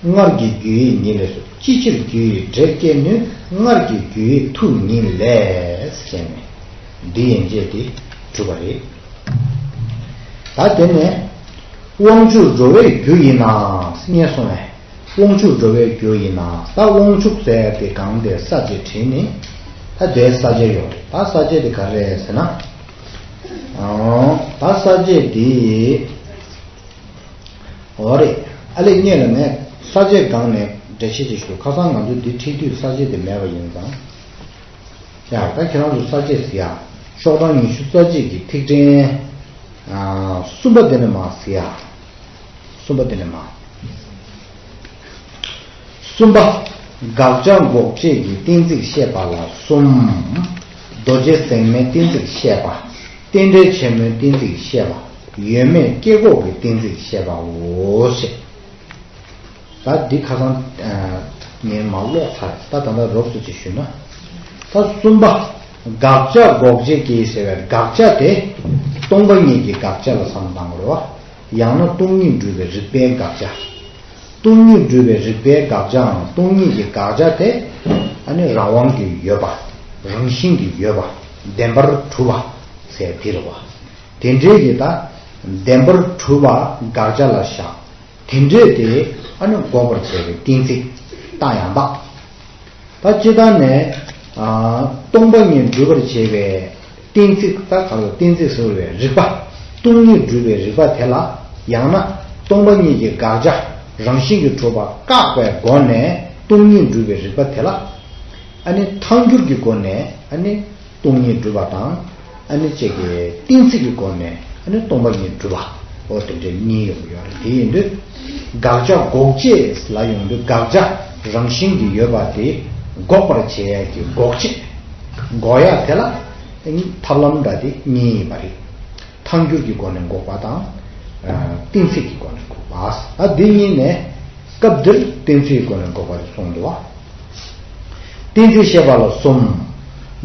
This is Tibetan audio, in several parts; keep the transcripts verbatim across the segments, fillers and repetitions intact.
སྔར་གྱི་རྒྱུ་ཡི་ཉིད་ལས་སོ། ཅི་ཕྱིར་རྒྱུ་ཡི་འབྲས་སྐྱེ་ནུས། སྔར་གྱི་རྒྱུ་ཡི་མཐུ་ཉིད་ལས། ཟེར་ནས་འདི་ཡན་ཆད་དེ་གྲུབ་པ་རེད། ད་དེ་ནས་དབང་ཕྱུག་འགྲོ་བའི་རྒྱུ་ཡིན་ན་སྙད་སོང་བས། དབང་ཕྱུག་འགྲོ་བའི་རྒྱུ་ཡིན་ན། ད་དབང་ཕྱུག་ཟེར་ཏེ་གང་དེ་ས་བཅད་བྲིས་ནས། ད་དེའི་ས་བཅད་ཡོད་རེད། ད་ས་བཅད་དེ་ག་རེ་རེད་ཟེར་ན། ཨོ། ད་ས་བཅད་དེ། འོ་རེད། ཨ་ལས་སྔོན་ལ་ངས་ས་བཅད་སྒང་ནས་འགྲེལ་བཤད་ཅིག་ཞུ། ཁ་སང་ང་ཚོ་འདི་ཁྲིད་དུས་ས་བཅད་དེ་མེད་པ་ཡིན་ཙང་། ཡ། ད་ཁྱེད་རང་ཚོ་ས་བཅད་ཟེར་ཡ། ཤོག་གྲངས་ཉི་ཤུ་རྩ་གཅིག་གི་ཐིག་ཕྲེང་ཨ་གསུམ་པ་དེ་ནས་མར་ཟེར་ཡ། གསུམ་པ་དེ་ནས་མར། གསུམ་པ། དགག་བྱ་འགོག་བྱེད་ཀྱི་གཏན་ཚིགས་བཤད་པ་ལ་གསུམ། རྡོ་རྗེ་ཟེགས་མའི་གཏན་ཚིགས་བཤད་པ། རྟེན་འབྲེལ་ཆེན་མོའི་གཏན་ཚིགས་བཤད་པ། ཡོད་མེད་སྐྱེ་འགོག་གི་གཏན་ཚིགས་བཤད་པའོ་ཞེས། ད་འདི་ཁ་སང་ངས་མར་ཀློག་ཚར། ད་ད་ལྟ་རོབ་ཙམ་ཅིག་ཞུས་ན། ད་གསུམ་པ། དགག་བྱ་འགོག་བྱེད་ཀྱི་ཟེར་བའི་དགག་བྱ་དེ། སྟོང་པ་ཉིད་ཀྱི་དགག་བྱ་ལ་བསམ་བློ་བཏང་དགོས་རེད་བ། ཡང་ན་སྟོང་ཉིད་སྒྲུབ་པའི་རིགས་པའི་དགག་བྱ། སྟོང་ཉིད་སྒྲུབ་པའི་རིགས་པའི་དགག་བྱའམ་སྟོང་ཉིད་ཀྱི་དགག་བྱ་དེ། ཨ་ནི་རང་དབང་གི་ཡོད་པ། རང་བཞིན་གྱིས་ཡོད་པ། བདེན་པར་གྲུབ་པ་ཟེར་དེ་རེད་བ། དེ་འདྲའི་གི་ད་བདེན་པར་གྲུབ་པ་དགག་བྱ་ལ་བཞག་དེ་འདྲས་དེ་ཨ་ནི་འགོག་པར་བྱེད་པའི་གཏན་ཚིགས་རྟགས་ཡང་དག་ད་སྤྱིར་བཏང་ནས། ཨ། སྟོང་པ་ཉིད་སྒྲུབ་པར་བྱེད་པའི་གཏན་ཚིགས། ད་ག་ལ་གཏན་ཚིགས་ཟེར་བའི་རིགས་པ། སྟོང་ཉིད་སྒྲུབ་པའི་རིགས་པ་དེ་ལ། ཡང་ན་སྟོང་པ་ཉིད་ཀྱི་དགག་བྱ་རང་བཞིན་གྱིས་གྲུབ་པ་བཀག་པའི་སྒོ་ནས་སྟོང་ཉིད་སྒྲུབ་པའི་རིགས་པ་དེ་ལ། ཨ་ནི་ཐལ་འགྱུར་གྱི་སྒོ་ནས་ཨ་ནི་སྟོང་ཉིད་སྒྲུབ་པ་དང་། ཨ་ནི་གཅིག་གི་གཏན་ཚིགས་ཀྱི་སྒོ་ནས་ཨ་ནི་སྟོང་པ་ཉིད་སྒྲུབ་པ། འོ་དེ་འདྲའི་གཉིས་ཡོང་གི་ཡོད་རེད། དེ་ཡིན་དུས་དགག་བྱ་འགོག་བྱེད་ལ་ཡོང་དུས་དགག་བྱ་རང་བཞིན་གྱིས་ཡོད་པ་དེ་འགོག་པར་བྱེད་ཡ་གི་འགོག་བྱེད། འགོག་ཡ་དེ་ལ་ཐབས་ལམ་འདྲ་དེ་གཉིས་ཡིན་པ་རེད། ཐལ་འགྱུར་གྱི་སྒོ་ནས་འགོག་པ་དང་། ཨ། གཏན་ཚིགས་ཀྱི་སྒོ་ནས་འགོག་པ། ཨ། འདི་གཉིས་ནས་སྐབས་འདིར་གཏན་ཚིགས་ཀྱི་སྒོ་ནས་འགོག་པ་དེ་གསུངས་འདུག་བ། གཏན་ཚིགས་བཤད་པ་ལ་གསུམ།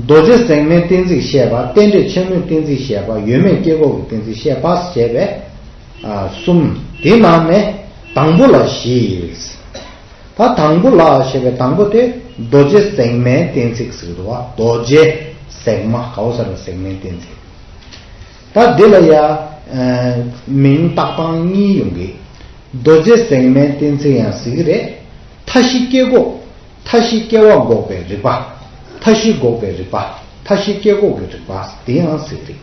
རྡོ་རྗེ་ཟེགས་མའི་གཏན་ཚིགས་བཤད་པ། རྟེན་འབྲེལ་ཆེན་མོའི་གཏན་ཚིགས་བཤད་པ། ཡོད་མེད་སྐྱེ་འགོག་གི་གཏན་ཚིགས་བཤད་པ་ཞེས་པའི། ཨ། གསུམ། དེའི་ནང་ནས་དང་པོ་ལ་བཞི། ད་དང་པོ་ལ་ཞེས་པའི་དང་པོ་དེ་རྡོ་རྗེ་ཟེགས་མའི་གཏན་ཚིགས་ཟེར་གྱི་འདུག་བ། རྡོ་རྗེ་ཟེགས་མ་ག་བོ་ཟེར་ན་ཟེགས་མའི་གཏན་ཚིགས། ད་འདི་ལ་ཡ། ཨ། མིང་བཏགས་སྟངས་གཉིས་ཡོང་གི། རྡོ་རྗེ་ཟེགས་མའི་གཏན་ཚིགས་ཡང་ཟེར་གི་རེད། མཐའ་བཞི་སྐྱེ་འགོག་མཐའ་བཞི་སྐྱེ་བ་འགོག་པའི་རིགས་པ། མཐའ་བཞི་འགོག་པའི་རིགས་པ། མཐའ་བཞི་སྐྱེ་འགོག་གི་རིགས་པ་དེ་ཡང་ཟེར་གི་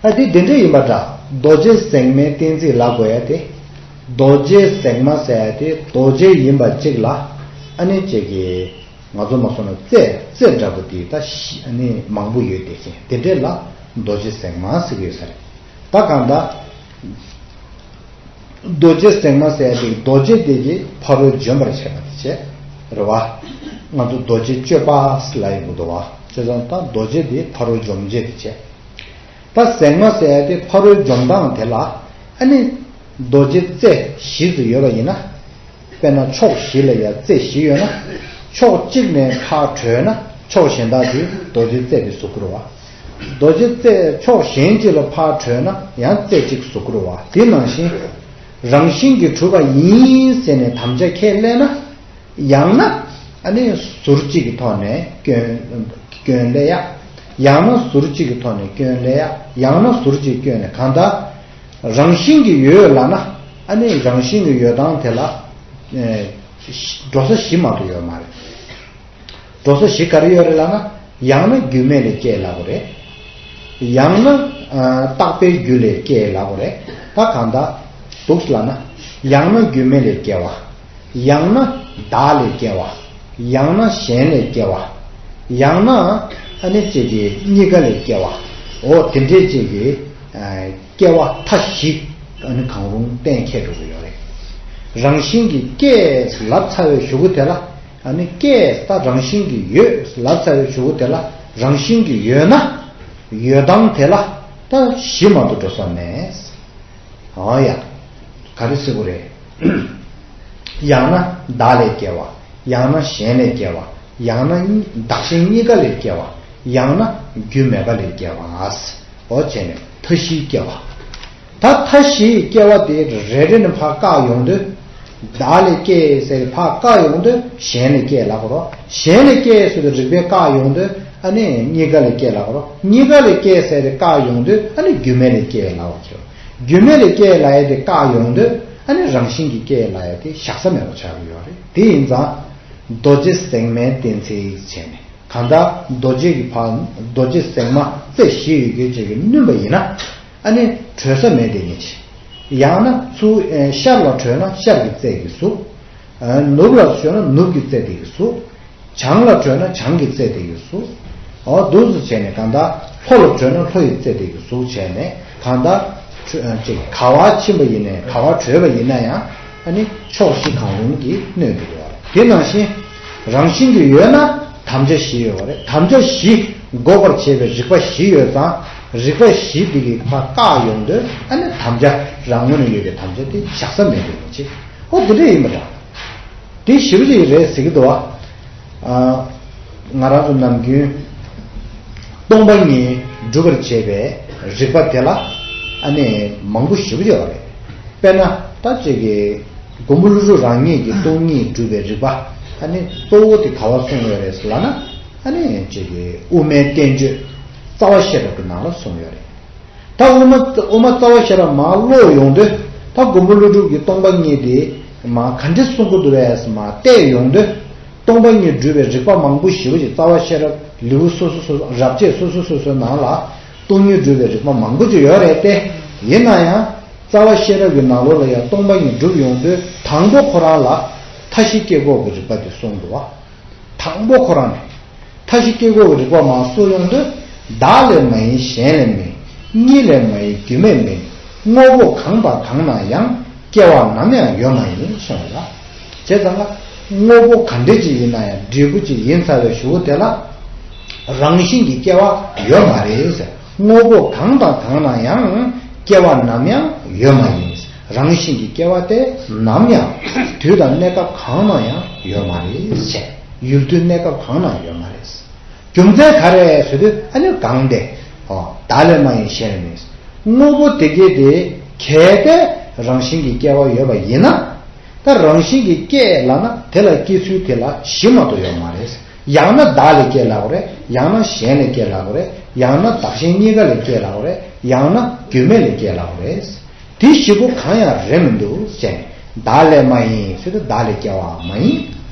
རེད། ཨ། དེ་དེ་འདྲ་ཡིན་པ་འདྲ། རྡོ་རྗེ་ཟེགས་མའི་གཏན་ཚིགས་ལབ་དགོས་ཡ་དེ། རྡོ་རྗེ་ཟེགས་མ་ཟེར་ཡ་དེ་རྡོ་རྗེ་ཡིན་པ་གཅིག་ལ། ཨ་ནི་གཅིག་གི་ང་ཚོ་མ་སོང་ན་རྩེ་རྩེ་འདྲ་པོ་དེ་ད་ཤི། ཨ་ནི་མང་པོ་ཡོད་དེ་ཅན་དེ་འདྲས་ལ་རྡོ་རྗེ་ཟེགས་མ་ཟེར་གི་ཡོད་ས་རེད། ད་གང་ལྟར། རྡོ་རྗེ་ཟེགས་མ་ཟེར་ཡ་དེ་རྡོ་རྗེ་དེ་གི་ཕ་རོལ་འཇོམས་པར་བྱེད་པ་དེ་བྱས། རེད་བ། ང་ཚོ་རྡོ་རྗེ་གཅོད་པ་ལ་ཡིན་དགོས་འདུག་བ། བྱས་ཙང་ད་རྡོ་རྗེ་དེ་ཕ་རོལ་འཇོམས་བྱེད་དེ་བྱས། ད་ཟེགས་མ་ཟེར་ཡ་དེ་ཕ་རོལ་འཇོམས་སྟངས་དེ་ལ། ཨ་ནི་རྡོ་རྗེ་རྩེ་བཞི་ཙམ་ཡོད་པ་ཡིན་ན། དཔེར་ན་ཕྱོགས་བཞི་ལ་ཡ་རྩེ་བཞི་ཡོད་ན། ཕྱོགས་གཅིག་ནས་ཕར་བྲོས་ན་ཕྱོགས་གཞན་དག་དེ་རྡོ་རྗེ་རྩེ་དེ་ཟུག་གི་རེད་བ། རྡོ་རྗེ་རྩེ་ཕྱོགས་གཞན་གཅིག་ལ་ཕར་བྲོས་ན་ཡང་རྩེ་གཅིག་ཟུག་གི་རེད་བ། དེ་ནང་བཞིན་རང་བཞིན་གྱིས་གྲུབ་པ་ཡིན་ཟེར་ནས་དམ་བཅའ་ཁས་ལེན་ན། ཡང་ན་ཨ་ནི་ཟུར་གཅིག་གི་ཐོག་ནས་སྐྱོན་སྐྱོན་ལས་ཡ། ཡང་ན་ཟུར་གཅིག་གི་ཐོག་ནས་སྐྱོན་ལས་ཡ། ཡང་ན་ཟུར་གཅིག་སྐྱོན་ནས་གང་ལྟར། རང་བཞིན་གྱིས་ཡོད་ལབ་ན། ཨ་ནི་རང་བཞིན་གྱིས་ཡོད་སྟངས་དེ་ལ། ཨེ། འགྲོ་ས་བཞི་མ་གཏོགས་ཡོད་མ་རེད། འགྲོ་ས་བཞི་ག་རེ་ཡོད་རེད་ལབ་ན། ཡང་ན་རྒྱུ་མེད་ལས་སྐྱེ་ལབ་དགོས་རེད། ཡང་ན། ཨ། རྟག་པའི་རྒྱུ་ལས་སྐྱེ་ལབ་དགོས་རེད། ད་གང་ལྟར། འདུག་ལབ་ན། ཡང་ན་རྒྱུ་མེད་ལས་སྐྱེ་བ། ཡང་ན་བདག་ལས་སྐྱེ་བ། ཡང་ན་གཞན་ལས་སྐྱེ་བ། ཡང་ན་ཨ་ནི་གཅིག་གི་གཉིས་ཀ་ལས་སྐྱེ་བ། འོ་དེ་འདྲའི་གཅིག་གི་ཨ། སྐྱེ་བ་མཐའ་བཞི་ཨ་ནི་གང་རུང་གཏན་འཁེལ་འགྲོ་གི་ཡོད་རེད། རང་བཞིན་གྱིས་སྐྱེས་ལབ་ཚར་བའི་གཞུག་གུ་དེ་ལ། ཨ་ནི་སྐྱེས་ད་རང་བཞིན་གྱིས་ཡོད་ལབ་ཚར་བའི་གཞུག་གུ་དེ་ལ། རང་བཞིན་གྱིས་ཡོད་ན། ཡོད་སྟངས་དེ་ལ་ད་བཞི་མ་གཏོགས་འགྲོ་ས་མེད། ཨོ་ཡ། ག་རེ་ཟེར་དགོས་རེད། ཡང་ན་བདག་ལས་སྐྱེ་བ། ཡང་ན་གཞན་ལས་སྐྱེ་བ། ཡང་ན་གཉིས་བདག་གཞན་གཉིས་ཀ་ལས་སྐྱེ་བ། ཡང་ན་རྒྱུ་མེད་པ་ལས་སྐྱེ་བ། འོ་བྱས་ནས་མཐའ་བཞིའི་སྐྱེ་བ། ད་མཐའ་བཞིའི་སྐྱེ་བ་དེ་རེ་རེ་ནས་ཕར་བཀག་ཡོང་དུས། བདག་ལས་སྐྱེས་ཟེར་ཕར་བཀག་ཡོང་དུས་གཞན་ལས་སྐྱེས་ལབ་དགོས་རེད། གཞན་ལས་སྐྱེས་ཟེར་དུས་རིགས་པས་བཀག་ཡོང་དུས་ཨ་ནི་གཉིས་ཀ་ལས་སྐྱེས་ལབ་དགོས་རེད། གཉིས་ཀ་ལས་སྐྱེས་ཟེར་དུས་བཀག་ཡོང་དུས་ཨ་ནི་རྒྱུ་མེད་ལས་སྐྱེས་ལབ་དགོས་རེད། རྒྱུ་མེད་ལས་སྐྱེས་ལབ་ཡ་དེ་བཀག་ཡོང་དུས་ཨ་ནི་རང་བཞིན་གྱིས་སྐྱེས་ལབ་ཡ་དེ་བཞག་ས་མེད་པ་ཆགས་ཀྱི་ཡོད་རེད། དེ་ཡིན་ཙང་རྡོ་རྗེ་ཟེགས་མའི་གཏན་ཚིགས་བྱས་ནས། གང་ལྟར་རྡོ་རྗེ་གི་བར་རྡོ་རྗེ་ཟེགས་མ་རྩེ་བཞི་ཡོད་རྒྱུ་བཅས་ཀྱིས་བསྣུན་པ་ཡིན་ན། ཨ་ནི་བྲོས་ས་མེད་དེ་ཉིད་ཅིག་ཡང་ན་ཚུར་ཨེ་ཤར་ལ་བྲོས་ན་ཤར་གྱི་རྩེ་གི་གཟུགས། ཨ་ནུབ་ལ་བྲོས་ན་ནུབ་ཀྱི་རྩེ་དེ་གི་གཟུགས། བྱང་ལ་བྲོས་ན་བྱང་གི་རྩེ་དེ་གི་གཟུགས། འོ་འདུག་སེ་བྱས་ནས་གང་ལྟར་ལྷོ་ལ་བྲོས་ན་ལྷོ་ཡི་རྩེ་དེ་གི་གཟུགས་བྱས་ནས་གང་ལྟར་ཅིག་ག་བར་ཕྱིན་པ་ཡིན་ནའི་ག་བར་བྲོས་པ་ཡིན་ན་ཡང་ཨ་ནི་ཕྱོགས་བཞི་གང་རུང་གིས་གནོད་འགྲོ་གི་ཡོད་རེད། དེ་ནང་བཞིན་རང་བཞིན་གྱིས་ཡོད་ན་དམ་བཅའ་བཞི་ཡོད་རེད། དམ་བཅའ་བཞི་འགོག་པར་བྱེད་པའི་རིགས་པ་བཞི་ཡོད་ཙང་རིགས་པ་བཞི་དེ་གི་ཕར་བཀག་ཡོང་དུས་ཨ་ནི་དམ་བཅའ་རང་ངོས་ནས་ཡོད་པའི་དམ་བཅའ་དེ་བཞག་ས་མེད་པའི་མི་བྱེད། ཨོ་དེ་འདྲ་ཡིན་པ་འདྲ། དེ་ཞེ་པོ་ཅིག་རེད་ཟེར་གྱི་འདུག་བ། ཨ། ང་རང་ཚོ་ནམ་རྒྱུན་སྟོང་པ་ཉིད་སྒྲུབ་པར་བྱེད་པའི་རིགས་པ་དེ་ལ་ཨ་ནི་མང་པོ་ཞེ་པོ་ཅིག་ཡོད་རེད། དཔེར་ན་ད་ཅིག་གི་མགོན་པོ་ཀླུ་སྒྲུབ་རང་ཉིད་ཀྱིས་སྟོང་ཉིད་སྒྲུབ་པའི་རིགས་པ་ཨ་ནི་གཙོ་བོ་དེ་ག་བ་གསུངས་ཡོད་རེད་ཟེར་ལབ་ན་ཨ་ནི་ཅིག་གི་དབུ་མའི་བསྟན་བཅོས་རྩ་བ་ཤེས་རབ་ཀྱི་ནང་ལ་གསུངས་ཡོད་རེད། ད་དབུ་མ་དབུ་མ་རྩ་བ་ཤེས་རབ་མར་ཀློག་ཡོང་དུས་ད་མགོན་པོ་ཀླུ་སྒྲུབ་ཀྱིས་སྟོང་པ་ཉིད་དེ་མར་ག་འདྲ་གསུང་གི་འདུག་བས་མར་བལྟས་ཡོང་དུས་སྟོང་པ་ཉིད་སྒྲུབ་པའི་རིགས་པ་མང་པོ་ཞེ་པོ་ཅིག་རྩ་བ་ཤེས་རབ་ལེའུ་སོ་སོ་སོ་སོ་རབ་བྱེད་སོ་སོ་སོ་སོའི་ནང་ལ་སྟོང་ཉིད་སྒྲུབ་པའི་རིགས་པ་མང་པོ་ཅིག་ཡོད་རེད་དེ། ཡིན་ན་ཡང་རྩ་བ་ཤེས་རབ་ཀྱི་ནང་ལོགས་ལ་ཡང་སྟོང་པ་ཉིད་སྒྲུབ་ཡོང་དུས་དང་པོ་ཁོ་རང་ལ་མཐའ་བཞི་སྐྱེ་འགོག་གི་རིགས་པ་དེ་གསུངས་འདུག་བ། དང་པོ་ཁོ་རང་ནས། མཐའ་བཞི་སྐྱེ་འགོག་གི་རིགས་པ་མར་གསུངས་ཡོང་དུས། བདག་ལས་མ་ཡིན་གཞན་ལས་མིན། གཉིས་ལས་མ་ཡིན་རྒྱུ་མས་མིན། དངོས་པོ་གང་དང་གང་ན་ཡང་། སྐྱེ་བ་ནམ་ཡང་ཡོད་མ་ཡིན་གསུངས་ཡོད་ལ། བྱས་ཙང་ལ། དངོས་པོ་ག་འདྲ་ཅིག་ཡིན་ན་ཡང་འབྲས་བུ་ཅིག་ཡིན་ཚར་བའི་གཞུག་གུ་དེ་ལ། རང་བཞིན་གྱིས་སྐྱེ་བ་ཡོད་མ་རེད་ཟེར། དངོས་པོ་གང་དང་གང་ན་ཡང་། སྐྱེ་བ་ནམ་ཡང་ཡོད་མ་ཡིན། རང་བཞིན་གྱི་སྐྱེ་བ་དེ་ནམ་ཡང་དུས་དང་གནས་སྐབས་གང་ན་ཡང་ཡོད་མ་རེད་ཟེར། ཡུལ་དུས་གནས་སྐབས་གང་ན་ཡོད་མ་རེད། རྒྱུ་མཚན་ག་རེ་ཟེར་དུས་ཨ་ནི་གང་དེ། ཨོ། བདག་ལས་མ་ཡིན་གཞན་ལས་མིན། དངོས་པོ་དེ་གས་དེ་གལ་ཏེ་རང་བཞིན་གྱི་སྐྱེ་བ་ཡོད་པ་ཡིན་ན། ད་རང་བཞིན་གྱིས་སྐྱེས་ལབ་ན་དེ་ལ་སྐྱེ་ཚུལ་དེ་ལ་བཞི་མ་གཏོགས་ཡོད་མ་རེད། ཡང་ན་བདག་ལས་སྐྱེས་ལབ་རེད། ཡང་ན་གཞན་ལས་སྐྱེས་ལབ་རེད། ཡང་ན་བདག་གཞན་གཉིས་ཀ་ལས་སྐྱེས་ལབ་རེད། ཡང་ན་རྒྱུ་མེད་ལས་སྐྱེས་ལབ་རེད། དེ་བཞི་པོ་གང་ཡང་རེད་མི་འདུག་ཟེར་ནས། བདག་ལས་མ་ཡིན་ཟེར་དུས་བདག་ལས་སྐྱེ་བ་མ་ཡིན།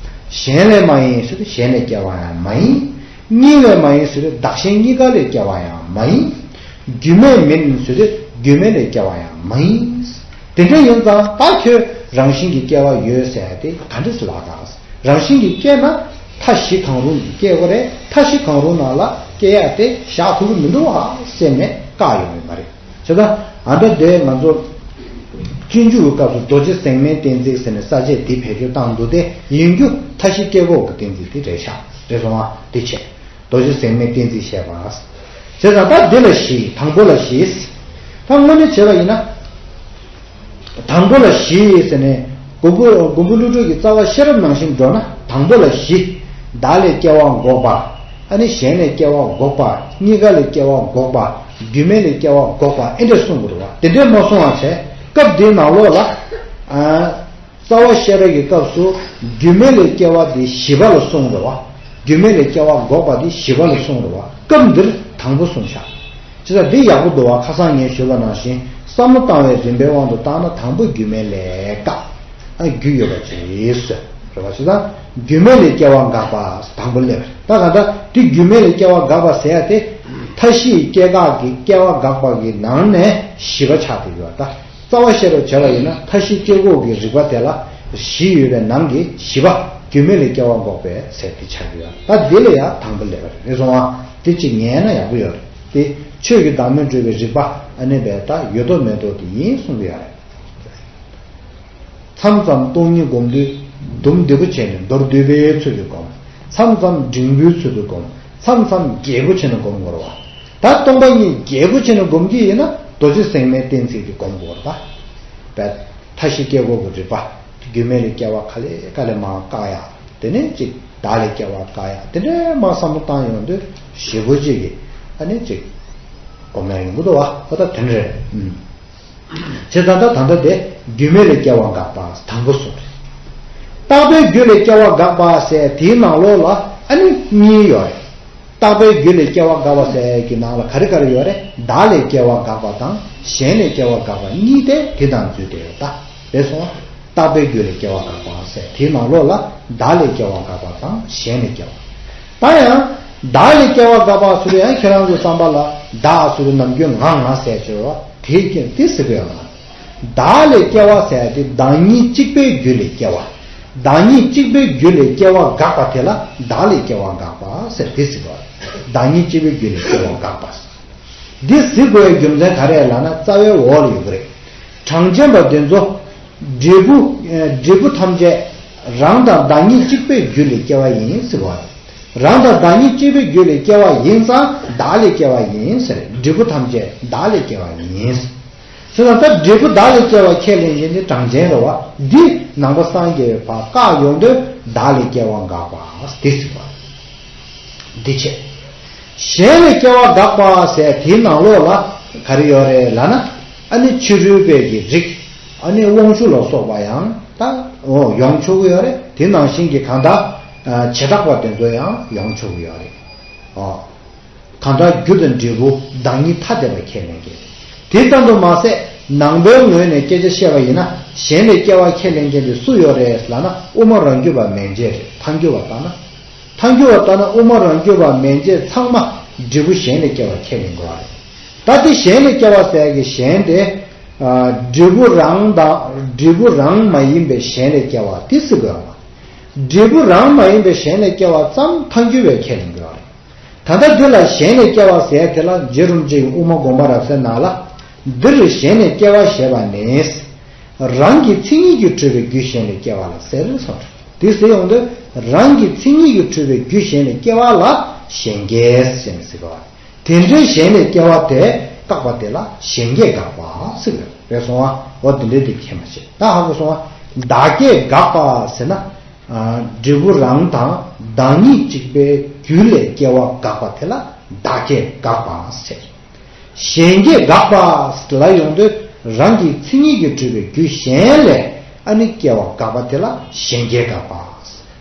གཞན་ལས་མ་ཡིན་ཟེར་དུས་གཞན་ལས་སྐྱེ་བ་ཡང་མ་ཡིན། གཉིས་ལས་མ་ཡིན་ཟེར་དུས་བདག་གཞན་གཉིས་ཀ་ལས་སྐྱེ་བ་ཡང་མ་ཡིན། རྒྱུ་མས་མིན་ཟེར་དུས་རྒྱུ་མེད་ལས་སྐྱེ་བ་ཡང་མ་ཡིན། དེ་འདྲ་ཡིན་ཙང་ད་ཁྱོད་རང་བཞིན་གྱི་སྐྱེ་བ་ཡོད་ཟེར་ཡ་དེ་ག་འདྲ་སེ་ལབ་དང་། རང་བཞིན་གྱིས་སྐྱེས་ན་མཐའ་བཞི་གང་རུང་གིས་སྐྱེ་དགོས་རེད། མཐའ་བཞི་གང་རུང་ནང་ལ་སྐྱེ་ཡ་དེ་བཞག་ཐུབ་ཀྱི་མི་འདུག་ཨ་ཟེར་ནས་བཀག་ཡོང་གི་མ་རེད། བྱས་ཙང་ཨ་ད་དེ་ང་ཚོ་སྤྱོད་འཇུག་གི་སྐབས་སུ་རྡོ་རྗེ་ཟེགས་མའི་གཏན་ཚིགས་ཟེར་ནས་ས་བཅད་འདི་བེད་སྤྱོད་བཏང་འདུག་སྟེ། ཡིན་རྒྱུ་མཐའ་བཞི་སྐྱེ་འགོག་གི་གཏན་ཚིགས་འདི་རེད་ཤག་རེད་སོང་ཨ། འདི་བྱས། རྡོ་རྗེ་ཟེགས་མའི་གཏན་ཚིགས་བཤད་པ། བྱས་ཙང་ད་འདི་ལ་བཞི། དང་པོ་ལ་བཞི། ད་དངོས་གནས་བྱས་པ་ཡིན་ན། དང་པོ་ལ་བཞི་ཟེར་ནས་མགོན་པོ་མགོན་པོ་ཀླུ་སྒྲུབ་ཀྱི་རྩ་བ་ཤེས་རབ་ནང་བཞིན་འགྲོ་ན་དང་པོ་ལ་བཞི། བདག་ལས་སྐྱེ་བ་འགོག་པ། ཨ་ནི་གཞན་ལས་སྐྱེ་བ་འགོག་པ། གཉིས་ཀ་ལས་སྐྱེ་བ་འགོག་པ། རྒྱུ་མེད་ལས་སྐྱེ་བ་འགོག་པ། ཨེ་འདྲ་གསུང་དགོས་རེད་བ། དེ་འདྲས་མ་གསུང་བ་བྱས་སྐབས་འདིའི་ནང་ལོགས་ལ། ཨ། རྩ་བ་ཤེས་རབ་ཀྱི་སྐབས་སུ་རྒྱུ་མེད་ལས་སྐྱེ་བ་དེ་བཞི་པ་ལ་གསུངས་རེད་བ། རྒྱུ་མེད་ལས་སྐྱེ་བ་འགོག་པ་དེ་བཞི་པ་ལ་གསུངས་རེད་བ། སྐབས་འདིར་དང་པོ་གསུངས་ཤག་བྱས་ཙང་འདི་ཡག་པོ་འདུག་བ། ཁ་སང་ངས་ཞུས་པ་ནང་བཞིན་བསམ་བློ་བཏང་བའི་རིམ་པའི་དབང་དུ་བཏང་ན་དང་པོ་རྒྱུ་མེད་ལས་བཀག་ཨ་རྒྱུ་ཡོད་པ་ཅིག་རེད་བ། བྱས་ཙང་རྒྱུ་མེད་ལས་སྐྱེ་བ་འགག་པ་དང་པོ་སླེབས་རེད། ད་ག་ད་འདི་རྒྱུ་མེད་ལས་སྐྱེ་བ་འགག་པ་ཟེར་ཡ་དེ་མཐའ་བཞིའི་སྐྱེ་འགག་གི་སྐྱེ་བ་འགག་པ་གི་ནང་ནས་བཞི་པ་ཆགས་བསྡད་ཡོད་ད། རྩ་བ་ཤེས་རབ་བྱས་པ་ཡིན་ན་མཐའ་བཞི་སྐྱེ་འགོག་གི་རིགས་པ་དེ་ལ་བཞི་ཡོད་པའི་ནང་གི་བཞི་པ་རྒྱུ་མེད་ལས་སྐྱེ་བ་འགོག་པའི་ཚད་དེ་ཆགས་ཀྱི་ཡོད། ད་འདི་ལ་ཡང་དང་པོ་སླེབས་པ་རེད། རེད་སོང་ཨ། དེ་གཅིག་ངེས་ན་ཡག་པོ་ཡོད་རེད། དེ་ཆོས་ཀྱི་བདག་མེད་གྲུབ་པའི་རིགས་པ་ཨ་ནི་བས་ད་ཡོད་མདོག་མེད་མདོག་དེ་ཡིན་གསུང་གི་ཡོད་རེད། མཚམས་མཚམས་སྟོང་ཉིད་སྒོམ་དུས་དུམ་བདེ་པོ་བྱས་ནས་མདོར་བསྡུས་པའི་ཚུལ་དུ་སྒོམ། མཚམས་མཚམས་འབྲིང་པོའི་ཚུལ་དུ་སྒོམ། མཚམས་མཚམས་རྒྱས་པོ་བྱས་ནས་སྒོམ་དགོས་རེད་བ། ད་སྟོང་པ་ཉིད་རྒྱས་པོ་བྱས་ནས་སྒོམ་གྱི་ཡིན་ན་རྡོ་རྗེ་ཟེགས་མའི་གཏན་ཚིགས་དེ་སྒོམ་དགོས་རེད་བ། མཐའ་བཞི་སྐྱེ་འགོག་གི་རིགས་པ། རྒྱུ་མེད་ལས་སྐྱེ་བ་ག་ལེ་ག་ལེ་མར་བཀག་ཡ། དེ་ནས་ཅིག་བདག་ལས་སྐྱེ་བ་བཀག་ཡ། དེ་འདྲའི་མར་བསམ་བློ་བཏང་ཡོང་དུས་ཞེ་པོ་ཅིག་གིས་ཨ་ནི་ཅིག་སྒོམ་ཡ་ཡོང་གི་འདུག་བ། ཨོ་ད་དེ་འདྲ་རེད། ཨུམ། བྱས་ཙང་ད་ད་ལྟ་དེ་རྒྱུ་མེད་ལས་སྐྱེ་བ་འགག་པ་དང་པོ་གསུངས་རེད། རྟག་པའི་རྒྱུ་ལས་སྐྱེ་བ་དགག་པ་ཟེར་དེའི་ནང་ལོགས་ལ་ཨ་ནི་གཉིས་ཡོད་རེད། རྟག་པའི་རྒྱུ་ལས་སྐྱེ་བ་དགག་པ་ཟེར་གྱི་ནང་ལ་ག་རེ་ག་རེ་ཡོད་རེད། བདག་ལས་སྐྱེ་བ་དགག་པ་དང་གཞན་ལས་སྐྱེ་བ་དགག་པ་གཉིས་དེ་དེ་དང་འཛུལ་བསྡད་ཡོད་ད། རེད་སོང་ང་། རྟག་པའི་རྒྱུ་ལས་སྐྱེ་བ་དགག་པ་ཟེར་དེའི་ནང་ལོགས་ལ་བདག་ལས་སྐྱེ་བ་དགག་པ་དང་གཞན་ལས་སྐྱེ་བ། ད་ཡང་བདག་ལས་སྐྱེ་བ་དགག་པ་ཟེར་ཡང་ཁྱེད་རང་ཚོའི་བསམ་པ་ལ་བདག་ཟེར་ནམ་རྒྱུན་ང་ང་ཟེར་བྱས་པ་དེ་ཀྱང་དེ་ཟེར་གི་ཡོད་མ་རེད། བདག་ལས་སྐྱེ་བ་ཟེར་ཡ་དེ་བདག་ཉིད་གཅིག་པའི་རྒྱུ་ལས་སྐྱེ་བ། བདག་ཉིད་གཅིག་པའི་རྒྱུ་ལས་སྐྱེ་བ་དགག་པ་དེ་ལ་བདག་ལས་སྐྱེ་བ་དགག་པ་ཟེར་དེ་ཟེར་གི་ཡོད་རེད། བདག་ཉིད་གཅིག་པའི་རྒྱུ་ལས་སྐྱེ་བ་དགག་པ། འདི་ཟེར་དགོས་པའི་རྒྱུ་མཚན་ག་རེ་ལབ་ན་རྩ་བའི་འོག་ལ་ཡོད་ཀྱི་རེད། གྲངས་ཅན་པ་འདི་ཚོ་འབྲས་བུ་འབྲས་བུ་ཐམས་ཅད་རང་དང་བདག་ཉིད་གཅིག་པའི་རྒྱུ་ལས་སྐྱེ་བ་ཡིན་ཟེར་བ་རེད། རང་དང་བདག་ཉིད་གཅིག་པའི་རྒྱུ་ལས་སྐྱེ་བ་ཡིན་ཙང་བདག་ལས་སྐྱེ་བ་ཡིན་ཟེར། འབྲས་བུ་ཐམས་ཅད་བདག་ལས་སྐྱེ་བ་ཡིན་ཟེར། ད་འབྲས་བུ་བདག་ལས་སྐྱེ་བ་ཁས་ལེན་མཁན་ནི་གྲངས་ཅན་རེད་བ། འདི་ནང་པ་སངས་རྒྱས་པ་བཀག་ཡོང་དུས་བདག་ལས་སྐྱེ་བ་དགག་པ་དེ་ཟེར་བ། འདི་བྱས། གཞན་ལས་སྐྱེ་བ་དགག་པ་ཟེར་དེའི་ནང་ལོགས་ལ་ག་རེ་ཡོད་རེད་ལབ་ན། ཨ་ནི་ཕྱི་རོལ་པའི་གི་རིགས། ཨ་ནི་དབང་ཕྱུག་ལ་སོགས་པ་ཡང་ད་འོ་ཡོང་ཆོག་གི་ཡོད་རེད། དེ་ནང་བཞིན་གྱི་གང་ལྟར་བྱེ་བྲག་པ་དེ་ཚོ་ཡང་ཡོང་ཆོག་གི་ཡོད་རེད། འོ། གང་ལྟར་རྒྱུ་དང་འབྲས་བུ་བདག་ཉིད་ཐ་དད་པ་ཁས་ལེན་མཁན། དེ་ཙམ་དུ་མ་ཟད་ནང་པའི་ངོས་ནས་སྐད་ཆ་བཤད་པ་ཡིན་ན་གཞན་ལས་སྐྱེ་བ་ཁས་ལེན་མཁན་དེ་སུ་ཡོད་རེད་ལབ་ན་དབུ་མ་རང་རྒྱུད་པ་མན་ཆད་རེད། ཐལ་འགྱུར་བ་ལྟར་ན། ཐལ་འགྱུར་བ་ལྟར་ན་དབུ་མ་རང་རྒྱུད་པ་མན་ཆད་ཚང་མ་འབྲས་བུ་གཞན་ལས་སྐྱེ་བ་ཁས་ལེན་དགོས་པ་རེད། ད་དེ་གཞན་ལས་སྐྱེ་བ་ཟེར་གི་གཞན་དེ། འབྲས་བུ་རང་དང་འབྲས་བུ་རང་མ་ཡིན་པའི་གཞན་ལས་སྐྱེ་བ་དེ་ཟེར་དགོས་པ། འབྲས་བུ་རང་མ་ཡིན་པའི་གཞན་ལས་སྐྱེ་བ་ཙམ་ཐལ་འགྱུར་བས་ཁས་ལེན་དགོས་པ་རེད། ད་ལྟ་འདི་ལ་གཞན་ལས་སྐྱེ་བ་ཟེར་དེ་ལ་རྗེ་རིན་པོ་ཆེའི་དབུ་མ་དགོངས་པ་རབ་གསལ་ནང་ལ། འདིར་གཞན་ལས་སྐྱེ་བ་ཞེས་པ་ནི། རང་གི་མཚན་ཉིད་ཀྱིས་གྲུབ་པའི་རྒྱུ་གཞན་ལས་སྐྱེ་བ་ལ་ཟེར་གསུངས། དེ་ཟེར་ཡོང་དུས་རང་གི་མཚན་ཉིད་ཀྱིས་གྲུབ་པའི་རྒྱུ་གཞན་ལས་སྐྱེ་བ་ལ་གཞན་སྐྱེ་ཟེར་ནས་ཟེར་བ། དེ་འདྲའི་གཞན་ལས་སྐྱེ་བ་དེ་བཀག་པ་དེ་ལ་གཞན་སྐྱེ་དགག་པ་ཟེར་བ་རེད་སོང་བ། འོ་དེ་འདྲའི་དེ་ཁྱད་མ་བྱེད། ད་ཧ་གོ་སོང་བ། བདག་སྐྱེ་དགག་པ་ཟེར་ན། འབྲས་བུ་རང་དང་བདག་ཉིད་གཅིག་པའི་རྒྱུ་ལས་སྐྱེ་བ་དགག་པ་དེ་ལ་བདག་སྐྱེ་དགག་པ་ཟེར། གཞན་སྐྱེ་དགག་པ་ལ་ཡོང་དུས་རང་གི་མཚན་ཉིད་ཀྱིས་གྲུབ་པའི་རྒྱུ་གཞན་ལས་ཨ་ནི་སྐྱེ་བ་དགག་པ་དེ་ལ་གཞན་སྐྱེ་དགག་པ།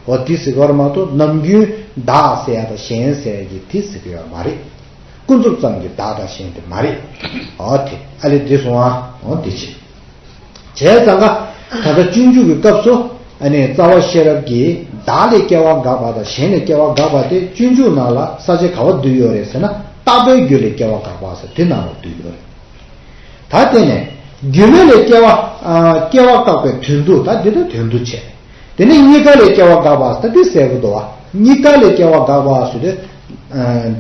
འོ་དེ་ཟེར་གྱི་ཡོད་མ་གཏོགས་ནམ་རྒྱུན་བདག་ཟེར་ཡ་དང་གཞན་ཟེར་ཡ་གི་དེ་ཟེར་གྱི་ཡོད་མ་རེད། ཀུན་རྫོབ་ཙམ་གྱི་བདག་དང་གཞན་དེ་མ་རེད། འོ་དེ་ཨ་ལས་དེ་སོང་ཨ། འོ་དེ་བྱེད། བྱས་ཙང་ཀ་ད་ལྟ་སྤྱོད་འཇུག་གི་སྐབས་སུ་ཨ་ནི་རྩ་བ་ཤེས་རབ་ཀྱིས་བདག་ལས་སྐྱེ་བ་དགག་པ་དང་གཞན་ལས་སྐྱེ་བ་དགག་པ་དེ་སྤྱོད་འཇུག་ནང་ལ་ས་བཅད་ག་བ་བསྡུས་ཡོད་རེད་ཟེར་ན་རྟག་པའི་རྒྱུ་ལས་སྐྱེ་བ་དགག་པ་ཟེར་དེ་ནང་ལ་བསྡུས་ཡོད་རེད། ད་དེ་ནས་རྒྱུ་མེད་ལས་སྐྱེ་བ་སྐྱེ་བ་བཀག་པའི་དོན་བསྡུ། ད་འདི་ལྟར་དོན་བསྡུ་བྱས། དེ་ནས་གཉིས་ཀ་ལས་སྐྱེ་བ་དགག་པ་ཟེར་དེ་གསལ་པོ་འདུག་བ། གཉིས་ཀ་ལས་སྐྱེ་བ་དགག་པ་ཟེར་དུས།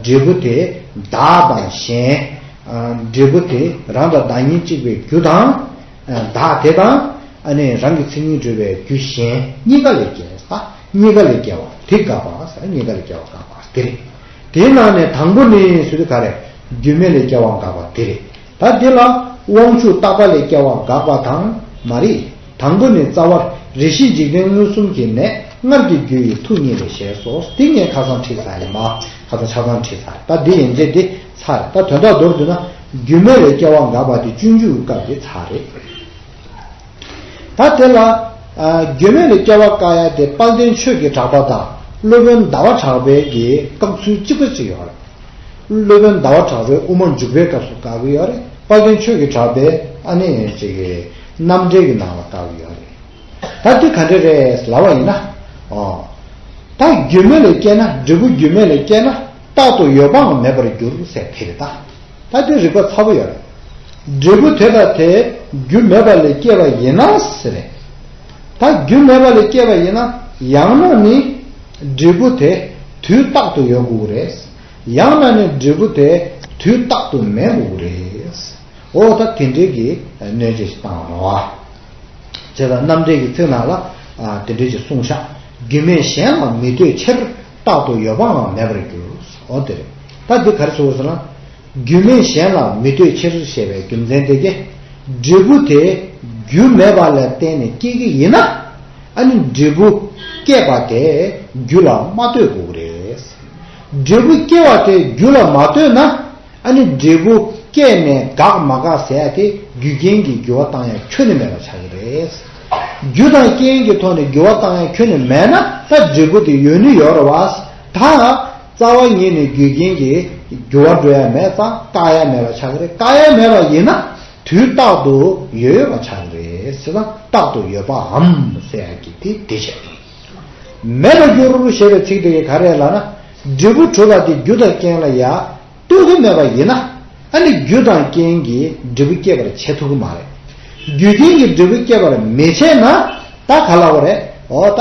འབྲས་བུ་དེ་བདག་དང་གཞན། འབྲས་བུ་དེ་རང་དང་བདག་ཉིད་གཅིག་པའི་རྒྱུ་དང་། བདག་དེ་དང་། ཨ་ནི་རང་གི་མཚན་ཉིད་གྲུབ་པའི་རྒྱུ་གཞན་གཉིས་ཀ་ལས་སྐྱེ་ས། གཉིས་ཀ་ལས་སྐྱེ་བ་དེ་དགག་པ་ཟེར། གཉིས་ཀ་ལས་སྐྱེ་བ་དགག་པ་དེ་རེད། དེའི་ནང་ནས་དང་པོ་ནི་ཟེར་དུས་ག་རེ། རྒྱུ་མེད་ལས་སྐྱེ་བ་དགག་པ་དེ་རེད། ད་འདི་ལ་དབང་ཕྱུག་རྟག་པ་ལས་སྐྱེ་བ་དགག་པ་དང་མ་རེད། དང་པོ་ནི་རྩ་བར་རེ་ཞིག་འཇིག་རྟེན་མངོན་སུམ་གྱི་གནས་སྔར་གྱི་རྒྱུ་ཡི་ཐུགས་ཉིད་ལས་ཞེས་སོ། འདི་ངས་ཁ་སང་བྲིས་ཚར་ཡིན་པ། ཁ་སང་ཆ་ཚང་བྲིས་ཚར། ད་འདི་ཡན་ཆད་འདི་ཚར། ད་དོན་དག་མདོར་བསྡུས་ན་རྒྱུ་མེད་ལས་སྐྱེ་བ་དགག་པ་དེ་སྤྱོད་འཇུག་གི་སྐབས་ཀྱི་ཚར་རེད། ད་དེ་ལ་རྒྱུ་མེད་ལས་སྐྱེ་བ་དགག་ཡ་དེ་དཔལ་ལྡན་ཆོས་ཀྱི་གྲགས་པ་དང་སློབ་དཔོན་ཟླ་བ་གྲགས་པའི་གི་བཀག་ཚུལ་གཅིག་པ་གཅིག་ཡོད་རེད། སློབ་དཔོན་ཟླ་བ་གྲགས་པས་དབུ་མ་འཇུག་པའི་སྐབས་སུ་བཀག་གི་ཡོད་རེད། དཔལ་ལྡན་ཆོས་ཀྱི་གྲགས་པས་ཨ་ནི་ཅིག་གི་རྣམ་འགྲེལ་གྱི་ནང་ལ་བཀག་གི་ཡོད་རེད། ད་འདི་ག་འདྲ་རེད་ལབ་པ་ཡིན་ན། ཨོ། ད་རྒྱུ་མེད་ལས་སྐྱེས་ན་འབྲས་བུ་རྒྱུ་མེད་ལས་སྐྱེས་ན་རྟག་ཏུ་ཡོད་པའང་མེད་པར་འགྱུར་ཟེར་དེ་རེད་ད། ད་དེ་རིགས་པ་ཚ་པོ་ཡོད་རེད། འབྲས་བུ་དེ་དང་དེ་རྒྱུ་མེད་པ་ལས་སྐྱེས་པ་ཡིན་ན་ཟེར་རེད། ད་རྒྱུ་མེད་པ་ལས་སྐྱེས་པ་ཡིན་ན་ཡང་ན་ནི་འབྲས་བུ་དེ་དུས་རྟག་ཏུ་ཡོད་དགོས་རེད། ཡང་ན་ནི་འབྲས་བུ་དེ་དུས་རྟག་ཏུ་མེད་དགོས་རེད། འོ་ད་དེ་འདྲའི་གི་གནོད་བྱེད་ཞིག་བཏང་བ་རེད་བ། བྱས་ཙང་རྣམ་འགྲེལ་གྱི་ཚིག་ནང་ལ་ཨ་དེ་འདྲ་ཞིག་གསུངས་ཤག་རྒྱུ་མེད་གཞན་ལ་མི་ལྟོས་ཕྱིར། རྟག་ཏུ་ཡོད་པའང་མེད་པར་འགྱུར། འོ་དེ་རེད། ད་འདི་ག་རེ་ཟེར་ཟེར་ན། རྒྱུ་མེད་གཞན་ལ་མི་ལྟོས་ཕྱིར་ཞེས་པའི་རྒྱུ་མཚན་དེ་གི། འབྲས་བུ་དེ་རྒྱུ་མེད་པ་ལ་བརྟེན་ནས་སྐྱེ་གི་ཡིན་ན། ཨ་ནི་འབྲས་བུ་སྐྱེས་པ་དེ་རྒྱུ་ལ་མ་ལྟོས་དགོས་ཀྱི་རེད། འབྲས་བུ་སྐྱེ་བ་དེ་རྒྱུ་ལ་མ་ལྟོས་ན། ཨ་ནི་འབྲས་བུ་སྐྱེས་ནས་དགག་མ་དགག་ཟེར་ཡ་དེ་རྒྱུ་རྐྱེན་གྱིས་འགྱུར་བ་བཏང་ཡ་ཁྱོན་ནས་མེད་པ་ཆགས་ཀྱི་རེད། རྒྱུ་དང་རྐྱེན་གྱི་ཐོག་ནས་འགྱུར་བ་བཏང་ཡ་ཁྱོན་ནས་མེད་ན་ད་འབྲས་བུ་དེ་ཡོད་ནི་ཡོད་རེད་བ། ད་རྩ་བ་ཉིད་ནས་རྒྱུ་རྐྱེན་གྱིས་འགྱུར་བ་འགྲོ་ཡ་མེད་ཙང་བཀག་ཡ་མེད་པ་ཆགས་ཀྱི་རེད། བཀག་ཡ་མེད་པ་ཡིན་ན་དུས་རྟག་ཏུ་ཡོད་ཡོད་པ་ཆགས་ཀྱི་རེད་ཟེར་ན། རྟག་ཏུ་ཡོད་པའམ་ཟེར་ཡ་གི་དེ་དེ་བྱས། མེད་པར་འགྱུར་ཞེས་པའི་ཚིག་དེ་གིས་ག་རེ་ལབ་ན། འབྲས་བུ་གྲུབ་པ་དེ་རྒྱུ་དང་རྐྱེན་ལ་ཡ་གཏུག་གི་མེད་པ་ཡིན་ན། ཨ་ནི་རྒྱུ་དང་རྐྱེན་གྱིས་འབྲས་བུ་སྐྱེད་པར་བྱེད་ཐུབ་ཀྱི་མ་རེད། རྒྱུ་རྐྱེན་གྱིས་འབྲས་བུ་སྐྱེད་པར་མི་བྱེད་ན། ད་ག་ལ་བ་རེད། འོ་ད་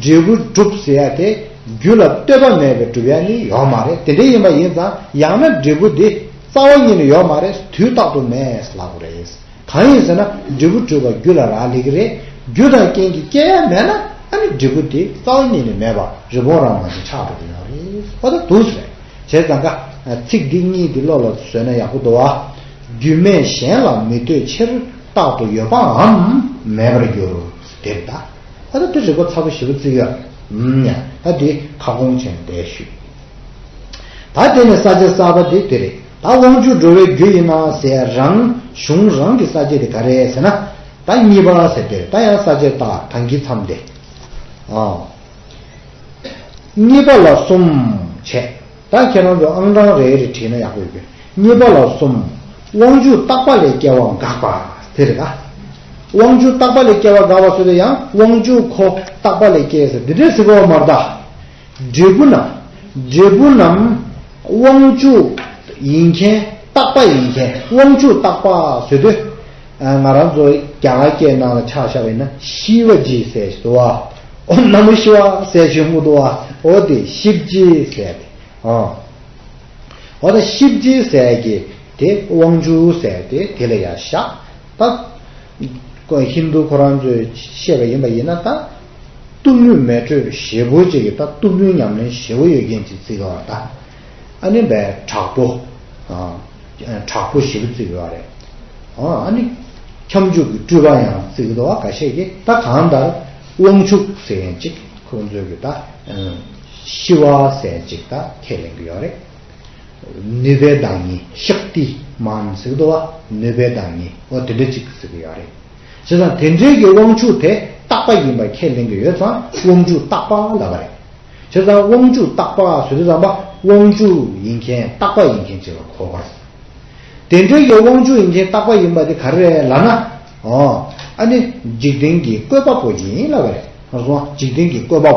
འབྲས་བུ་གྲུབ་ཟེར་ཡ་དེ་རྒྱུ་ལ་ལྟོས་པ་མེད་པའི་གྲུབ་ཡ་ནི་ཡོད་མ་རེད། དེ་འདྲ་ཡིན་པ་ཡིན་ཙང་ཡང་ན་འབྲས་བུ་དེ་རྩ་བ་ཉིད་ནས་ཡོད་མ་རེད། དུས་རྟག་ཏུ་མེད་ལབ་དགོས་རེད། གང་ཡིན་ཟེར་ན་འབྲས་བུ་གྲུབ་པ་རྒྱུ་ལ་རག་ལས་ཀྱི་རེད། རྒྱུ་དང་རྐྱེན་གྱིས་སྐྱེ་ཡ་མེད་ན་ཨ་ནི་འབྲས་བུ་དེ་རྩ་བ་ཉིད་ནས་མེད་པ་རི་བོང་རང་མ་ཞིག་ཆགས་འགྲོ་གི་ཡོད་རེད། ཨོ་ད་འདུག་ཟེར། བྱས་ཙང་ཀ་ཚིག་འདི་གཉིས་འདི་བློ་ལ་བཟོས་ན་ཡག་པོ་འདུག་བ། རྒྱུ་མེད་གཞན་ལ་མི་ལྟོས་ཕྱིར། རྟག་ཏུ་ཡོད་པའམ་མེད་པར་འགྱུར། དེ་རེད་ད། ཨོ་ད་འདི་རིག་པ་ཚ་པོ་ཞེ་པོ་བརྩི་གི་ཡོད། ཡ་ད་འདི་ཁ་སྐོང་བྱས་ནས་བསྡད་ཞུས། ད་དེ་ནས་ས་བཅད་གསར་པ་དེ་དེ་རེད། ད་དབང་ཕྱུག་འགྲོ་བའི་རྒྱུ་ཡིན་ན་ཟེར་རང་གཞུང་རང་གི་ས་བཅད་དེ་ག་རེ་ཟེར་ན། ད་གཉིས་པ་ཟེར་དེ་རེད། ད་ཡང་ས་བཅད་ད་གང་གི་མཚམས་དེ། ཨ། གཉིས་པ་ལ་གསུམ་བྱས། ད་ཁྱེད་རང་ཚོ་ཨང་གྲངས་རེ་རེ་བྲིས་ན་ཡག་པོ་ཡོད་པས། གཉིས་པ་ལ་གསུམ། དབང་ཕྱུག་རྟག་པ་ལས་སྐྱེ་བ་དགག་པ་དེ་རེད་ད། དབང་ཕྱུག་རྟག་པ་ལས་སྐྱེ་བ་དགག་པ་ཟེར་དུས་ཡང་དབང་ཕྱུག་ཁོ་རྟག་པ་ལས་སྐྱེ་ཟེར་འདི་འདྲའི་ཟེར་བ་མ་རེད་ད། འབྲས་བུ་རྣམས། འབྲས་བུ་རྣམས། དབང་ཕྱུག་ཡིན་མཁན་རྟག་པ་ཡིན་མཁན་དབང་ཕྱུག་རྟག་པ་ཟེར་དུས། ང་རང་ཚོ་རྒྱ་གར་སྐད་ནང་ལ་ཆ་བཞག་པ་ཡིན་ན་ཤི་བ་ཇི་ཟེར་ཞིག་འདུག་བ། ཨོ་ན་མོ་ཤི་བ་ཟེར་ཞིག་མི་འདུག་བ། ཨོ་དེ་ཤིབ་ཇི་ཟེར་དེ། ཨོ་ད་ཤིབ་ཇི་ཟེར་གི་དེ་དབང་ཕྱུག་ཟེར་དེ་དེ་ལ་ཡ་བཞག་ད། ཧིན་དུ་ཁོ་རང་ཚོས་བཤད་པ་ཡིན་པ་ཡིན་ན་ད། གཏུམ་མོའི་མེ་དྲོད་ཞེ་པོ་ཅིག་གིས་ད་གཏུམ་མོའི་ཉམས་ལེན་ཞེ་པོ་ཡོད་མཁན་ཅིག་བརྩི་གི་བ་ད། ཨ་ནི་བས་དྲག་པོ། དྲག་པོ་ཞེ་པོ་བརྩི་གི་བ་རེད། ཨ་ནི་ཁྱབ་འཇུག་གི་སྤྲུལ་པ་ཡང་བརྩི་གི་འདུག་བ་འགའ་ཤས་ཀྱིས། ད་གང་ལྟར་དབང་ཕྱུག་ཟེར་མཁན་ཅིག་ཁོང་ཚོས་གི་ད། ཤི་བ་ཟེར་མཁན་ཅིག་ད་ཁས་ལེན་གི་ཡོད་རེད། ནུས་པའི་བདག་ཉིད་ཤཀྟི་མཱན་ཟེར་གི་འདུག་བ། ནུས་པའི་བདག་ཉིད་འོ་དེ་འདྲ་ཅིག་ཟེར་གི་ཡོད་རེད། བྱས་ཙང་དེ་འདྲའི་གི་དབང་ཕྱུག་དེ་རྟག་པ་ཡིན་པ་ཁས་ལེན་གི་ཡོད་ཙང་དབང་ཕྱུག་རྟག་པ་ལབ་པ་རེད། བྱས་ཙང་དབང་ཕྱུག་རྟག་པ་ཟེར་དུས་ཙམ་པ་དབང་ཕྱུག་ཡིན་མཁན་རྟག་པ་ཡིན་མཁན་ཅིག་ལ་གོ་དགོས། དེ་འདྲའི་གི་དབང་ཕྱུག་ཡིན་མཁན་རྟག་པ་ཡིན་པ་དེ་ག་རེ་རེད་ལབ་ན། ཨོ། ཨ་ནི་འཇིག་རྟེན་གྱི་བཀོད་པ་པོ་ཡིན་ལབ་པ་རེད། ང་ཚོ་འཇིག་རྟེན་གྱི་བཀོད་པ་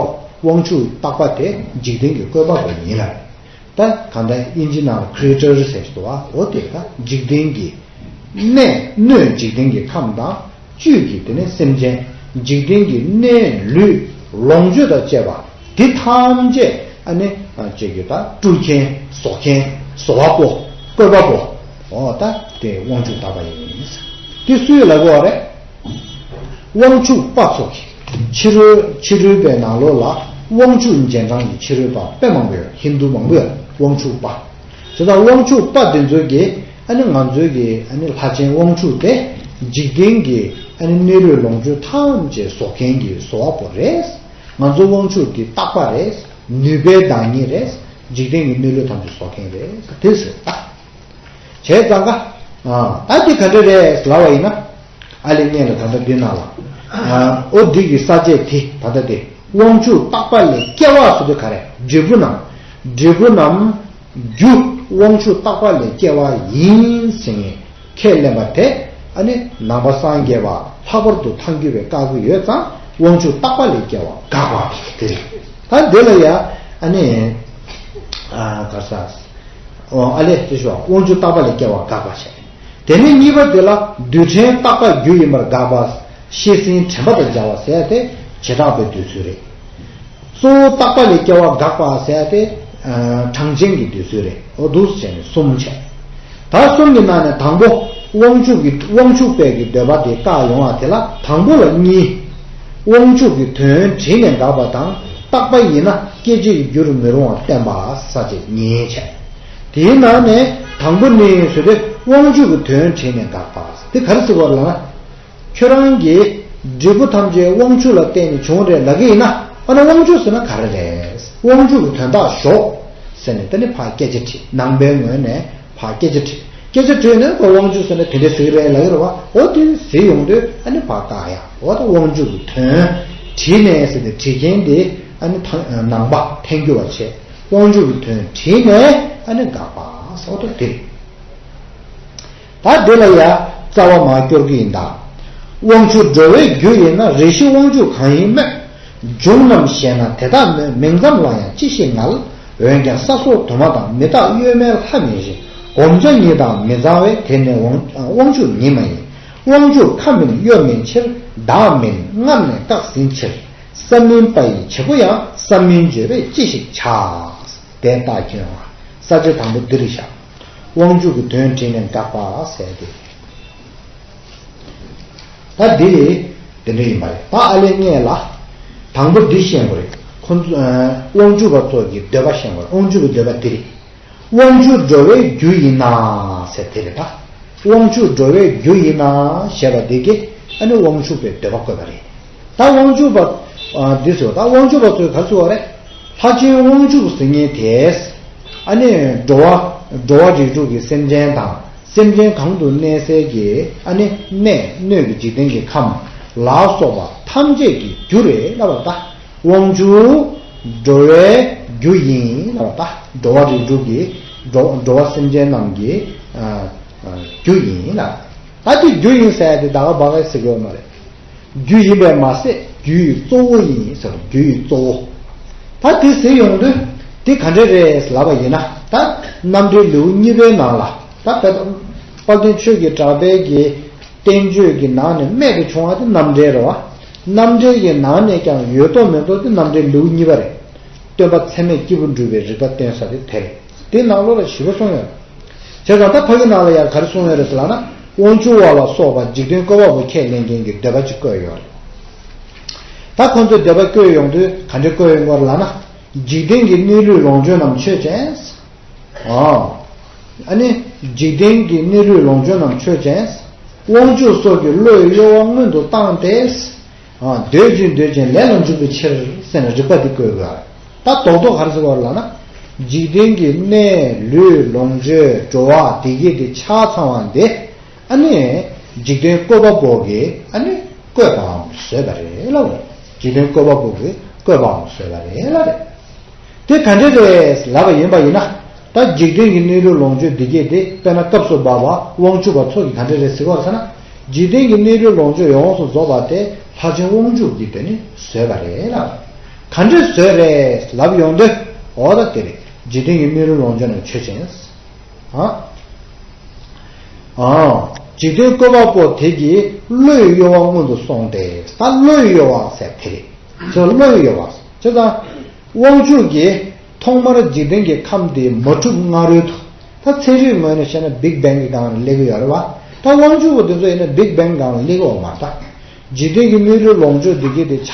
པོ། དབང་ཕྱུག་རྟག་པ་དེ་འཇིག་རྟེན་གྱི་བཀོད་པ་པོ་ཡིན་ལབ་རེད། ད་གང་ལྟར་དབྱིན་ཇི་ནང་ལ་creator་ཟེར་གྱི་འདུག་བ། འོ་དེ་ད་འཇིག་རྟེན་གྱི་གནས་སྣོད་འཇིག་རྟེན་གྱི་ཁམས་དང་བཅུད་ཀྱི་དེ་ནས་སེམས་ཅན་འཇིག་རྟེན་གྱི་གནས་ལུས་ལོངས་སྤྱོད་དང་བཅས་པ་དེ་ཐམས་ཅད་ཨ་ནི་ཅེས་ཀྱི་ད་སྤྲུལ་མཁན་བཟོ་མཁན་བཟོ་བ་པོ་བཀོད་པ་པོ། འོ་ད་དེ་དབང་ཕྱུག་རྟག་པ་ཡིན། དེ་སུས་ལབ་དགོས་བ་རེད། དབང་ཕྱུག་པ་ཚོ་གིས། ཕྱི་རོལ་ཕྱི་རོལ་པའི་ནང་ལོགས་ལ་དབང་ཕྱུག་རྗེས་འབྲང་གི་ཕྱི་རོལ་པ་དཔེ་མང་པོ་ཡོད། ཧིན་དུ་མང་པོ་ཡོད། དབང་ཕྱུག་པ། དེ་དང་དབང་ཕྱུག་པ་དེ་ཚོ་གིས་ཨ་ནི་ང་ཚོའི་གི་ཨ་ནི་ལྷ་ཆེན་དབང་ཕྱུག་དེ་འཇིག་རྟེན་གྱི་ཨ་ནི་གནས་ལུས་ལོངས་སྤྱོད་ཐམས་ཅད་བཟོ་མཁན་གྱི་བཟོ་བ་པོ་རེད། ང་ཚོ་དབང་ཕྱུག་དེ་རྟག་པ་རེད། ནུས་པའི་བདག་ཉིད་རེད། འཇིག་རྟེན་གྱི་གནས་ལུས་ཐམས་ཅད་བཟོ་མཁན་རེད། དེ་ཟེར་ད། བྱས་ཙང་ཀ་ད་འདི་ག་འདྲ་རེད་ལབ་པ་ཡིན་ན། ཨ་ལེ་སྔོན་ལ་ད་ལྟ་འདི་ནང་ལ། ཨོ་འདི་གི་ས་བཅད་དེ་ད་ལྟ་དེ་དབང་ཕྱུག་རྟག་པ་ལས་སྐྱེ་བ་ཟེར་དུས་ག་རེ། འབྲས་བུ་རྣམས། འབྲས་བུ་རྣམས་རྒྱུ་དབང་ཕྱུག་རྟག་པ་ལས་སྐྱེ་བ་ཡིན་ཟེར་ནས་ཁས་ལེན་པ་དེ་ཨ་ནི་ནང་པ་སངས་རྒྱས་པ་ལྷག་པར་དུ་ཐལ་འགྱུར་བས་བཀག་གི་ཡོད་ཙང་དབང་ཕྱུག་རྟག་པ་ལས་སྐྱེ་བ་དགག་པ་དེ་རེད། ད་འདི་ལ་ཡ་ཨ་ནི་ག་ས། ཨོ་ཨ་ལེ་དེ་ཞོག་དབང་ཕྱུག་རྟག་པ་ལས་སྐྱེ་བ་དགག་པ་བྱས། དེ་ནས་གཉིས་པ་དེ་ལ་རྡུལ་ཕྲན་རྟག་པ་རྒྱུ་ཡིན་པར་དགག་པ། ཤེས་ཟིན་དྲན་པ་དང་སྦྱར་བ་ཟེར་ཏེ་བྱེ་བྲག་པའི་འདོད་ཚུལ་རེད། གཙོ་བོ་རྟག་པ་ལས་སྐྱེ་བ་དགག་པ་ཟེར་ཏེ་གྲངས་ཅན་གྱི་འདོད་ཚུལ་རེད། ཨོ་འདུག་སེ་བྱས་ནས་གསུམ་བྱས། ད་གསུམ་གྱི་ནང་ནས་དང་པོ་དབང་ཕྱུག་གི་དབང་ཕྱུག་པའི་གི་འདོད་པ་དེ་བཀག་ཡོང་བ་དེ་ལ་དང་པོ་ལ་གཉིས། དབང་ཕྱུག་གི་དོན་དྲིས་ནས་དགག་པ་དང་རྟག་པ་ཡིན་ན་སྐྱེད་བྱེད་ཀྱི་རྒྱུར་མི་རུང་བ་བསྟན་པ་ས་བཅད་གཉིས་བྱས། དེའི་ནང་ནས་དང་པོ་ནི་ཟེར་དུས་དབང་ཕྱུག་གི་དོན་དྲིས་ནས་དགག་པ་དེ་ག་རེ་ཟེར་བ་ལབ་ན། ཁྱོད་རང་གིས་འབྲས་བུ་ཐམས་ཅད་དབང་ཕྱུག་ལ་བརྟེན་ནས་བྱུང་རེད་ལབ་ཀྱི་ཡིན་ན། ཨ་ནི་དབང་ཕྱུག་ཟེར་ན་ག་རེ་རེད། དབང་ཕྱུག་གི་དོན་དག་ཞོག་ཟེར་ནས་དེ་ནི་ཕར་སྐད་ཆ་དྲིས། ནང་པའི་ངོས་ནས་ཕར་སྐད་ཆ་དྲིས། སྐད་ཆ་དྲིས་ནས་ཁོ་དབང་ཕྱུག་ཟེར་ན་དེ་འདྲ་ཟེར་གི་རེད་ལབ་ཀྱི་རེད་བ། འོ་དེ་ཟེར་ཡོང་དུས་ཨ་ནི་ཕར་བཀག་ཡ། འོ་ད་དབང་ཕྱུག་གི་དོན་དྲིས་ནས་ཟེར་ཏེ་དྲི་མཁན་དེ་ཨ་ནི་ཐ་ནང་པ་ཐལ་འགྱུར་བ་བྱས། དབང་ཕྱུག་གི་དོན་དྲིས་ནས་ཨ་ནི་དགག་པ་ཟེར་བ་ད་དེ་རེད། ད་འདི་ལ་ཡ་རྩ་བ་མར་སྐྱོར་གྱི་ཡིན་ད། དབང་ཕྱུག་འགྲོ་བའི་རྒྱུ་ཡིན་ན། རེ་ཞིག་དབང་ཕྱུག་གང་ཡིན་སྨོས། འབྱུང་རྣམས་ཞེ་ན་དེ་དག་སྨོས། མིང་ཙམ་ལ་ཡང་ཅི་ཞིག་ངལ། འོན་ཀྱང་ས་སོགས་དུ་མ་དང་། མི་རྟག་གཡོ་མེད་ལྷ་མིན་ཞིང་། གོམས་བྱ་ཉིད་དང་མི་གཙང་བས། དེ་ནི་དབང་དབང་ཕྱུག་ཉིད་མ་ཡིན། དབང་ཕྱུག་ཁ་མིན་གཡོ་མིན་ཕྱིར། བདག་མིན་སྔར་ནས་བཀག་ཟིན་ཕྱིར། ས་མིན་པ་ཡི་བྱེད་པོ་ཡང་། ས་མིན་བརྗོད་པས་ཅི་ཞིག་བྱ། དེ་ལྟར་སྐྱོན་བ། ས་བཅད་དང་པོ་འདི་རེད་ཤག། དབང་ཕྱུག་གི་དོན་དྲིས་ནས་དགག་པ་ཟེར་ཏེ། ད་འདི་དེ་འདྲ་ཡིན་པ་རེད། ད་ཨ་ལས་སྔས་ལ་དང་པོ་འདི་ཤེས་དགོས་རེད། ཁོ་ཚོ་ཨ་དབང་ཕྱུག་པ་ཚོ་གི་འདོད་པ་ཤེས་དགོས་རེད། དབང་ཕྱུག་གི་འདོད་པ་འདི་རེད། དབང་ཕྱུག་འགྲོ་བའི་རྒྱུ་ཡིན་ན་ཟེར་དེ་རེད་ད། དབང་ཕྱུག་འགྲོ་བའི་རྒྱུ་ཡིན་ན་ཞེས་པ་འདི་གིས་ཨ་ནི་དབང་ཕྱུག་པའི་འདོད་པ་བཀོད་པ་རེད། ད་དབང་ཕྱུག་པ་ཨ་འདི་ཚོ་ད་དབང་ཕྱུག་པ་ཚོས་ག་རེ་ཟེར་བ་རེད། ལྷ་ཆེན་དབང་ཕྱུག་ཟེར་མཁན་དེས་ཨ་ནི་འགྲོ་བ་འགྲོ་བ་རིགས་དྲུག་གི་སེམས་ཅན་དང་། སེམས་ཅན་གང་དུ་གནས་སའི་གི་ཨ་ནི་གནས་སྣོད་ཀྱི་འཇིག་རྟེན་གྱི་ཁམས་ལ་སོགས་པ་ཐམས་ཅད་ཀྱི་རྒྱུ་རེད་ལབ་པ་ད། དབང་ཕྱུག་འགྲོ་བའི་རྒྱུ་ཡིན་ལབ་པ་ད། འགྲོ་བ་རིགས་དྲུག་གི་འགྲོ་འགྲོ་བ་སེམས་ཅན་རྣམས་ཀྱི་ཨ་ཨ་རྒྱུ་ཡིན་ལ། ད་དེ་རྒྱུ་ཡིན་ཟེར་ཡ་དེ་ད་ག་བ་ག་ཟེར་དགོས་མ་རེད། རྒྱུ་ཡིན་པས་མ་ཟད་རྒྱུའི་གཙོ་བོ་ཡིན་ཟེར། རྒྱུའི་གཙོ་བོ། ད་དེ་ཟེར་ཡོང་དུས་དེ་ག་འདྲ་རེད་ལབ་པ་ཡིན་ན། ད་རྣམ་འགྲེལ་ལེའུ་གཉིས་པའི་ནང་ལ་ད་དཔལ་དཔལ་ལྡན་ཆོས་ཀྱི་གྲགས་པའི་གི་བསྟན་བཅོས་ཀྱི་ནང་ནས་རྨད་དུ་བྱུང་བ་དེ་རྣམ་འགྲེལ་རེད་བ། རྣམ་འགྲེལ་གྱི་ནང་ནས་ཀྱང་ཡོད་མདོག་མེད་མདོག་དེ་རྣམ་འགྲེལ་ལེའུ་གཉིས་པ་རེད། སྟོན་པ་ཚད་མས་སྐྱེས་བུ་འགྲུབ་པའི་རིགས་པ་བསྟན་ས་དེ་དེ་རེད། དེ་ནང་ལོགས་ལ་ཞིབ་པ་གསུངས་ཡོད། བྱས་ཙང་ད་ཕ་གི་ནང་ལ་ཡང་ག་རེ་གསུངས་ཡོད་རེད་ཟེར་ལབ་ན། དབང་ཕྱུག་པ་ལ་སོགས་པ་འཇིག་རྟེན་བཀོད་པ་པོ་ཁས་ལེན་མཁན་གྱི་འདོད་པ་ཅིག་བཀོད་ཡོད་རེད། ད་ཁོང་ཚོས་འདོད་པ་བཀོད་ཡོང་དུས་ག་འདྲ་བཀོད་ཡོང་གི་ཡོད་རེད་ལབ་ན། འཇིག་རྟེན་གྱི་གནས་ལུས་ལོངས་སྤྱོད་རྣམས་ཆོས་ཅན། ཨ་ཨ་ནི་འཇིག་རྟེན་གྱི་གནས་ལུས་ལོངས་སྤྱོད་རྣམས་ཆོས་ཅན། དབང་ཕྱུག་སོགས་ཀྱི་བློ་ཡི་གཡོ་བ་སྔོན་དུ་བཏང་སྟེ། ཨ་འདོད་ཅིང་འདོད་ཅིང་ལས་ལ་འཇུག་པའི་ཕྱིར་ཟེར་ནས་རིགས་པ་འདི་བཀོད་དགོས། ད་རྡོག་རྡོག་ག་རེ་ཟེར་བ་ལབ་ན། འཇིག་རྟེན་གྱི་གནས་ལུས་ལོངས་སྤྱོད་འགྲོ་བ་བདེ་སྐྱིད་དེ་ཆ་ཚང་བ་འདི་ཨ་ནི་འཇིག་རྟེན་བཀོད་པ་པོ་གིས་ཨ་ནི་བཀོད་པའམ་བཟོས་པ་རེད་ལབ། འཇིག་རྟེན་བཀོད་པ་པོ་གིས་བཀོད་པའམ་བཟོས་པ་རེད་ལབ་རེད། དེ་ག་འདྲ་རེད་ལབ་པ་ཡིན་པ་ཡིན་ན། ད་འཇིག་རྟེན་གྱི་གནས་ལུས་ལོངས་སྤྱོད་འདི་གས་དེ་དཔེར་ན་སྐབས་སུ་བབ་པ་དབང་ཕྱུག་པ་ཚོ་གིས་ག་འདྲ་རེད་ཟེར་བ་ཟེར་ན། འཇིག་རྟེན་གྱི་གནས་ལུས་ལོངས་སྤྱོད་ཡོངས་སུ་རྫོགས་པ་དེ་ལྷ་ཆེན་དབང་ཕྱུག་གིས་དེ་ནི་བཟོས་པ་རེད་ལབ། ག་འདྲ་བཟོས་རེད་ལབ་ཡོང་དུས། འོ་ད་དེ་རེད། འཇིག་རྟེན་གྱི་གནས་ལུས་ལོངས་སྤྱོད་རྣམས་ཆོས་ཅན། ཨ། ཨ། འཇིག་རྟེན་བཀོད་པ་པོ་དེ་གིས་བློའི་གཡོ་བ་སྔོན་དུ་སོང་སྟེ། ད་བློའི་གཡོ་བ་ཟེར་དེ་རེད། ཁྱོད་བློའི་གཡོ་བ་ཟེར་ཙང་། དབང་ཕྱུག་གིས་ཐོག་མར་འཇིག་རྟེན་གྱི་ཁམས་དེ་མ་གྲུབ་སྔ་རོལ་དུ། ད་ཚན་རིག་ངོས་ནས་བཤད་ན་བིག་བེང་གི་སྒང་ལ་སླེབས་ཀྱི་ཡོད་རེད་བ། ད་དབང་ཕྱུག་པོ་དེ་ཚོ་ཡིན་ན་བིག་བེང་སྒང་ལ་སླེབས་ཀྱི་ཡོད་མ་རེད་ད། འཇིག་རྟེན་གྱི་གནས་ལུས་ལོངས་སྤྱོད་འདི་གས་དེ་ཆ་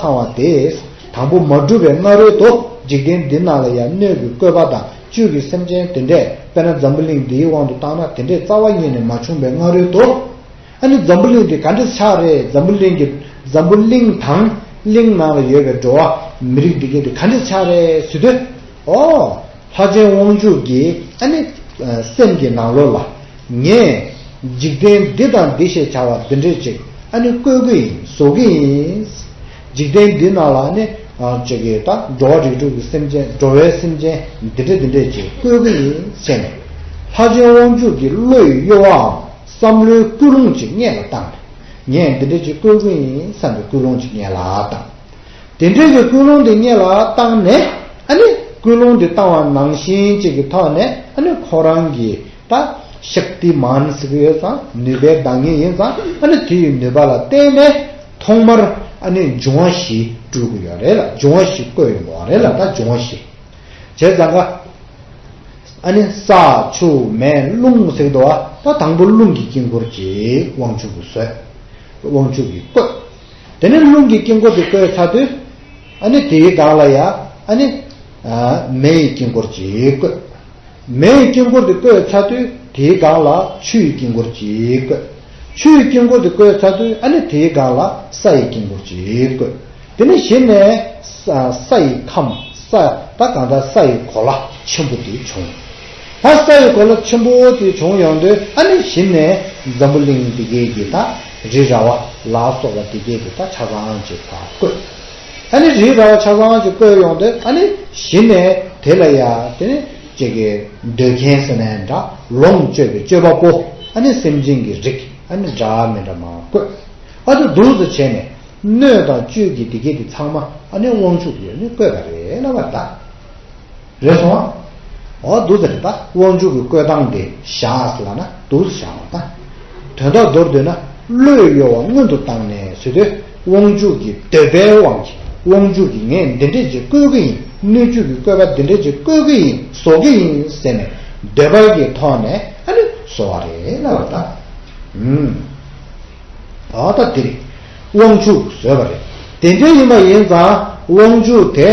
ཚང་བ་དེ། དང་པོ་མ་གྲུབ་པའི་སྔ་རོལ་དུ་འཇིག་རྟེན་འདི་ནང་ལ་ཡང་སྣོད་ཀྱི་བཀོད་པ་དང་བཅུད་ཀྱི་སེམས་ཅན་དེ་འདྲས། དཔེར་ན་འཛམ་བུ་གླིང་འདིའི་དབང་དུ་བཏང་ན་དེ་འདྲས་རྩ་བ་ཉིད་ནས་མ་བྱུང་བའི་སྔ་རོལ་དུ། ཨ་ནི་འཛམ་བུ་གླིང་འདི་ག་འདྲས་ཆགས་རེད། འཛམ་བུ་གླིང་གི་འཛམ་བུ་གླིང་དང་གླིང་ནང་ལ་ཡོད་པའི་འགྲོ་བ་མི་རིགས་འདི་གས་དེ་ག་འདྲས་ཆགས་རེད་ཟེར་དུས། ཨོ། ལྷ་ཆེན་དབང་ཕྱུག་གིས་ཨ་ནི་སེམས་ཀྱི་ནང་ལོགས་ལ། ངས་འཇིག་རྟེན་འདི་དང་འདི་ཞེས་བྱ་བ་འདི་འདྲས་ཅིག་ཨ་ནི་བཀོད་ཀྱི་ཡིན། བཟོ་གི་ཡིན། འཇིག་རྟེན་འདི་ནང་ལ་ནི་ཅིག་གིས་ད་འགྲོ་བ་རིགས་དྲུག་གི་སེམས་ཅན། འགྲོ་བའི་སེམས་ཅན་འདི་འདྲས་འདི་འདྲས་ཅིག་བཀོད་ཀྱི་ཡིན་ཟེར་ནས། ལྷ་ཆེན་དབང་ཕྱུག་གི་བློ་ཡི་གཡོ་བའམ་བསམ་བློའི་ཀུན་སློང་ཅིག་སྔོན་ལ་བཏང་ནས། ངས་འདི་འདྲས་ཅིག་བཀོད་ཀྱི་ཡིན་བསམ་པའི་ཀུན་སློང་ཅིག་སྔོན་ལ་བཏང་། དེ་འདྲའི་གི་ཀུན་སློང་དེ་སྔོན་ལ་བཏང་ནས། ཨ་ནི་ཀུན་སློང་དེ་བཏང་བ་ནང་བཞིན་ཅིག་གི་ཐོག་ནས། ཨ་ནི་ཁོ་རང་གི་ད་ཤཀྟི་མཱན་ཟེར་གི་ཡོད་ཙང་། ནུས་པའི་བདག་ཉིད་ཡིན་ཙང་། ཨ་ནི་དེ་ཡི་ནུས་པ་ལ་བརྟེན་ནས་ཐོག་མར་ཨ་ནི་འབྱུང་བ་བཞི་སྤྲུལ་གི་ཡོད་རེད་ལ། འབྱུང་བ་བཞི་བཀོད་ཡོང་གི་ཡོད་རེད་ལ། ད་འབྱུང་བ་བཞི་བྱས་ཙང་ཀ། ཨ་ནི་ས་ཆུ་མེ་རླུང་ཟེར་གི་འདུག་བ། ད་དང་པོ་རླུང་གི་དཀྱིལ་འཁོར་གྱིས་དབང་ཕྱུག་གིས་བཟོས། དབང་ཕྱུག་གིས་བཀོད། དེ་ནས་རླུང་གི་དཀྱིལ་འཁོར་དེ་བཀོད་ཚར་དུས། ཨ་ནི་དེའི་སྒང་ལ་ཡ། ཨ་ནི་ཨ་མེ་ཡི་དཀྱིལ་འཁོར་གྱིས་བཀོད། མེ་ཡི་དཀྱིལ་འཁོར་དེ་བཀོད་ཚར་དུས་དེའི་སྒང་ལ་ཆུ་ཡི་དཀྱིལ་འཁོར་གྱིས་བཀོད། ཆུ་ཡི་དཀྱིལ་འཁོར་དེ་བཀོད་ཚར་དུས། ཨ་ནི་དེའི་སྒང་ལ་ས་ཡི་དཀྱིལ་འཁོར་གྱིས་བཀོད། དེ་ནས་གཞི་ནས་ས་ས་ཡི་ཁམས། ས། ད་གང་ལྟར་ས་ཡི་གོ་ལ་ཆེན་པོ་དེ་བྱུང་། ད་ས་ཡི་གོ་ལ་ཆེན་པོ་དེ་བྱུང་ཡོང་དུས་ཨ་ནི་གཞི་ནས་འཛམ་བུ་གླིང་འདི་གའི་གི་ད་རི་ར་བ་ལ་སོགས་པ་འདི་གའི་གི་ད་ཆ་ཚང་ཅིག་ཕར་བཀོད། ཨ་ནི་རི་ར་བ་ཆ་ཚང་ཅིག་བཀོད་ཡོང་དུས་ཨ་ནི་གཞི་ནས་དེ་ལ་ཡ་དེ་ནི་ཅིག་གི་འདོད་མཁན་ཟེར་ནའི་འདྲ་ལོངས་སྤྱོད་པའི་སྤྱོད་པ་པོ་ཨ་ནི་སེམས་ཅན་གྱི་རིགས་ཨ་ནི་འདྲ་མི་འདྲ་མར་བཀོད། ཨ་ནི་འདུག་སེ་བྱས་ནས་སྣོད་དང་བཅུད་ཀྱི་འདི་གའི་འདི་ཚང་མ་ཨ་ནི་དབང་ཕྱུག་གིས་ནི་བཀོད་པ་རེད་ལབ་པ་ད། རེད་སོང་ཨ། འོ་འདུག་ཟེར་ད་དབང་ཕྱུག་གི་བཀོད་སྟངས་དེ་བཞག་ཟེར་ལབ་ན་འདུག་ཟེར་བཞག་པ་ད། དོན་དག་མདོར་བསྡུས་ན་བློས་གཡོ་བ་སྔོན་དུ་བཏང་ནས་ཟེར་དུས་དབང་ཕྱུག་གི་འདོད་པའི་དབང་གིས་དབང་ཕྱུག་གིས་ངས་འདི་འདྲས་ཅིག་བཀོད་ཀྱི་ཡིན། སྣོད་བཅུད་ཀྱི་བཀོད་པ་འདི་འདྲས་ཅིག་བཀོད་ཀྱི་ཡིན། བཟོ་གི་ཡིན་ཟེར་ནས་འདོད་པ་གི་ཐོག་ནས་ཨ་ནི་བཟོ་བ་རེད་ལབ་པ་ད། ཨུམ། ཨ་ད་དེ་རེད། དབང་ཕྱུག་བཟོས་པ་རེད། དེ་འདྲ་ཡིན་པ་ཡིན་ཙང་དབང་ཕྱུག་དེ་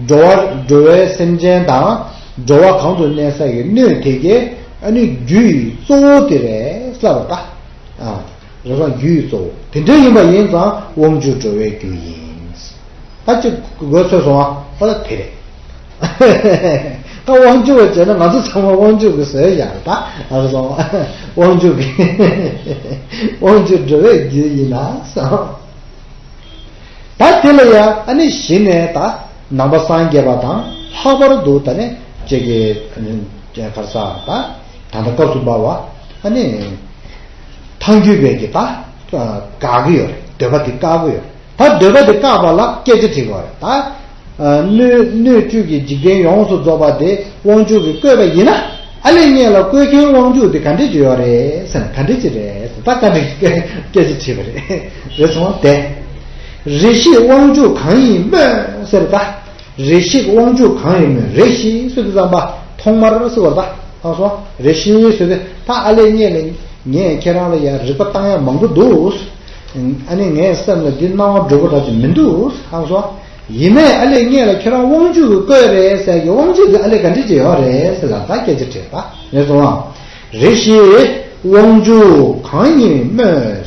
འགྲོ་བ་འགྲོ་བའི་སེམས་ཅན་དང་འགྲོ་བ་གང་དུ་གནས་ས་ཡི་སྣོད་དེ་གའི་ཨ་ནི་རྒྱུ་ཡི་གཙོ་བོ་དེ་རེད་ལབ་པ་ད། ཨ་རེད་སོང་། རྒྱུ་ཡི་གཙོ་བོ་དེ་འདྲ་ཡིན་པ་ཡིན་ཙང་དབང་ཕྱུག་འགྲོ་བའི་རྒྱུ་ཡིན། ད་ཅིག་དགོས་ཚོད་སོང་ཨ། ཨ་ད་དེ་རེད། ད་དབང་ཕྱུག་བྱས་ན་ང་ཚོ་ཚང་མ་དབང་ཕྱུག་གི་བཟོས་ཡང་ད་ཨ་སོང་། དབང་ཕྱུག་གི་དབང་ཕྱུག་འགྲོ་བའི་རྒྱུ་ཡིན་ན་སོང་། ད་དེ་ལ་ཡང་ཨ་ནི་གཞི་ནས་ད་ནང་པ་སངས་རྒྱས་པ་དང་ལྷག་པར་དུ་ད་ནི་ཅིག་གི་ག་རེ་ཟ་ད་ད་ལྟ་སྐབས་སུ་བབ་པ་ཨ་ནི་ཐལ་འགྱུར་བས་ཀྱི་ད་དགག་གི་ཡོད་རེད། འདོད་པ་དེ་བཀག་གི་ཡོད་རེད། ད་འདོད་པ་དེ་བཀག་པ་ལ་སྐད་ཆ་དྲིས་པ་རེད་ད། སྣོད་སྣོད་བཅུད་ཀྱི་འཇིག་རྟེན་ཡོངས་སུ་རྫོགས་པ་དེ་དབང་ཕྱུག་གིས་བཀོད་པ་ཡིན་ན་ཨ་ལས་ངེད་ལ་བཀོད་མཁན་དབང་ཕྱུག་དེ་ག་འདྲས་ཅིག་ཡོད་རེད་ཟེར་ན་ག་འདྲས་ཅིག་རེད་ཟེར་ད་ག་འདྲས་སྐད་ཆ་དྲིས་པ་རེད། རེད་སོང་དེ། རེ་ཞིག་དབང་ཕྱུག་གང་ཡིན་སྨོད་ཟེར་ད། རེ་ཞིག་དབང་ཕྱུག་གང་ཡིན་སྨོད། རེ་ཞིག་ཟེར་དུས་ཙམ་པ་ཐོག་མར་ཟེར་བ་ད་ཧང་སོང་། རེ་ཞིག་ཟེར་དུས་ད་ཨ་ལས་ངེད་ལ་ངས་ཁྱེད་རང་ལ་ཡང་རིག་པ་བཏང་ཡ་མང་པོ་འདུག་ཨ་ནི་ངའི་སེམས་ལ་འདི་སྣང་བ་འགྲོ་གི་ར་ཅིག་མི་འདུག་ཧང་སོང་། ཡིན་ནའི་ཨ་ལས་ངེད་ལ་ཁྱེད་རང་དབང་ཕྱུག་གིས་བཀོད་རེད་ཟེར་གི་དབང་ཕྱུག་གི་ཨ་ལས་ག་འདྲས་ཅིག་ཡོད་རེད་ཟེར་ལ་ད་སྐད་ཆ་དྲིས་པ་རེད་སོང་ཨ། རེ་ཞིག་དབང་ཕྱུག་གང་ཡིན་སྨོད།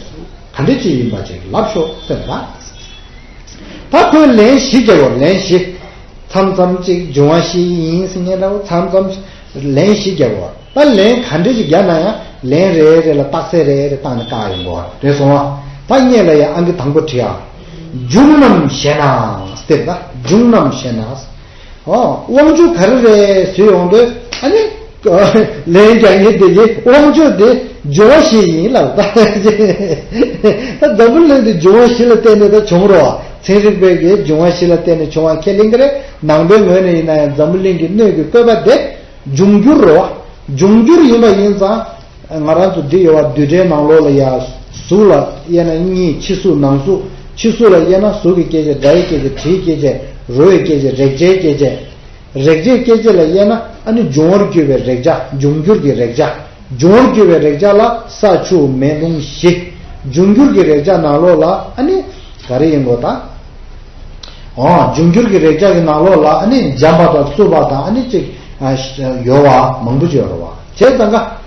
ག་འདྲས་ཅིག་ཡིན་པ་ཅིག་ལབ་ཤོག་ཟེར་ལ། ད་ཁོས་ལན་བཞི་རྒྱག་གོ། ལན་བཞི། མཚམས་མཚམས་ཅིག་འབྱུང་བ་བཞི་ཡིན་ཟེར་མཁན་འདྲ་བོ་མཚམས་མཚམས་ལན་བཞི་རྒྱག་གོ། ད་ལན་ག་འདྲས་ཅིག་རྒྱག་ན་ཡང་ལན་རེ་རེ་ལ་རྟགས་གསལ་རེ་རེ་བཏང་ནས་བཀག་ཡོང་གོ་རེད་སོང་བ། ད་ངེད་ལ་ཡང་ཨང་ཀི་དང་པོ་བྲིས་ཨ། འབྱུང་རྣམས་ཞེ་ན་ཟེར་ད། འབྱུང་རྣམས་ཞེ་ན། ཨོ། དབང་ཕྱུག་ག་རེ་རེད་ཟེར་ཡོང་དུས་ཨ་ནི། ལན་རྒྱག་མཁན་དེ་གིས་དབང་ཕྱུག་དེ་འབྱུང་བ་བཞི་ཡིན་ལབ་ད། ད་འཛམ་བུ་གླིང་འདི་འབྱུང་བ་བཞི་ལ་བརྟེན་ནས་ད་བྱུང་རོ། ཚན་རིག་པས་ཀྱིས་འབྱུང་བ་བཞི་ལ་བརྟེན་ནས་བྱུང་བ་ཁས་ལེན་གྱི་རེད། ནང་པའི་ངོས་ནས་ཡིན་ན་ཡང་འཛམ་བུ་གླིང་གི་སྣོད་ཀྱི་བཀོད་པ་དེ་འབྱུང་འགྱུར་རོ། འབྱུང་འགྱུར་ཡིན་པ་ཡིན་ཙང་ང་རང་ཚོ་འདི་ཡོད་པ་རྡུལ་ཕྲན་ནང་ལོགས་ལ་ཡ་གཟུགས་ལ་དབྱེ་ན་གཉིས། ཕྱི་གཟུགས་ནང་གཟུགས། ཕྱི་གཟུགས་ལ་དབྱེ་ན་གཟུགས་ཀྱི་སྐྱེ་མཆེད། སྒྲ་ཡི་སྐྱེ་མཆེད། དྲི་ཡི་སྐྱེ་མཆེད། རོ་ཡི་སྐྱེ་མཆེད། རེག་བྱའི་སྐྱེ་མཆེད། རེག་བྱའི་སྐྱེ་མཆེད་ལ་དབྱེ་ན་ཨ་ནི་འབྱུང་བར་གྱུར་པའི་རེག་བྱ། འབྱུང་འགྱུར་གྱི་རེག་བྱ། འབྱུང་བར་གྱུར་པའི་རེག་བྱ་ལ་ས་ཆུ་མེ་རླུང་བཞི། འབྱུང་འགྱུར་གྱི་རེག་བྱ་ནང་ལོགས་ལ་ཨ་ནི་ག་རེ་ཡིན་དགོས་ད། འོ། འབྱུང་འགྱུར་གྱི་རེག་བྱ་གི་ནང་ལོགས་ལ་ཨ་ནི་འཇམ་པ་དང་རྩུབ་པ་དང་ཨ་ནི་ཅིག་ཡོད་པ་མང་པོ་ཅིག་ཡོད་རེད་བ། བྱས་ཙང་ཀ་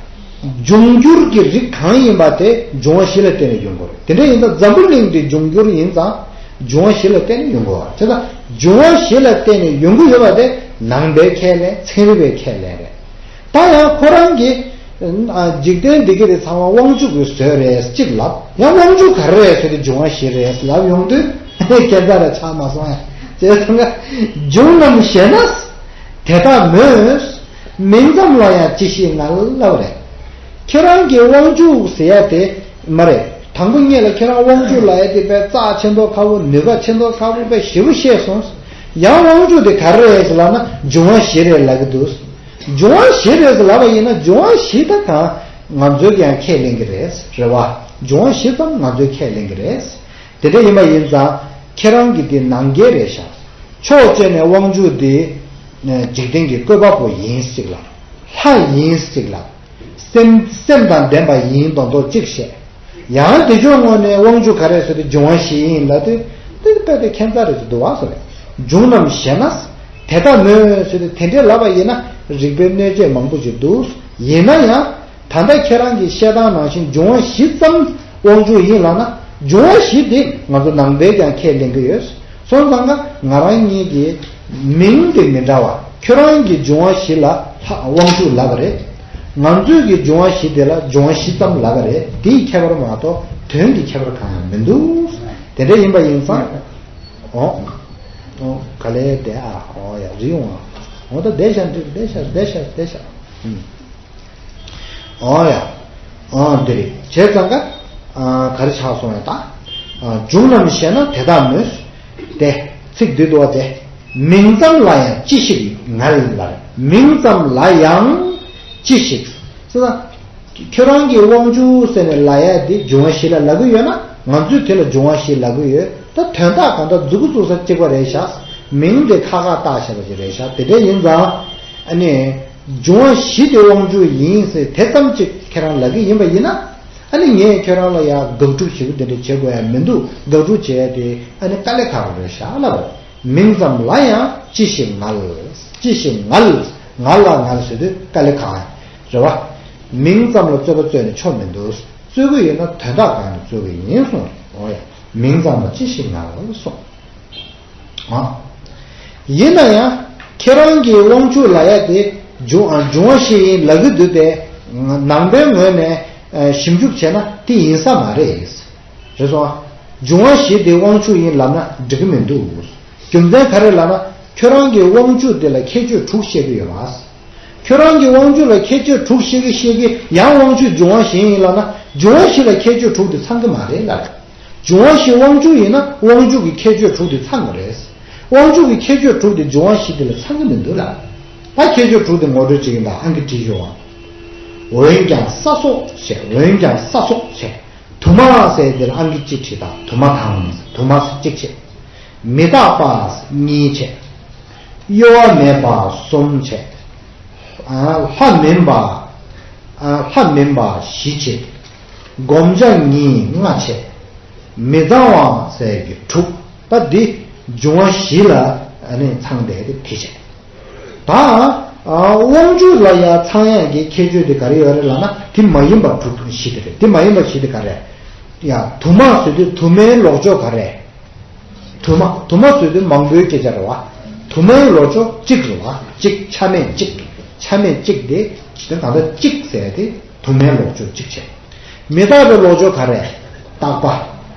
འབྱུང་འགྱུར་གྱི་རིགས་གང་ཡིན་པ་དེ་འབྱུང་བ་བཞི་ལ་བརྟེན་ནས་ཡོང་གི་རེད། དེ་འདྲ་ཡིན་ཙང་འཛམ་བུ་གླིང་འདི་འབྱུང་འགྱུར་ཡིན་ཙང་འབྱུང་བ་བཞི་ལ་བརྟེན་ནས་ཡོང་གི་རེད། བྱས་ཙང་འབྱུང་བ་བཞི་ལ་བརྟེན་ནས་ཡོང་གི་ཡོད་པ་དེ་ནང་པའི་ཁས་ལེན། ཚན་རིག་པའི་ཁས་ལེན་རེད། ད་ཡང་ཁོ་རང་གིས་ཨ་འཇིག་རྟེན་འདི་གི་རིགས་ཚང་མ་དབང་ཕྱུག་གིས་བཟོས་རེད་གཅིག་ལབ། ཡང་དབང་ཕྱུག་ག་རེ་རེད་ཟེར་དུས་འབྱུང་བ་བཞི་རེད་ལབ་ཡོང་དུས་ཁྱད་མཚར་རེ་ཆགས་མ་སོང་ཡ། བྱས་ཙང་ཀ་འབྱུང་རྣམས་ཞེ་ན། དེ་ལྟ་མོད། མིང་ཙམ་ལ་ཡང་ཅི་ཞིག་ངལ་ལབ་རེད། ཁྱེད་རང་གིས་དབང་ཕྱུག་ཟེར་ཡ་དེ་མ་རེད། དང་པོ་ངེད་ལ་ཁྱེད་རང་དབང་ཕྱུག་ལབ་ཡ་དེ་དཔེ་རྩ་ཆེ་མདོག་ཁ་པོ། ནུས་པ་ཆེ་མདོག་ཁ་པོ་དཔེ་ཞེ་པོ་བཤད་སོང་། ཡང་དབང་ཕྱུག་དེ་ག་རེ་རེད་ཟེར་ལབ་ན་འབྱུང་བ་བཞི་རེད་ལབ་ཀྱི་འདུག་འབྱུང་བ་བཞི་རེད་ཟེར་ལབ་པ་ཡིན་ན་འབྱུང་བ་བཞི་ད་གང་ང་ཚོས་ཀྱང་ཁས་ལེན་གྱི་རེད། རེད་བ། འབྱུང་བ་བཞི་ཙམ་ང་ཚོས་ཁས་ལེན་གྱི་རེད། དེ་འདྲ་ཡིན་པ་ཡིན་ཙང་ཁྱེད་རང་གི་དེ་ནང་འགལ་རེད་ཤག་ཕྱོགས་གཅིག་ནས་དབང་ཕྱུག་དེ་འཇིག་རྟེན་གྱི་བཀོད་པ་པོ་ཡིན་གཅིག་ལ། ལྷ་ཡིན་གཅིག་ལ། སེམས་སེམས་དང་ལྡན་པ་ཡིན་མདོག་མདོག་གཅིག་བཤད། ཡང་དེ་ཕྱོགས་ངོས་ནས་དབང་ཕྱུག་ག་རེ་ཟེར་དུས་འབྱུང་བ་བཞི་ཡིན་ལབ་དུས་དེ་དཔེ་དེ་ཁྱད་མཚར་རེ་ཞིག་འདུག་བ་ཟེར། འབྱུང་རྣམས་ཞེ་ན། དེ་ལྟ་མོད་ཟེར་དུས་དེ་འདྲའི་ལབ་པ་ཡིན་ན་རིགས་པའི་གནོད་བྱེད་མང་པོ་ཞིག་འདུག་ཡིན་ན་ཡང་། ད་ལྟ་ཁྱེད་རང་གིས་བཤད་སྟངས་ནང་བཞིན་འབྱུང་བ་བཞི་ཙམ་དབང་ཕྱུག་ཡིན་ལབ་ན་འབྱུང་བ་བཞི་དེ་ང་ཚོ་ནང་པས་ཀྱང་ཁས་ལེན་གྱི་ཡོད། སོང་ཙང་ཀ་ང་རང་གཉིས་ཀྱི་མིང་དེ་མི་འདྲ་བ། ཁྱོད་རང་གིས་འབྱུང་བ་བཞི་ལ་ ཕ་དབང་ཕྱུག་ལབ་པ་རེད། ང་ཚོས་ཀྱི་འབྱུང་བ་བཞི་དེ་ལ་འབྱུང་བ་བཞི་ཙམ་ལབ་པ་རེད། དེའི་ཁྱད་པར་མ་གཏོགས་དོན་གྱི་ཁྱད་པར་གང་ཡང་མི་འདུག་དེ་འདྲ་ཡིན་པ་ཡིན་ཙང་། ཨོ། ཨོ། ག་ལེ་བསྡད་ཨ། ཨོ་ཡ། རི་ཡོང་ཨ། ཨོ་ད་བསྡད་ཤག་བསྡད་ཤག་བསྡད་ཤག་བསྡད་ཤག་ཨུམ། ཨོ་ཡ། ཨོ་འདི་རེད། བྱས་ཙང་ཀ་ཨ། ག་རེ་ཆགས་སོང་ཡ་ད། ཨ། འབྱུང་རྣམ་ཤེས་ན་དེ་དག་མོད། དེ་ཚིག་འདི་འདུག་བ་དེ། མིང་ཙམ་ལ་ཡང་ཅི་ཞིག་ངལ་ལ། མིང་ཙམ་ལ་ཡང་ཅི་ཞིག་ཟེར་ན། ཁྱོད་རང་གི་དབང་ཕྱུག་ཟེར་ནས་ལབ་ཡ་དེ་འབྱུང་བ་བཞི་ལ་ལབ་གི་ཡོད་ན། ང་ཚོས་དེ་ལ་འབྱུང་བ་བཞི་ལབ་གི་ཡོད། ད་དོན་དག་གང་ལྟར་མཛུབ་གུ་བཙུགས་ས་གཅིག་པ་རེད་ཤག་མིང་དེ་ཁ་ཁ་བཏགས་བཞག་པ་ཞིག་རེད་ཤག་དེ་འདྲ་ཡིན་ཙང་། ཨ་ནི། འབྱུང་བ་བཞི་དེ་དབང་ཕྱུག་ཡིན་ཟེར་དེ་ཙམ་གཅིག་ཁྱེད་རང་ལབ་གི་ཡིན་པ་ཡིན་ན། ཨ་ནི་ངས་ཁྱོད་རང་ལ་ཡ་དགག་སྒྲུབ་ཞེ་པོ་དེ་འདྲ་བྱེད་དགོས་ཡ་མི་འདུག་དགག་སྒྲུབ་བྱེད་ཡ་དེ་ཨ་ནི་དཀའ་ལས་ཁག་པོ་རེད་ཤག་ལབ། མིང་ཙམ་ལ་ཡང་ཅི་ཞིག་ངལ། ཅི་ཞིག་ངལ། ངལ་ལ་ངལ་ཟེར་དུས་དཀའ་ལས་ཁག་རེད་བ། མིང་ཙམ་ལ་རྩོད་པ་རྩོད་ནས་ཆོག་མི་འདུག་རྩོད་ཀྱི་ཡོད་ན་དོན་དག་སྒང་ནས་རྩོད་ཀྱི་ཡིན་གསུངས། འོ་ཡ། མིང་ཙམ་ལ་ཅི་ཞིག་ངལ་གསུངས། ཨ། ཡིན་ན་ཡང་ཁྱེད་རང་གི་དབང་ཕྱུག་ལབ་ཡ་དེ་འབྱུང་ཨ་འབྱུང་བ་བཞི་ཡིན་ལབ་ཀྱི་འདུག་སྟེ། ནང་པའི་ངོས་ནས་ཨ་ཞིབ་འཇུག་བྱས་ན་དེ་ཡིན་ས་མ་རེད། རེད་སོང་ཨ། འབྱུང་བ་བཞི་དེ་དབང་ཕྱུག་ཡིན་ལབ་ན་འགྲིག་གི་མི་འདུག་རྒྱུ་མཚན་ག་རེ་ལབ་ན། ཁྱོད་རང་གི་དབང་ཕྱུག་དེ་ལ་ཁྱད་ཆོས་དྲུག་བཤད་ཀྱི་ཡོད་པ། ཁྱོད་རང་གི་དབང་ཕྱུག་ལ་ཁྱད་ཆོས་དྲུག་བཤད་ཀྱི་བཤད་ཀྱི་ཡང་དབང་ཕྱུག་འབྱུང་བ་བཞི་ཡིན་ལབ་ན། འབྱུང་བ་བཞི་ལ་ཁྱད་ཆོས་དྲུག་དེ་ཚང་གི་མ་རེད་ལབ། འབྱུང་བ་བཞི་དབང་ཕྱུག་ཡིན་ན་དབང་ཕྱུག་གི་ཁྱད་ཆོས་དྲུག་དེ་ཚང་གི་རེད། དབང་ཕྱུག་གི་ཁྱད་ཆོས་དྲུག་དེ་འབྱུང་བ་བཞི་དེ་ལ་ཚང་གི་མི་འདུག་ལབ། ད་ཁྱད་ཆོས་དྲུག་དེ་ངོ་སྤྲོད་བྱེད་ཀྱི་འདུག་ཨང་ཀི་བྲིས་ཡོང་བ། འོན་ཀྱང་ས་སོགས་བྱས། འོན་ཀྱང་ས་སོགས་བྱས། དུ་མ་ཟེར་དེ་ལ་ཨང་ཀི་གཅིག་བྲིས་དང་དུ་མ་དང་། དུ་མ་གཅིག་བྱས། མི་རྟག་པ་གཉིས་བྱས། གཡོ་བ་མེད་པ་གསུམ་བྱས། ལྷ་མིན་པ། ལྷ་མིན་པ་བཞི་བྱས། བསྒོམ་བྱ་ཉིད་ལྔ་བྱས། མི་གཙང་བ་ཟེར་གྱི་དྲུག་ད་འདི་འབྱུང་བ་བཞི་ལ་ཚང་བསྡད་དེ་དེ་བྱས། ད་དབང་ཕྱུག་ལ་ཡ་ཚང་ཡག་གི་ཁྱད་ཆོས་དེ་ག་རེ་ཡོད་རེད་ལབ་ན། དེ་མ་ཡིན་པ་དྲུག་བཞི་དེ་རེད། དེ་མ་ཡིན་པ་བཞི་དེ་ག་རེ། ཡ་དུ་མ་ཟེར་དུས་དུ་མའི་ལོག་ཕྱོགས་ག་རེ། དུ་མ། དུ་མ་ཟེར་དུས་མང་པོའི་སྐད་ཆ་རེད་བ། དུ་མའི་ལོག་ཕྱོགས་གཅིག་རེད་བ། གཅིག་ཆ་མེད་གཅིག་ཆ་མེད་གཅིག་དེ། དེ་གང་ལྟར་གཅིག་ཟེར་དེ་དུ་མའི་ལོག་ཕྱོགས་གཅིག་བྱས། མི་རྟག་པའི་ལོག་ཕྱོགས་ག་རེ། རྟག་པ།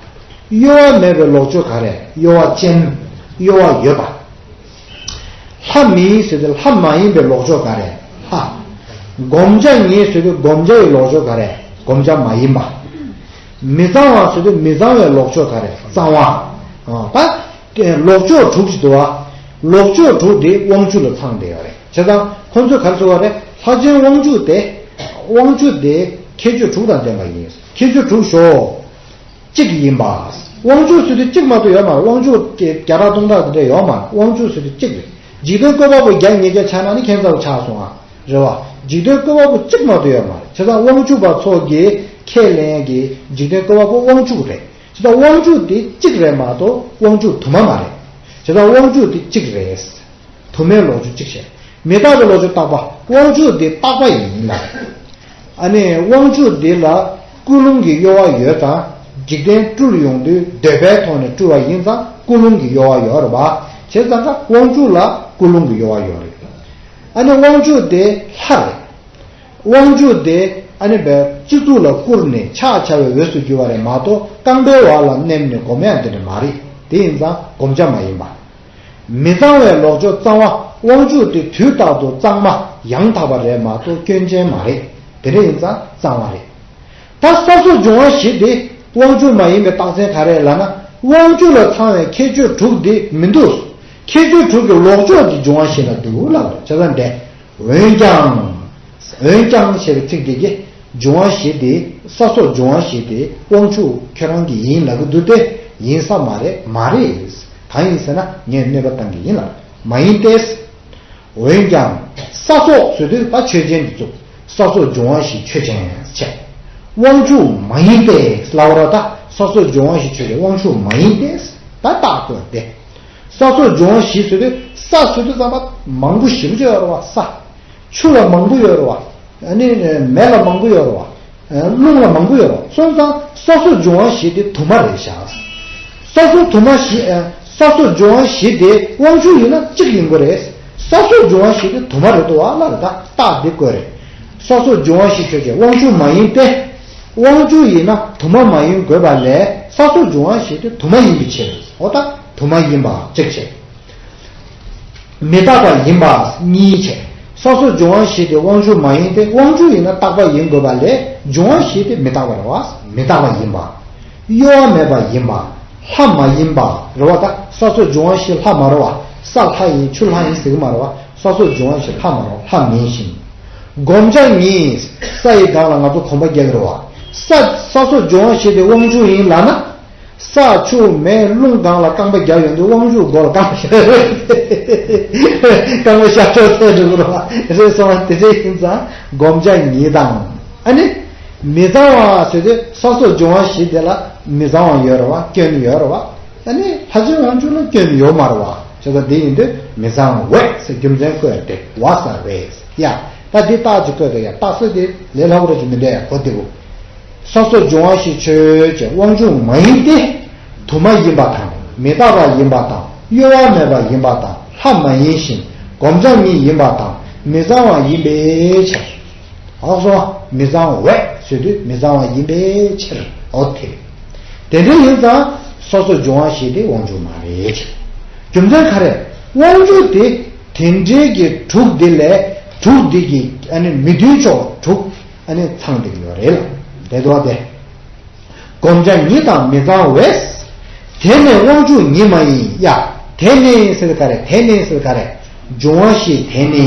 གཡོ་བ་མེད་པའི་ལོག་ཕྱོགས་ག་རེ། གཡོ་བ་ཅན། གཡོ་བ་ཡོད་པ། ལྷ་མིན་ཟེར་དུས་ལྷ་མ་ཡིན་པའི་ལོག་ཕྱོགས་ག་རེ། ལྷ། བསྒོམ་བྱ་ཉིད་ཟེར་དུས་བསྒོམ་བྱ་ཡི་ལོག་ཕྱོགས་ག་རེ། བསྒོམ་བྱ་མ་ཡིན་པ། མི་གཙང་བ་ཟེར་དུས་མི་གཙང་བའི་ལོག་ཕྱོགས་ག་རེ། གཙང་བ། ད་ལོག་ཕྱོགས་དྲུག་ཅིག་འདུག་བ། ལོག་ཕྱོགས་དྲུག་དེ་དབང་ཕྱུག་ལ་ཚང་བསྡད་ཡོད་རེད། བྱས་ཙང་ཁོང་ཚོས་ག་རེ་ཟེར་བ་རེད། ལྷ་ཆེན་དབང་ཕྱུག་དེ། དབང་ཕྱུག་དེ་ཁྱད་ཆོས་དྲུག་དང་ལྡན་པ་ཡིན། ཁྱད་ཆོས་དྲུག་ཞོག་གཅིག་ཡིན་པ། དབང་ཕྱུག་ཟེར་དུས་གཅིག་མ་གཏོགས་ཡོད་མ་རེད། དབང་ཕྱུག་བརྒྱ་ཕྲག་སྟོང་ཕྲག་དེ་འདྲ་ཡོད་མ་རེད། དབང་ཕྱུག་ཟེར་དུས་གཅིག་རེད། འཇིག་རྟེན་བཀོད་པ་པོ་བརྒྱ་ཉིས་བརྒྱ་ཆགས་ན་ནི་ཁྱད་མཚར་པོ་ཆགས་སོང་ཨ། རེད་བ། འཇིག་རྟེན་བཀོད་པ་པོ་གཅིག་མ་གཏོགས་ཡོད་མ་རེད། བྱས་ཙང་དབང་ཕྱུག་པ་ཚོ་གིས་ཁས་ལེན་གྱི་འཇིག་རྟེན་བཀོད་པ་པོ་དབང་ཕྱུག་རེད། བྱས་ཙང་དབང་ཕྱུག་དེ་གཅིག་རེད་མ་གཏོགས་དབང་ཕྱུག་དུ་མ་མ་རེད། བྱས་ཙང་དབང་ཕྱུག་དེ་གཅིག་རེད། དུ་མའི་ལོག་ཕྱོགས་གཅིག་བྱས། མི་རྟག་པའི་ལོག་ཕྱོགས་རྟག་པ། དབང་ཕྱུག་དེ་རྟག་པ་ཡིན་ལ། ཨ་ནི་དབང་ཕྱུག་འདི་ལ་ཀུན་སློང་གི་གཡོ་བ་ཡོད་ཙང་། འཇིག་རྟེན་སྤྲུལ་ཡོང་དུས་འདོད་པའི་ཐོག་ནས་སྤྲུལ་བ་ཡིན་ཙང་ཀུན་སློང་གི་གཡོ་བ་ཡོད་རེད་པ། བྱས་ཙང་ཀ་དབང་ཕྱུག་ལ་ཀུན་སློང་གི་གཡོ་བ་ཡོད་རེད། ཨ་ནི་དབང་ཕྱུག་དེ་ལྷ་རེད། དབང་ཕྱུག་དེ་ཨ་ནི་བའི་སྤྱི་གཙུག་ལ་བཀུར་ནས་ཕྱག་བྱ་བའི་འོས་སུ་གྱུར་པ་རེད་མ་གཏོགས་རྐང་པའི་འོག་ལ་མནན་ནས་སྒོམ་ཡག་དེ་འདྲ་མ་རེད། དེ་ཡིན་ཙང་སྒོམ་བྱ་མ་ཡིན་པ། མི་གཙང་བའི་ལོག་ཕྱོགས་གཙང་བ། དབང་ཕྱུག་དེ་དུས་རྟག་ཏུ་གཙང་མ་ཡང་དག་པ་རེད་མ་གཏོགས་སྐྱོན་ཅན་མ་རེད། དེ་འདྲ་ཡིན་ཙང་གཙང་བ་རེད། ད་ས་སོགས་འབྱུང་བ་བཞི་དེ་དབང་ཕྱུག་མ་ཡིན་པའི་རྟགས་མཚན་ག་རེ་ལབ་ན། དབང་ཕྱུག་ལ་ཚང་བའི་ཁྱད་ཆོས་དྲུག་དེ་མི་འདུག་ཁྱད་ཆོས་དྲུག་གི་ལོག་ཕྱོགས་དེ་འབྱུང་བ་བཞི་ལ་འདུག་ལབ་པ་རེད། བྱས་ཙང་འདི། འོན་ཀྱང་། འོན་ཀྱང་ཞེས་པའི་ཚིག་དེ་གིས་འབྱུང་བ་བཞི་དེ། ས་སོགས་འབྱུང་བ་བཞི་དེ་དབང་ཕྱུག་ཁྱོད་རང་གི་ཡིན་ལབ་ཀྱི་འདུག་སྟེ། ཡིན་ས་མ་རེད། མ་རེད། གང་ཡིན་ཟེར་ན་ངས་གནོད་པ་བཏང་གི་ཡིན་ལ། མ་ཡིན་ཏེ། འོན་ཀྱང་ས་སོགས་ཟེར་དུས་ད་ཆོས་ཅན་དེ་བཙུགས། ས་སོགས་འབྱུང་བ་བཞི་ཆོས་ཅན་བྱས། དབང་ཕྱུག་མ་ཡིན་ཏེ་ལབ་པ་ར། ད་ས་སོགས་འབྱུང་བ་བཞི་ཆོས་ཅན། དབང་ཕྱུག་མ་ཡིན་ཏེ། ད་རྟག་ཏུ་བསྡད། ས་སོགས་འབྱུང་བ་བཞི་ཟེར་དུས་ས་ཟེར་དུས་ཙམ་པ་མང་པོ་ཞེ་པོ་ཅིག་ཡོད་རེད་བ། ས། ཆུ་ལ་མང་པོ་ཡོད་རེད་བ། ཨ་ནི་མེ་ལ་མང་པོ་ཡོད་རེད་བ། རླུང་ལ་མང་པོ་ཡོད་རེད་བ། སོང་ཙང་ས་སོགས་འབྱུང་བ་བཞི་དེ་དུ་མ་རེད་ཤག་ས་སོགས་དུ་མ་བཞི། ས་སོགས་འབྱུང་བ་བཞི་དེ་དབང་ཕྱུག་ཡིན་ན་གཅིག་ཡིན་དགོས་རེད། ས་ ས་སོགས་འབྱུང་བ་བཞི་དེ་དུ་མ་རེད་དོ་བ་ལ་རེད། ད་རྟགས་འདི་བཀོད་རེད། ས་སོགས་འབྱུང་བ་བཞི་ཆོས་ཅན། དབང་ཕྱུག་མ་ཡིན་ཏེ། དབང་ཕྱུག་ཡིན་ན་དུ་མ་མ་ཡིན་དགོས་པ་ལས། ས་སོགས་འབྱུང་བ་བཞི་དེ་དུ་མ་ཡིན་པའི་ཕྱིར། འོ་ད་དུ་མ་ཡིན་པ་གཅིག་བྱས། མི་རྟག་པ་ཡིན་པ་གཉིས་བྱས། ས་སོགས་འབྱུང་བ་བཞི་དེ་དབང་ཕྱུག་མ་ཡིན་ཏེ། དབང་ཕྱུག་ཡིན་ན་རྟག་པ་ཡིན་དགོས་པ་ལས། འབྱུང་བ་བཞི་དེ་མི་རྟག་པ་རེད་བ། མི་རྟག་པ་ཡིན་པ། གཡོ་བ་མེད་པ་ཡིན་པ། ལྷ་མ་ཡིན་པ་རེད་བ། ད་ས་སོགས་འབྱུང་བ་བཞི་ལྷ་མ་རེད་བ། ས་ལྷ་ཡིན་ཆུ་ལྷ་ཡིན་ཟེར་གི་མ་རེད་བ། ས་སོགས་འབྱུང་བ་བཞི་ལྷ་མ་རེད་བ། ལྷ་མིན་ཞིང་། བསྒོམ་བྱ་ཉིད། ས་ཡི་སྒང་ལ་ང་ཚོ་གོམ་པ་རྒྱག་གི་རེད་བ། ས་ས་སོགས་འབྱུང་བ་བཞི་དེ་དབང་ཕྱུག་ཡིན་ལབ་ན། ས་ཆུ་མེ་རླུང་སྒང་ལ་རྐང་པ་རྒྱག་ཡོང་དུས་དབང་ཕྱུག་མགོ་ལ་རྐང་པ་ཤོར། རྐང་པ་ཤར་ཕྱོགས་ཚད་འགྲོ་གི་རེད་བ། རེད་སོང་བ། དེ་འདྲ་ཡིན་ཙང་བསྒོམ་བྱ་ཉིད་དང་། ཨ་ནི། མི་གཙང་བ་ཟེར་དུས་ས་སོགས་འབྱུང་བ་བཞི་དེ་ལ་མི་གཙང་བ་ཡོད་རེད་བ། སྐྱོན་ཡོད་རེད་བ། ཨ་ནི་ལྷ་ཆེན་དབང་ཕྱུག་ལ་སྐྱོན་ཡོད་མ་རེད་བ། བྱས་ཙང་འདི་ཡིན་དུས་མི་གཙང་བས་ཟེར་རྒྱུ་མཚན་བཀོད་དེ་བ་ས་རེད་ཡ། ད་འདི་རྟགས་ཅིག་བཀོད་དེ་ཡ། རྟགས་གསལ་དེ་ལས་སླ་པོ་རེད་ཅིག་མི་འདྲ་ཡ། གོ་བདེ་པོ། ས་སོགས་འབྱུང་བ་བཞི་ཆོས་ཅན། དབང་ཕྱུག་མ་ཡིན་ཏེ། དུ་མ་ཡིན་པ་དང་། མི་རྟག་པ་ཡིན་པ་དང་། གཡོ་བ་མེད་པ་ཡིན་པ་དང་། ལྷ་མ་ཡིན་ཞིང་། བསྒོམ་བྱ་ཉིད་ཡིན་པ་དང་། མི་གཙང་བ་ཡིན་པའི་ཕྱིར། ཨོ་སོ། མི་གཙང་བས་ཟེར་དུས་མི་གཙང་བ་ཡིན་པའི་ཕྱིར། ཨོ་དེ་རེད། དེ་འདྲ་ཡིན་ཙང་ས་སོགས་འབྱུང་བ་བཞི་དེ་དབང་ཕྱུག་མ་རེད། རྒྱུ་མཚན་ག་རེ། དབང་ཕྱུག་དེ་དེ་འདྲའི་གི་དྲུག་དེ་ལས་དྲུག་དེ་གི་ཨ་ནི་མི་མཐུན་ཕྱོགས་དྲུག་ཨ་ནི་ཚང་བསྡད་ཀྱི་ཡོད་རེད་ལ། དེ་འདྲ་བ་དེ། བསྒོམ་བྱ་ཉིད་དང་མི་གཙང་བས། དེ་ནི་དབང་ཕྱུག་ཉིད་མ་ཡིན་ཡ། དེ་ནི་ཟེར་ག་རེ། དེ་ནི་ཟེར་ག་རེ། འབྱུང་བ་བཞི་དེ་ནི།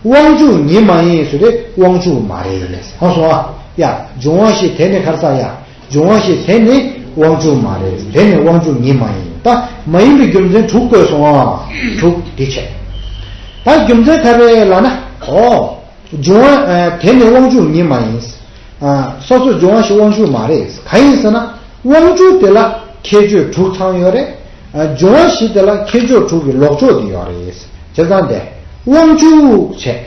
དབང་ཕྱུག་ཉིད་མ་ཡིན་ཟེར་ཏེ་དབང་ཕྱུག་མ་རེད། ཧ་སོང་ཨ། ཡ། འབྱུང་བ་བཞི་དེ་ནི་ག་རེ་ཟེར་ཡ། འབྱུང་བ་བཞི་དེ་ནི་དབང་ཕྱུག་མ་རེད། དེ་ནི་དབང་ཕྱུག་ཉིད་མ་ཡིན། ད་མ་ཡིན་པའི་རྒྱུ་མཚན་དྲུག་བཀོད་སོང་ཨ། དྲུག་འདི་བྱས། ད་རྒྱུ་མཚན་ག་རེ་ལབ་ན། ཨོ། འབྱུང་བ། ཨ། དེ་ནི་དབང་ཕྱུག་ཉིད་མ་ཡིན། ཨ། ས་སོགས་འབྱུང་བ་བཞི་དབང་ཕྱུག་མ་རེད། གང་ཡིན་ཟེར་ན། དབང་ཕྱུག་དེ་ལ་ཁྱད་ཆོས་དྲུག་ཚང་ཡོད་རེད། ཨ། འབྱུང་བ་བཞི་དེ་ལ་ཁྱད་ཆོས་དྲུག་གི་ལོག་ཕྱོགས་དེ་ཡོད་རེད། བྱས་ཙང་དེ་དབང་ཕྱུག་བྱས།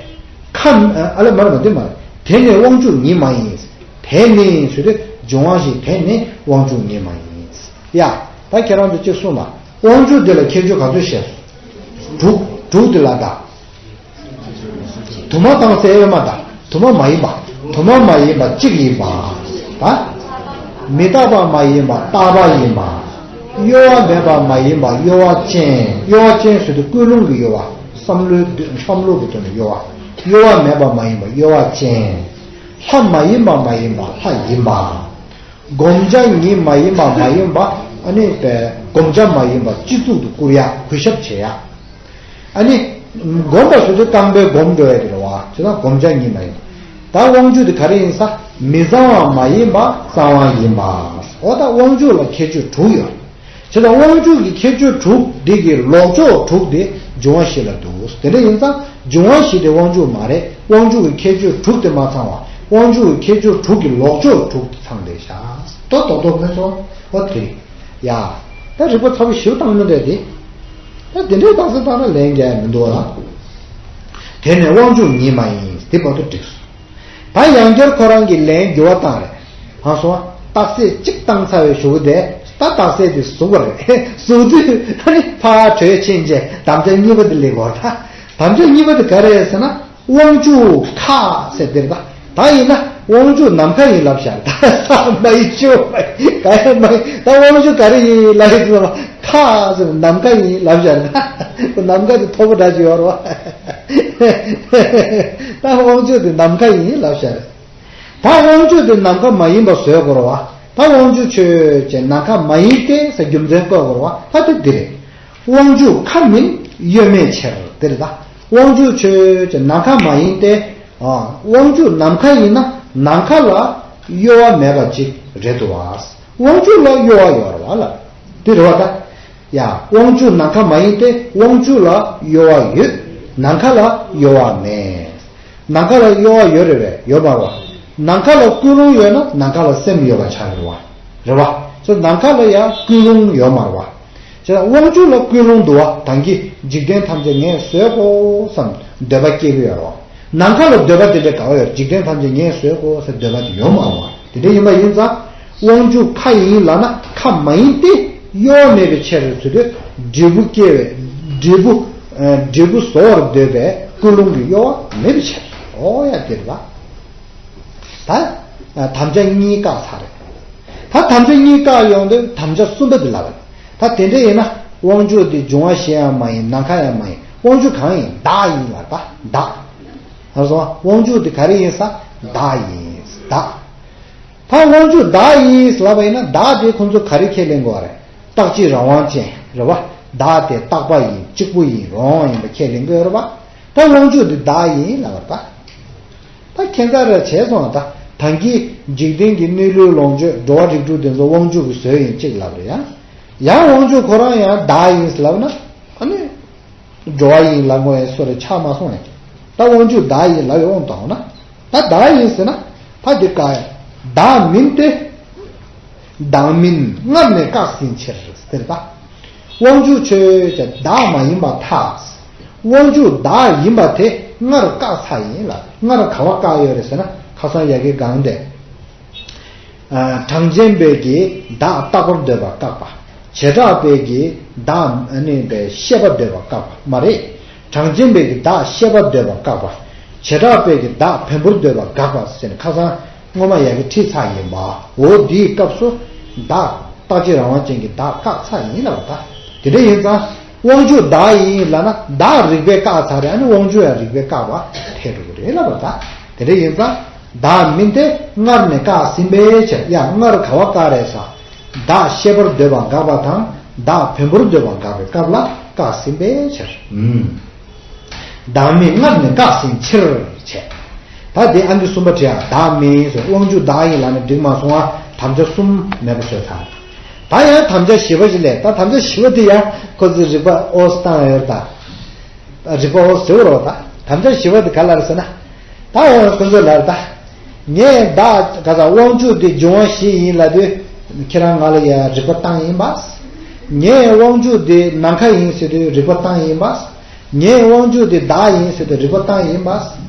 ཁ། ཨ་ལ་མར་མ་དེ་མ། དེ་ནི་དབང་ཕྱུག་ཉིད་མ་ཡིན། དེ་ནི་ཟེར་དུས་འབྱུང་བ་བཞི་དེ་ནི་དབང་ཕྱུག་ཉིད་མ་ཡིན། ཡ། ད་ཁྱེད་རང་ཚོ་གཅིག་གསུངས་ན། དབང་ཕྱུག་དེ་ལ་ཁྱད་ཆོས་ག་ཚོད་བཤད། དྲུག་དྲུག་དེ་ལ་ད། དུ་མ་དང་ཟེར་ཡོད་མ་ད། དུ་མ་མ་ཡིན་པ། དུ་མ་མ་ཡིན་པ་གཅིག་ཡིན་པ། ད། མི་རྟག་པ་མ་ཡིན་པ་རྟག་པ་ཡིན་པ། གཡོ་བ་མེད་པ་མ་ཡིན་པ་གཡོ་བ་ཅན། གཡོ་བ་ཅན་ཟེར་དུས་ཀུན་སློང་གི་གཡོ་བ། བསམ་བློའི་འདུ་བསམ་བློ་གི་དོན་ནས་གཡོ་བ། གཡོ་བ་མེད་པ་མ་ཡིན་པ་གཡོ་བ་ཅན། ལྷ་མ་ཡིན་པ་མ་ཡིན་པ་ལྷ་ཡིན་པ། བསྒོམ་བྱ་ཉིད་མ་ཡིན་པ་མ་ཡིན་པ། ཨ་ནི་བསྒོམ་བྱ་མ་ཡིན་པ་སྤྱི་གཙུག་ཏུ་བཀུར་ཡ། གུས་ཞབས་བྱེད་ཡ། ཨ་ནི། བསྒོམ་པ་ཟེར་དུས་རྐང་པས་བསྒོམ་འགྲོ་ཡ་དེ་རེད་བ། བྱས་ཙང་བསྒོམ་བྱ་ཉིད་མ་ཡིན། ད་དབང་ཕྱུག་དེ་ག་རེ་ཡིན་ས། མི་གཙང་བ་མ་ཡིན་པ་གཙང་བ་ཡིན་པ། འོ་ད་དབང་ཕྱུག་ལ་ཁྱད་ཆོས་དྲུག་ཡོད། བྱས་ཙང་དབང་ཕྱུག་གི་ཁྱད་ཆོས་དྲུག་འདི་གི་ལོག་ཕྱོགས་དྲུག་དེ་འབྱུང་བ་བཞི་ལ་འདུག་དེ་འདྲ་ཡིན་ཙང་འབྱུང་བ་བཞི་དེ་དབང་ཕྱུག་མ་རེད། དབང་ཕྱུག་གི་ཁྱད་ཆོས་དྲུག་དེ་མ་ཚང་བ། དབང་ཕྱུག་གི་ཁྱད་ཆོས་དྲུག་གི་ལོག་ཕྱོགས་དྲུག་དེ་ཚང་བསྡད་ཤག་ཏོ་ཏོ་ཏོ་མེད་སོང་། འོ་དེ་རེད། ཡ། ད་རིག་པ་ཚ་པོ་ཞིག་བཏང་ན་འདྲ་དེ། ད་དེ་འདྲའི་རྟགས་གསལ་བཏང་ན་ལན་རྒྱག་ཡ་མི་འདུག་ལ། དེ་ནི་དབང་ཕྱུག་ཉིད་མ་ཡིན། དེ་བར་དུ་འགྲིག་སོང་། ད་ཡང་བསྐྱར་ཁོ་རང་གིས་ལན་འགྱུར་བ་བཏང་རེད། ཧང་སོང་། རྟགས་གསལ་གཅིག་བཏང་ཚར་བའི་གཞུག་གུ་དེ། ད་རྟགས་གསལ་དེ་ཟུག་པ་རེད། ཟུག་དུས་ཨ་ནི་ཕར་བྲོས་ཕྱིན་རྗེས་དམ་བཅའ་གཉིས་པ་དེ་སླེབས་དགོས་རེད་ད། དམ་བཅའ་གཉིས་པ་དེ་ག་རེ་རེད་ཟེར་ན། དབང་ཕྱུག་ཁ་ཟེར་དེ་རེད་ད། ད་ཡིན་ན་དབང་ཕྱུག་ནམ་མཁའ་ཡིན་ལབ་བཞག་རེད་ད། མ་ཡིན་ཆུ་མ་ཡིན་ག་ཡང་མ་ཡིན། ད་དབང་ཕྱུག་ག་རེ་ཡིན་ལབ་ཡིན་ཟེར་ན། ཁ་ཟེར་ནམ་མཁའ་ཡིན་ལབ་བཞག་རེད་ད། ནམ་མཁའ་དེ་མཐོ་པོ་འདྲ་ཅིག་ཡོད་རེད་བ། ད་དབང་ཕྱུག་དེ་ནམ་མཁའ་ཡིན་ལབ་བཞག་རེད། ད་དབང་ཕྱུག་དེ་ནམ་མཁའ་མ་ཡིན་པ་བཟོས་དགོས་རེད་བ། ད་དབང་ཕྱུག་ཆོས་ཅན་ནམ་མཁའ་མ་ཡིན་ཏེ་ཟེར་རྒྱུ་མཚན་བཀོད་དགོས་རེད་བ། ད་དེ་འདི་རེད། དབང་ཕྱུག་ཁ་མིན་གཡོ་མེད་ཕྱིར་དེ་རེད་ད། དབང་ཕྱུག་ཆོས་ཅན་ནམ་མཁའ་མ་ཡིན་ཏེ། ཨ། དབང་ཕྱུག་ནམ་མཁའ་ཡིན་ན་ནམ་མཁའ་ལ་གཡོ་བ་མེད་པ་ཅིག་རེད་འདུག་བ། དབང་ཕྱུག་ལ་གཡོ་བ་ཡོད་རེད་བ་ལ། དེ་རེད་བ་ད། ཡ། དབང་ཕྱུག་ནམ་མཁའ་མ་ཡིན་ཏེ། དབང་ཕྱུག་ལ་གཡོ་བ་ཡོད། ནམ་མཁའ་ལ་གཡོ་བ་མེད། ནམ་མཁའ་ལ་གཡོ་བ་ཡོད་རེད་བས། ཡོད་མ་རེད་བ། ནམ་མཁའ་ལ་ཀུན་སློང་ཡོད་ན་ནམ་མཁའ་ལ་སེམས་ཡོད་པ་ཆགས་ཀྱི་རེད་བ། རེད་བ། ཚེ་ནམ་མཁའ་ལ་ཡང་ཀུན་སློང་ཡོད་མ་རེད་བ། བྱས་ཙང་དབང་ཕྱུག་ལ་ཀུན་སློང་འདུག་བ། ད་གིན་འཇིག་རྟེན་ཐམས་ཅད་ངས་བཟོས་དགོས་བསམ་འདོད་པ་སྐྱེ་གི་ཡོད་རེད་བ། ནམ་མཁའ་ལ་འདོད་པ་དེ་འདྲ་ག་བ་ཡོད། འཇིག་རྟེན་ཐམས་ཅད་ངས་བཟོས་དགོས་ཟེར་འདོད་པ་དེ་ཡོད་མ་རེད་བ། དེ་འདྲ་ཡིན་པ་ཡིན་ཙང་། དབང་ཕྱུག་ཁ་ཡིན་ལབ་ན་ཁ་མ་ཡིན་ཏེ། གཡོ་བ་མེད་པའི་ཕྱིར་ཟེར་དུས་འབྲས་བུ་སྐྱེ་བའི་འབྲས་བུ་ འབྲས་བུ་བཟོ་བར་འདོད་པའི་ཀུན་སློང་གི་གཡོ་བ་མེད་པའི་ཕྱིར། ཨོ་ཡ་དེ་རེད་པ། ད་དམ་བཅའ་གཉིས་བཀག་ཚར་རེད། ད་དམ་བཅའ་གཉིས་བཀག་ཡོང་དུས་དམ་བཅའ་གསུམ་པ་དེ་ལབ་རེད། ད་དེ་འདྲ་ཡིན་ན་དབང་ཕྱུག་དེ་འབྱུང་བ་བཞི་ཡང་མ་ཡིན། ནམ་མཁའ་ཡང་མ་ཡིན། དབང་ཕྱུག་གང་ཡིན། བདག་ཡིན་ལབ་པ། བདག་ལབ་སོང་། དབང་ཕྱུག་དེ་ག་རེ་ཡིན་ས། བདག་ཡིན། བདག་ད་དབང་ཕྱུག་བདག་ཡིན་ལབ་པ་ཡིན་ན། བདག་དེ་ཁོང་ཚོ་ག་རེ་ཁས་ལེན་དགོས་རེད། རྟག་གཅིག་རང་དབང་ཅན་རེད་བ། བདག་དེ་རྟག་པ་ཡིན། གཅིག་པུ་ཡིན། རང་དབང་ཡིན་པ་ཁས་ལེན་དགོས་རེད་བ། ད་དབང་ཕྱུག་དེ་བདག་ཡིན་ལབ་པ་རེད་ད། ད་ཁྱད་མཚར་རེ་བྱས་སོང་། ད་ད་གིན་འཇིག་རྟེན་གྱི་གནས་ལུགས་ལོངས་སྤྱོད་འགྲོ་བ་རིགས་དྲུག་དེ་ཚོ་དབང་ཕྱུག་གིས་བཟོས་ཡིན་གཅིག་ལབ་རེད་ཡ། ཡང་དབང་ཕྱུག་ཁོ་རང་ཡང་བདག་ཡིན་ལབ་ན། ཨ་ནི། འགྲོ་བ་ཡིན་ལབ་དགོས་ཡ་སོ་རེ་ཆགས་མ་སོང་ཡ། ད་དབང་ཕྱུག་བདག་ཡིན་ལབ་ཡོང་དང་ན། ད་བདག་ཡིན་ཟེར་ན། ད་འདི་བཀག་ཡ། བདག་མིན་ཏེ། བདག་མིན་སྔར་ནས་བཀག་ཟིན་ཕྱིར་ཟེར་ད། དབང་ཕྱུག་ཁྱོད་ཀྱང་བདག་མ་ཡིན་པར་ཐལ། དབང་ཕྱུག་བདག་ཡིན་པ་དེ་སྔར་བཀག་ཚར་ཡིན་ལ། སྔར་ག་བ་བཀག་ཡོད་རེད་ཟེར་ན། ཁ་སང་ཡ་གི་སྒང་དེ། གྲངས་ཅན་པའི་གི་བདག་རྟག་པར་འདོད་པ་བཀག་པ། བྱེ་བྲག་པའི་གི་བདག་ནི་པའི་ཤེས་པ་འདོད་པ་བཀག་པ་མ་རེད། གྲངས་ཅན་པའི་གི་བདག་ཤེས་པ་འདོད་པ་བཀག་པ། བྱེ་བྲག་པའི་གི་བདག་བེམ་པོར་འདོད་པ་བཀག་པ་ཟེར་ནས་ཁ་སང་སྔོན་མ་ཡ་གི་ཁྲིད་ཚར་ཡིན་པ། འོ་དེའི་སྐབས་སུ་བདག་རྟག་གཅིག་རང་དབང་ཅན་གྱི་བདག་བཀག་ཚར་ཡིན་ལབ་པ། ད་དེ་འདྲ་ཡིན་ཙང་དབང་ཕྱུག་བདག་ཡིན་ལབ་ན་བདག་རིགས་པས་བཀག་ཚར་རེད། ཨ་ནི་དབང་ཕྱུག་ཡང་རིགས་པས་བཀག་པ་ཐལ་འགྲོ་གི་རེད་ལབ་པ། ད་དེ་འདྲ་ཡིན་ཙང་། བདག་མིན་ཏེ་སྔར་ནས་བཀག་ཟིན་པའི་ཕྱིར། ཡང་སྔར་ག་བ་བཀག་རེད་ཟེར། བདག་ཤེས་པར་འདོད་པ་འགག་པ་དང་བདག་བེམ་པོར་འདོད་པ་འགག་པའི་སྐབས་ལ་བཀག་ཟིན་པའི་ཕྱིར། ཨུམ། བདག་མིན་སྔར་ནས་བཀག་ཟིན་ཕྱིར་བྱས། ད་དེ་ཨང་ཀི་གསུམ་པ་བྲིས་ཨ། བདག་མིན་ཟེར། དབང་ཕྱུག་བདག་ཡིན་ལབ་ནས་འགྲིག་མ་སོང་ཨ། དམ་བཅའ་གསུམ་མེད་པ་བཟོས་ཚར། ད་ཡང་དམ་བཅའ་བཞི་པ་ཞིག་ལས། ད་དམ་བཅའ་བཞི་པ་དེ་ཡང་ཁོ་ཚོས་རིག་པ་ཨོ་སི་བཏང་ཡོད་ད། རིག་པ་འོ་ཟེར་བ་རོ། ད་དམ་བཅའ་བཞི་པ་དེ་ག་ལ་རེད་ཟེར་ན། ད་འོ་ཁོ་ཚོ་ལ་ད། ངས་བདག་ག་ད་དབང་ཕྱུག་དེ་འབྱུང་བ་བཞི་ཡིན་ལབ་དུས། ཁྱེད་རང་ང་ལ་ཡ་རིག་པ་བཏང་ཡིན་པ། ངས་དབང་ཕྱུག་དེ་ནམ་མཁའ་ཡིན་ཟེར་དུས་རིག་པ་བཏང་ཡིན་པ། ངས་དབང་ཕྱུག་དེ་བདག་ཡིན་ཟེར་དུས་རིག་པ་བཏང་ཡིན་པ།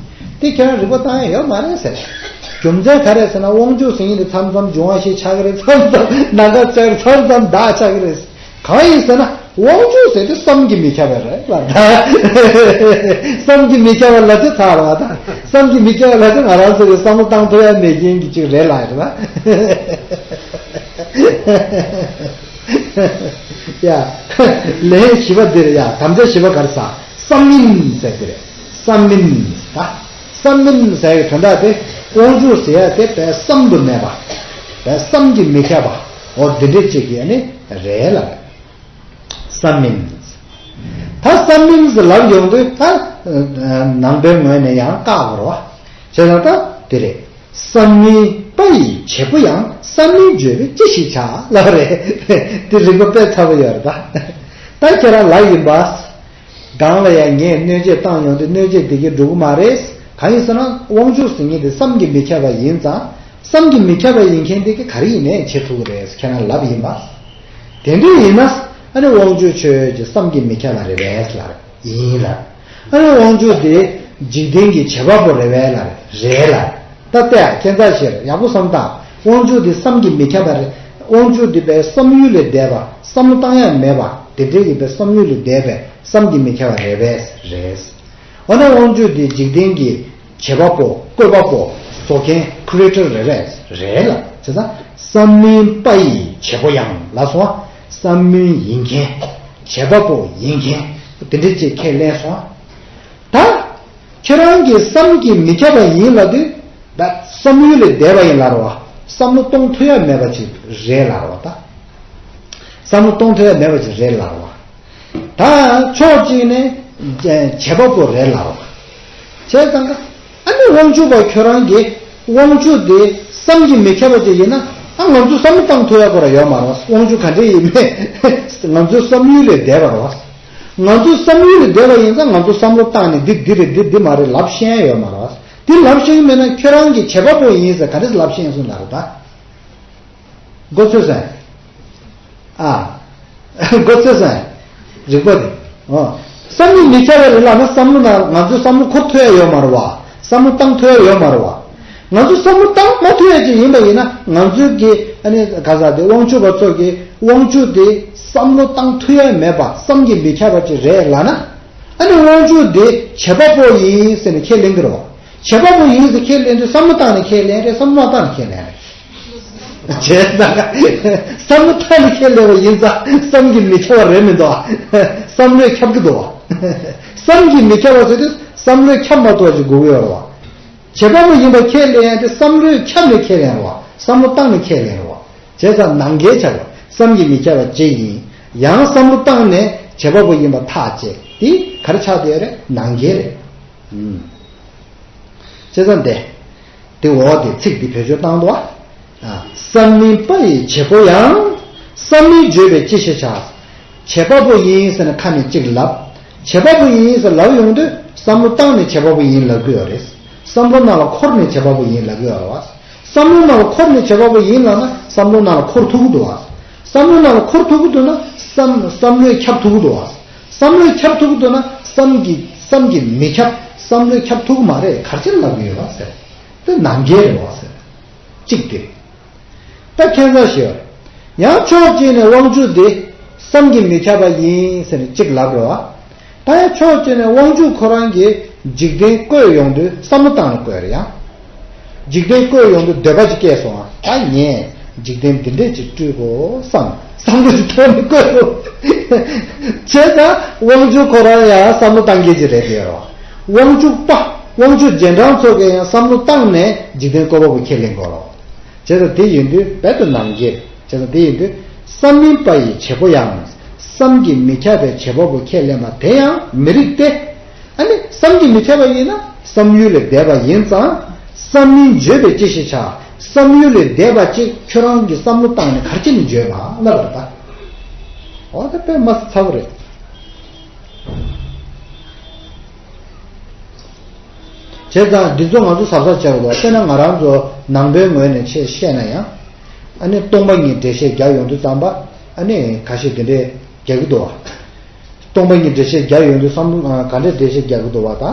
དེ་ཁྱེད་རང་རིག་པ་བཏང་ཡ་ཡོད་མ་རེད་ཟེར། རྒྱུ་མཚན་ག་རེ་ཟེར་ན། དབང་ཕྱུག་ཟེར་མཁན་དེ་མཚམས་མཚམས་འབྱུང་བ་བཞི་ཆགས་ཀྱི་རེད། མཚམས་མཚམས་ནམ་མཁའ་ཆགས་ཀྱི་རེད། མཚམས་མཚམས་བདག་ཆགས་ཀྱི་རེད། གང་ཡིན་ཟེར་ན། དབང་ཕྱུག་ཟེར་དུས་བསམ་གྱིས་མི་ཁྱབ་པ་རེད་ལ། བསམ་གྱིས་མི་ཁྱབ་པ་ལབ་དུས་ཚར་བ་དང་། བསམ་གྱིས་མི་ཁྱབ་པ་ལབ་དུས་ང་རང་ཚོ་གི་བསམ་བློ་བཏང་ཐུབ་ཡ་མེད་མཁན་གྱི་ཅིག་རེད་ལ་རེད་ལ། ཡ། ལན་བཞི་པ་འདིར་ཡ། དམ་བཅའ་བཞི་པ་ག་རེ་ཟེར། བསམ་མིན་ཟེར་གྱི་རེད། བསམ་མིན་ད། བསམ་མིན་ཟེར་གྱི་དོན་དག་དེ། དབང་ཕྱུག་ཟེར་ཡ་དེ་དཔེ་བསམ་དུ་མེད་པ། དཔེ་བསམ་གྱིས་མི་ཁྱབ་པ། འོ་འདི་འདྲ་ཅིག་གི་ཨ་ནི་རེད་ལ། བསམ་མིན། ད་བསམ་མིན་ཟེར་ལབ་ཡོང་དུས་ད། ནང་པའི་ངོས་ནས་ཡང་བཀག་དགོས་རེད་བ། བྱས་ཙང་ད་དེ་རེད། བསམ་མིན་པ་ཡི་བྱེད་པོ་ཡང་། བསམ་མིན་བརྗོད་པས་ཅི་ཞིག་བྱ། ལབ་རེད། དེ་རིག་པ་དཔེ་ཚ་པོ་ཡོད་རེད་ད། ད་ཁྱེད་རང་ལབ་ཡིན་པ། སྒང་ལ་ཡང་ངས་གནོད་བྱེད་བཏང་ཡོང་དུས་གནོད་བྱེད་དེ་གས་འགྲོ་གི་མ་རེད། གང་ཡིན་ཟེར་ན་དབང་ཕྱུག་ཟེར་མཁན་དེ་བསམ་གྱིས་མི་ཁྱབ་པ་ཡིན་ཙང་། བསམ་གྱིས་མི་ཁྱབ་པ་ཡིན་མཁན་དེ་གས་ག་རེ་ཡིན་ནའི་བྱེད་ཐུབ་ཀྱི་རེད་ཁྱེད་རང་ལབ་ཡིན་པ། དེ་འདྲ་ཡིན་ན། ཨ་ནི་དབང་ཕྱུག་ཁྱོད་ཀྱི་བསམ་གྱིས་མི་ཁྱབ་པ་རེད་པས་ལབ་ཡིན་ལ། ཨ་ནི་དབང་ཕྱུག་དེ་འཇིག་རྟེན་གྱི་བྱེད་པ་པོ་རེད་པས་ལབ་རེད་ལ། ད་ལྟ་ཁྱེད་ཚ་ཞེར་ཡག་པོ་བསམ་དང་། དབང་ཕྱུག་དེ་བསམ་གྱིས་མི་ཁྱབ་པ་རེད། དབང་ཕྱུག་དེ་པའི་བསམ་ཡུལ་ལས་འདས་པ། བསམ་བློ་བཏང་ཡ་མེད་པ། དེ་འདྲའི་གི་པའི་བསམ་ཡུལ་ལས་འདས་པའི་བསམ་གྱིས་མི་ཁྱབ་པ་རེད་པས་རེད། འོ་ན་དབང་ཕྱུག་དེ་འཇིག་རྟེན་གྱི་བྱེད་པ་པོ། བཀོད་པ་པོ། བཟོ་མཁན། ཁུ་རེ་ཊར་རེད་པས་རེད་ལ། བྱས་ཙང་བསམ་མིན་པ་ཡི་བྱེད་པོ་ཡང་ལ་སོང་བ། བསམ་མིན་ཡིན་མཁན། བྱེད་པ་པོ་ཡིན་མཁན། དེ་འདྲ་ཅིག་ཁས་ལེན་སོང་བ། ད་ཁྱེད་རང་གིས་བསམ་གྱིས་མི་ཁྱབ་པ་ཡིན་ལབ་དུས། ད་བསམ་ཡུལ་ལས་འདས་པ་ཡིན་ལབ་རེད་བ། བསམ་བློ་གཏོང་ཐུབ་ཡ་མེད་པ་ཅིག་རེད་ལབ་རེད་བ་ད། བསམ་བློ་གཏོང་ཐུབ་ཡ་མེད་པ་ཅིག་རེད་ལབ་རེད་བ། ད་ཕྱོགས་གཅིག་ནས་བྱེད་པ་པོ་རེད་ལབ་རེད་བ། བྱས་ཙང་ཀ། ཨ་ནི་དབང་ཕྱུག་པ་ཁྱོད་རང་གིས་དབང་ཕྱུག་དེ་བསམ་གྱིས་མི་ཁྱབ་པ་ཅིག་ཡིན་ན། ཨ་ང་ཚོས་བསམ་བློ་བཏང་ཐུབ་ཡ་ཁོ་རང་ཡོད་མ་རེད་བ། དབང་ཕྱུག་ག་འདྲ་ཡིན་མིན་ང་ཚོའི་བསམ་ཡུལ་ལས་འདས་པ་རེད་བ། ང་ཚོའི་བསམ་ཡུལ་ལས་འདས་པ་ཡིན་ཙང་ང་ཚོ་བསམ་བློ་བཏང་ནས་འདི་འདི་རེད། འདི་འདི་མ་རེད་ལབ་ཤེས་ཡ་ཡོད་མ་རེད་བ། འདི་ལབ་ཤེས་ཀྱི་མེད་ན་ཁྱོད་རང་གིས་བྱེད་པ་པོ་ཡིན་ཟེར་ག་འདྲས་ལབ་ཤེས་ཡིན་སོང་ལབ་རེད་ད། མགོ་ཚོས་སོང་། ཨ། མགོ་ཚོས་སོང་། རིག་པ་དེ། ཨོ། བསམ་གྱིས་མི་ཁྱབ་པ་རེད་ལབ་ན་བསམ་བློ་ན་ང་ཚོའི་བསམ་བློ་འཁོར་ཐུབ་ཡ་ཡོད་མ་རེད་བ། བསམ་བློ་བཏང་ཐུབ་ཡ་ཡོད་མ་རེད་བ། ང་ཚོ་བསམ་བློ་བཏང་མ་ཐུབ་ཡ་ཅིག་ཡིན་པ་ཡིན་ན། ང་ཚོའི་གི་ཨ་ནི་ག་ས་དེ་དབང་ཕྱུག་པ་ཚོ་གི་དབང་ཕྱུག་དེ་བསམ་བློ་བཏང་ཐུབ་ཡ་མེད་པ། བསམ་གྱིས་མི་ཁྱབ་པ་ཅིག་རེད་ལབ་ན། ཨ་ནི་དབང་ཕྱུག་དེ་བྱེད་པ་པོ་ཡིན་ཟེར་ནས་ཁས་ལེན་གྱི་རེད་བ། བྱེད་པ་པོ་ཡིན་ཟེར་ཁས་ལེན་དུས་བསམ་བློ་བཏང་ནས་ཁས་ལེན་རེད། བསམ་བློ་མ་བཏང་ནས་ཁས་ལེན་རེད། བྱས་ཙང་བསམ་བློ་བཏང་ནས་ཁས་ལེན་པ་ཡིན་ཙང་བསམ་གྱིས་མི་ཁྱབ་པ་རེད་མི་འདུག་བ། བསམ་བློས་ཁྱབ་ཀྱི་འདུག་བ། བསམ་གྱིས་མི་ཁྱབ་པ་ཟེར་དུས་བསམ་བློས་ཁྱབ་མ་ཐུབ་པ་ཞིག་དགོས་ཀྱི་ཡོད་རེད་བ། བྱེད་པ་པོ་ཡིན་པ་ཁས་ལེན་ཡ་དེ་བསམ་བློས་ཁྱབ་ནས་ཁས་ལེན་རེད་བ། བསམ་བློ་བཏང་ནས་ཁས་ལེན་རེད་བ། བྱས་ཙང་ནང་འགལ་ཆགས་པ། བསམ་གྱིས་མི་ཁྱབ་པ་གཅིག་ཡིན། ཡང་བསམ་བློ་བཏང་ནས་བྱེད་པ་པོ་ཡིན་པ་ཐག་བཅད་དེ་ག་རེ་ཆགས་བསྡད་ཡོད་རེད། ནང་འགལ་རེད། ཨུམ། བྱས་ཙང་དེ། དེ་འོག་དེ་ཚིག་འདི་བེད་སྤྱོད་བཏང་འདུག་བ། ཨ། བསམ་མིན་པ་ཡི་བྱེད་པོ་ཡང་། བསམ་མིན་བརྗོད་པས་ཅི་ཞིག་བྱ། བྱེད་པ་པོ་ཡིན་ཟེར་ནས་ཁ་ནས་གཅིག་ལབ། བྱེད་པ་པོ་ཡིན་ཟེར་ལབ་ཡོང་དུས་བསམ་བློ་བཏང་ནས་བྱེད་པ་པོ་ཡིན་ལབ་ཀྱི་ཡོད་རེད། བསམ་བློ་ནང་ལ་འཁོར་ནས་བྱེད་པ་པོ་ཡིན་ལབ་ཀྱི་ཡོད་རེད་བ། བསམ་བློ་ནང་ལ་འཁོར་ནས་བྱེད་པ་པོ་ཡིན་ལབ་ན་བསམ་བློ་ནང་ལ་འཁོར་ཐུབ་ཀྱི་འདུག་བ། བསམ་བློ་ནང་ལ་འཁོར་ཐུབ་ཀྱི་འདུག་ན་བསམ་བསམ་བློས་ཁྱབ་ཐུབ་ཀྱི་འདུག་བ། བསམ་བློས་ཁྱབ་ཐུབ་ཀྱི་འདུག་ན་བསམ་གྱིས་བསམ་གྱིས་མི་ཁྱབ། བསམ་བློས་ཁྱབ་ཐུབ་ཀྱི་མ་རེད། ག་རེ་བྱས་ལབ་ཀྱི་ཡོད་རེད་བ་ཟེར། དེ་ནང་འགལ་རེད་བ་ཟེར། གཅིག་དེ་རེད། ད་ཁྱད་མཚར་ཞེས་པ། ཡང་ཕྱོགས་གཅིག་ནས་དབང་ཕྱུག་དེ་བསམ་གྱིས་མི་ཁྱབ་པ་ཡིན་ཟེར་ནས་གཅིག་ལབ་རེད་བ། ད་ཡང་ཕྱོགས་གཅིག་ནས་དབང་ཕྱུག་ཁོ་རང་གིས་འཇིག་རྟེན་བཀོད་ཡོང་དུས་བསམ་བློ་བཏང་ནས་བཀོད་རེད་ཡ། འཇིག་རྟེན་བཀོད་ཡོང་དུས་འདོད་པ་ཅིག་སྐྱེས་སོང་ང་། ད་ངས་འཇིག་རྟེན་འདི་འདྲས་ཅིག་སྤྲུལ་དགོས་བསམ། བསམ་བློ་ཞིག་ཐོག་ནས་བཀོད་རེད། བྱས་ཙང་དབང་ཕྱུག་ཁོ་རང་ཡང་བསམ་བློ་བཏང་མཁན་ཅིག་རེད་དེ་རོ། དབང་ཕྱུག་པ། དབང་ཕྱུག་རྗེས་འབྲང་ཚོ་གིས་ཡང་བསམ་བློ་བཏང་ནས་འཇིག་རྟེན་བཀོད་པ་པོ་ཁས་ལེན་དགོས་རོ། བྱས་ཙང་དེ་ཡིན་དུས་རྦད་དུ་ནང་འགལ། བྱས་ཙང་དེ་ཡིན་དུས་བསམ་མིན་པ་ཡི་བྱེད་པོ་ཡང་། བསམ་གྱིས་མི་ཁྱབ་པའི་བྱེད་པ་པོ་ཁས་ལེན་པ་དེ་ཡང་མི་རིགས་ཏེ། ཨ་ནི་བསམ་གྱིས་མི་ཁྱབ་པ་ཡིན་ན་བསམ་ཡུལ་ལས་འདས་པ་ཡིན་ཙང་བསམ་མིན་བརྗོད་པས་ཅི་ཞིག་བྱ། བསམ་ཡུལ་ལས་འདས་པ་ཅིག་ཁྱོད་རང་གིས་བསམ་བློ་བཏང་ནས་ག་རེ་བྱས་ནས་བརྗོད་པ་ལབ་པ་རེད་ད། འོ་ད་དཔེ་མ་ཚ་པོ་རེད། བྱས་ཙང་འདི་ཚོ་ང་ཚོ་གཟབ་གཟབ་བྱེད་དགོས་འདུག་དཔེར་ན་ང་རང་ཚོ་ནང་པའི་ངོས་ནས་ཆེས་བཤད་ན་ཡང་། ཨ་ནི་སྟོང་པ་ཉིད་འགྲེལ་བཤད་རྒྱག་ཡོང་དུས་ཙམ་པ། ཨ་ནི་ཁ་ཤས་དེ་འདྲས་རྒྱག་གི་འདུག་བ། སྟོང་པ་ཉིད་འགྲེལ་བཤད་རྒྱག་ཡོང་དུས་བསམ་བློ་ག་འདྲས་འགྲེལ་བཤད་རྒྱག་གི་འདུག་བ་ད།